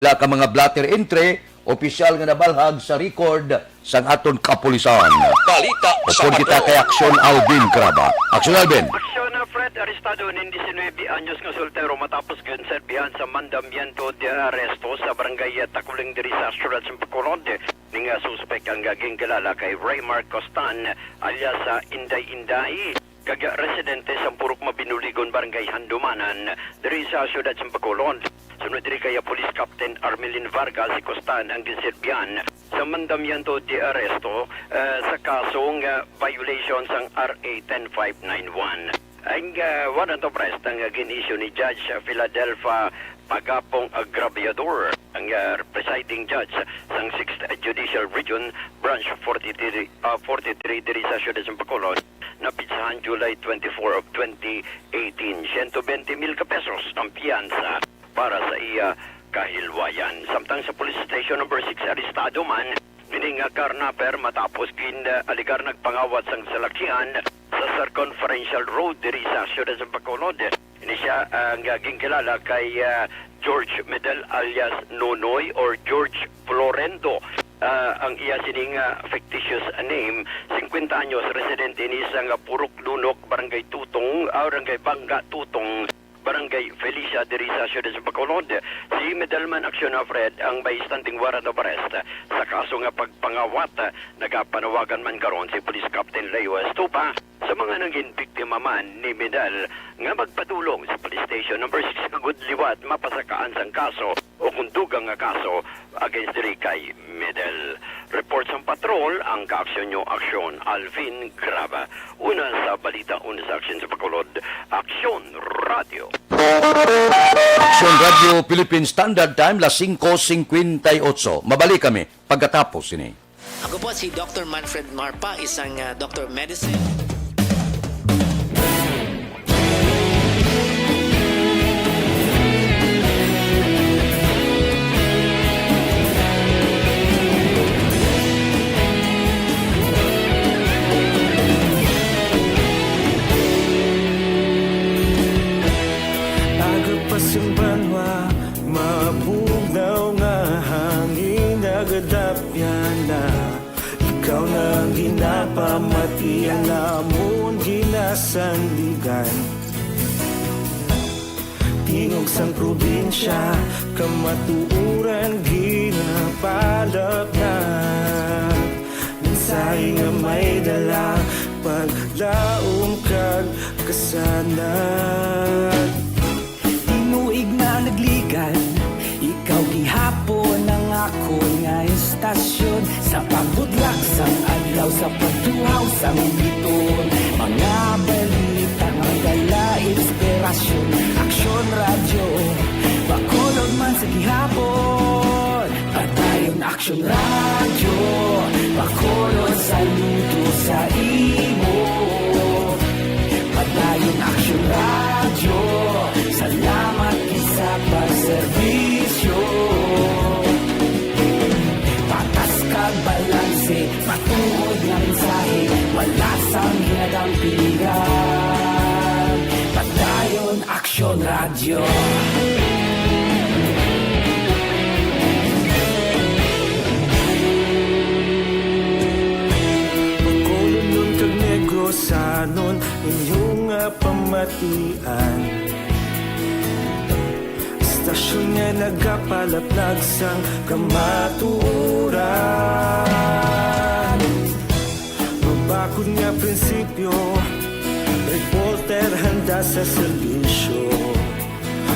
Wala ka mga blotter entry, opisyal nga nabalhag sa record sang aton kapulisan. Balita sa Upod kita Radyo. Kay Aksyon Alvin Craba. Aksyon Alvin. Aksyon, uh, Fred, arestado nin diecinueve anyos nga soltero matapos ginserbihan sa mandamiento de arresto sa barangay Takuling diri sa syudad sa Bacolod. Nga suspek ang ginakilala kay Raymar Costan alias, ah, Inday Inday, kag residente sa Purok Mabinuligon, Barangay Handumanan, diri sa siyudad sa Bacolod. Sunod diri kay Police Captain Armelin Vargas, si Costan ang ginsilbihan sa mandamiento de arresto, eh, sa kasong, eh, violation sang R A ten five nine one. Ang, ah, warrant of arrest ang, ah, gin-issue ni Judge Philadelphia Pagapong Agraviador, ang, ah, presiding judge sang Sixth Judicial Region, Branch forty-three, ah, forty-three diri sa siyudad sa Bacolod, na pitsahan July twenty-four of twenty eighteen. Siyento bente mil ka pesos ang piyansa para sa iya kahilwayan. Samtang sa Police Station Number Six, arestado man ini nga carnapper matapos gin, ah, alegar nagpangawat sang salakyan sa Circumferential Road diri sa siyudad sa Bacolod. Ini siya ang, ah, ginkilala kay, ah, George Medal alias Nonoy or George Florendo. Ah, ang iya sining, ah, fictitious name, singkwenta anyos, residente ini sa nga Purok Lunok, Barangay Tutong, ah, Barangay Bangga Tutong, Barangay Felicia diri sa siyudad sa Bacolod. Si Medal man, Aksyon Fred, ang may standing warrant of arrest sa kaso nga pagpangawat. Nagapanawagan man karon si Police Captain Leo Estupa sa mga nangin biktima man ni Medal nga magpadulong sa Police Station Number Six kagud liwat mapasakaan sang kaso o kung dugang nga kaso against diri kay Medal. Report sang patrol ang Kaaksyon Nyo Aksyon, Alvin Graba. Una sa balita, una sa aksyon sa Bacolod, Aksyon Radio. Aksyon Radio Philippine Standard Time, las singko singkwenta y otso. Mabalik kami pagkatapos sini. Ako po si Doktor Manfred Marpa, isang, ah, Doktor Medicine. Aga pa sing banwa, mabugnaw nga hangin nagadapyan na. Ikaw na ang ginapamati, ang amon ginasandigan. Tingog sang probinsya, kamatuoran ginapalapnag. Mensahe nga may dala, paglaom kag kasanag. Tinuig na nagligad, ikaw gihapon ang akon nga estasyon. Sa pagbutlak sang adlaw, sa pagtuhaw sang biton, mga balita nga may dala inspirasyon. Aksyon Radyo, Bacolod man sa gihapon. Padayon Aksyon Radyo, Bacolod, saludo sa imo. Padayon Aksyon Radyo, salamat gid sa pagserbisyo. Patas kag balanse, matuod nga mensahe, wala sang ginadampigan. Padayon Aksyon Radyo. Bacolodnon kag Negrosanon, inyo nga pamatian. Estasyon nga nagapalaplag sang kamatuoran. Mabakod nga prinsipyo, reporter handa sa serbisyo.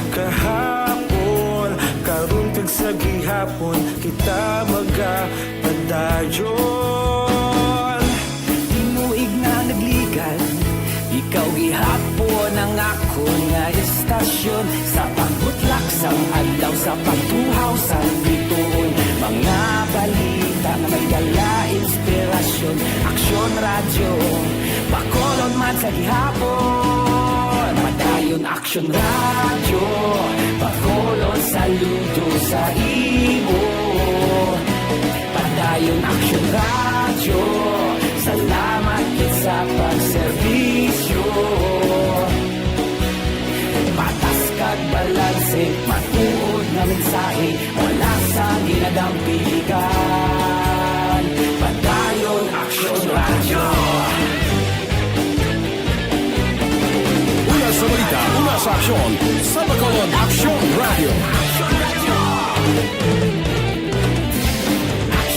Kahapon, karon kag sa gihapon, kita magapadayon. Tinuig na nagligad, ikaw gihapon ang akon nga estasyon. Sa pagbutlak sang adlaw, sa pagtuhaw sang bituon, mga balita nga may dala inspirasyon. Aksyon Radyo, Bacolod man sa gihapon. Padayon Aksyon Radyo, Bacolod, saludo sa imo. Padayon Aksyon Radyo, salamat gid sa pagserbisyo. Patas kag balanse, matuod nga mensahe, wala sang ginadampigan. Padayon Aksyon Radyo. Una sa balita, una sa aksyon, sa Bacolod Aksyon Radyo.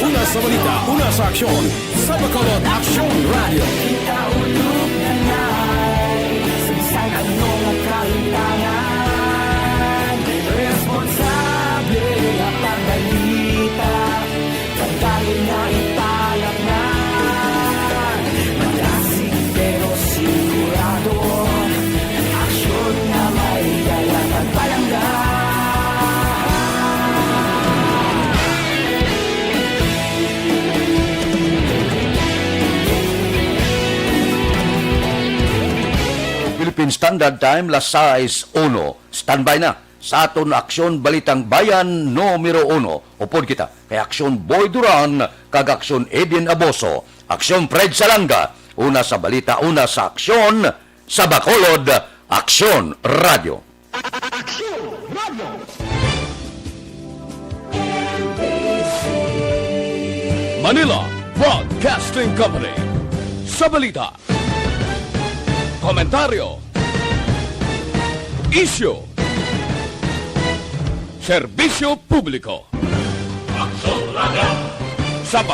Una Sa balita, una sa aksyon, sa Bacolod Aksyon Radio. Kita ulog na nai, sa bisan ano nga kahitangan, responsable nga pagbalita, kadali na italaknan. Malasig pero sigurado, aksyon na may dala kag palangga. Philippine Standard Time, las sais uno. Standby na sa aton Aksyon Balitang Bayan numero uno. Upod kita kay Aksyon Boy Duran kag Aksyon Edin Aboso. Aksyon Fred Salanga, una sa balita, una sa aksyon, sa Bacolod Aksyon Radio. Aksyon Radio. Manila Broadcasting Company. Sa balita, komentaryo, isyu, serbisyo publiko.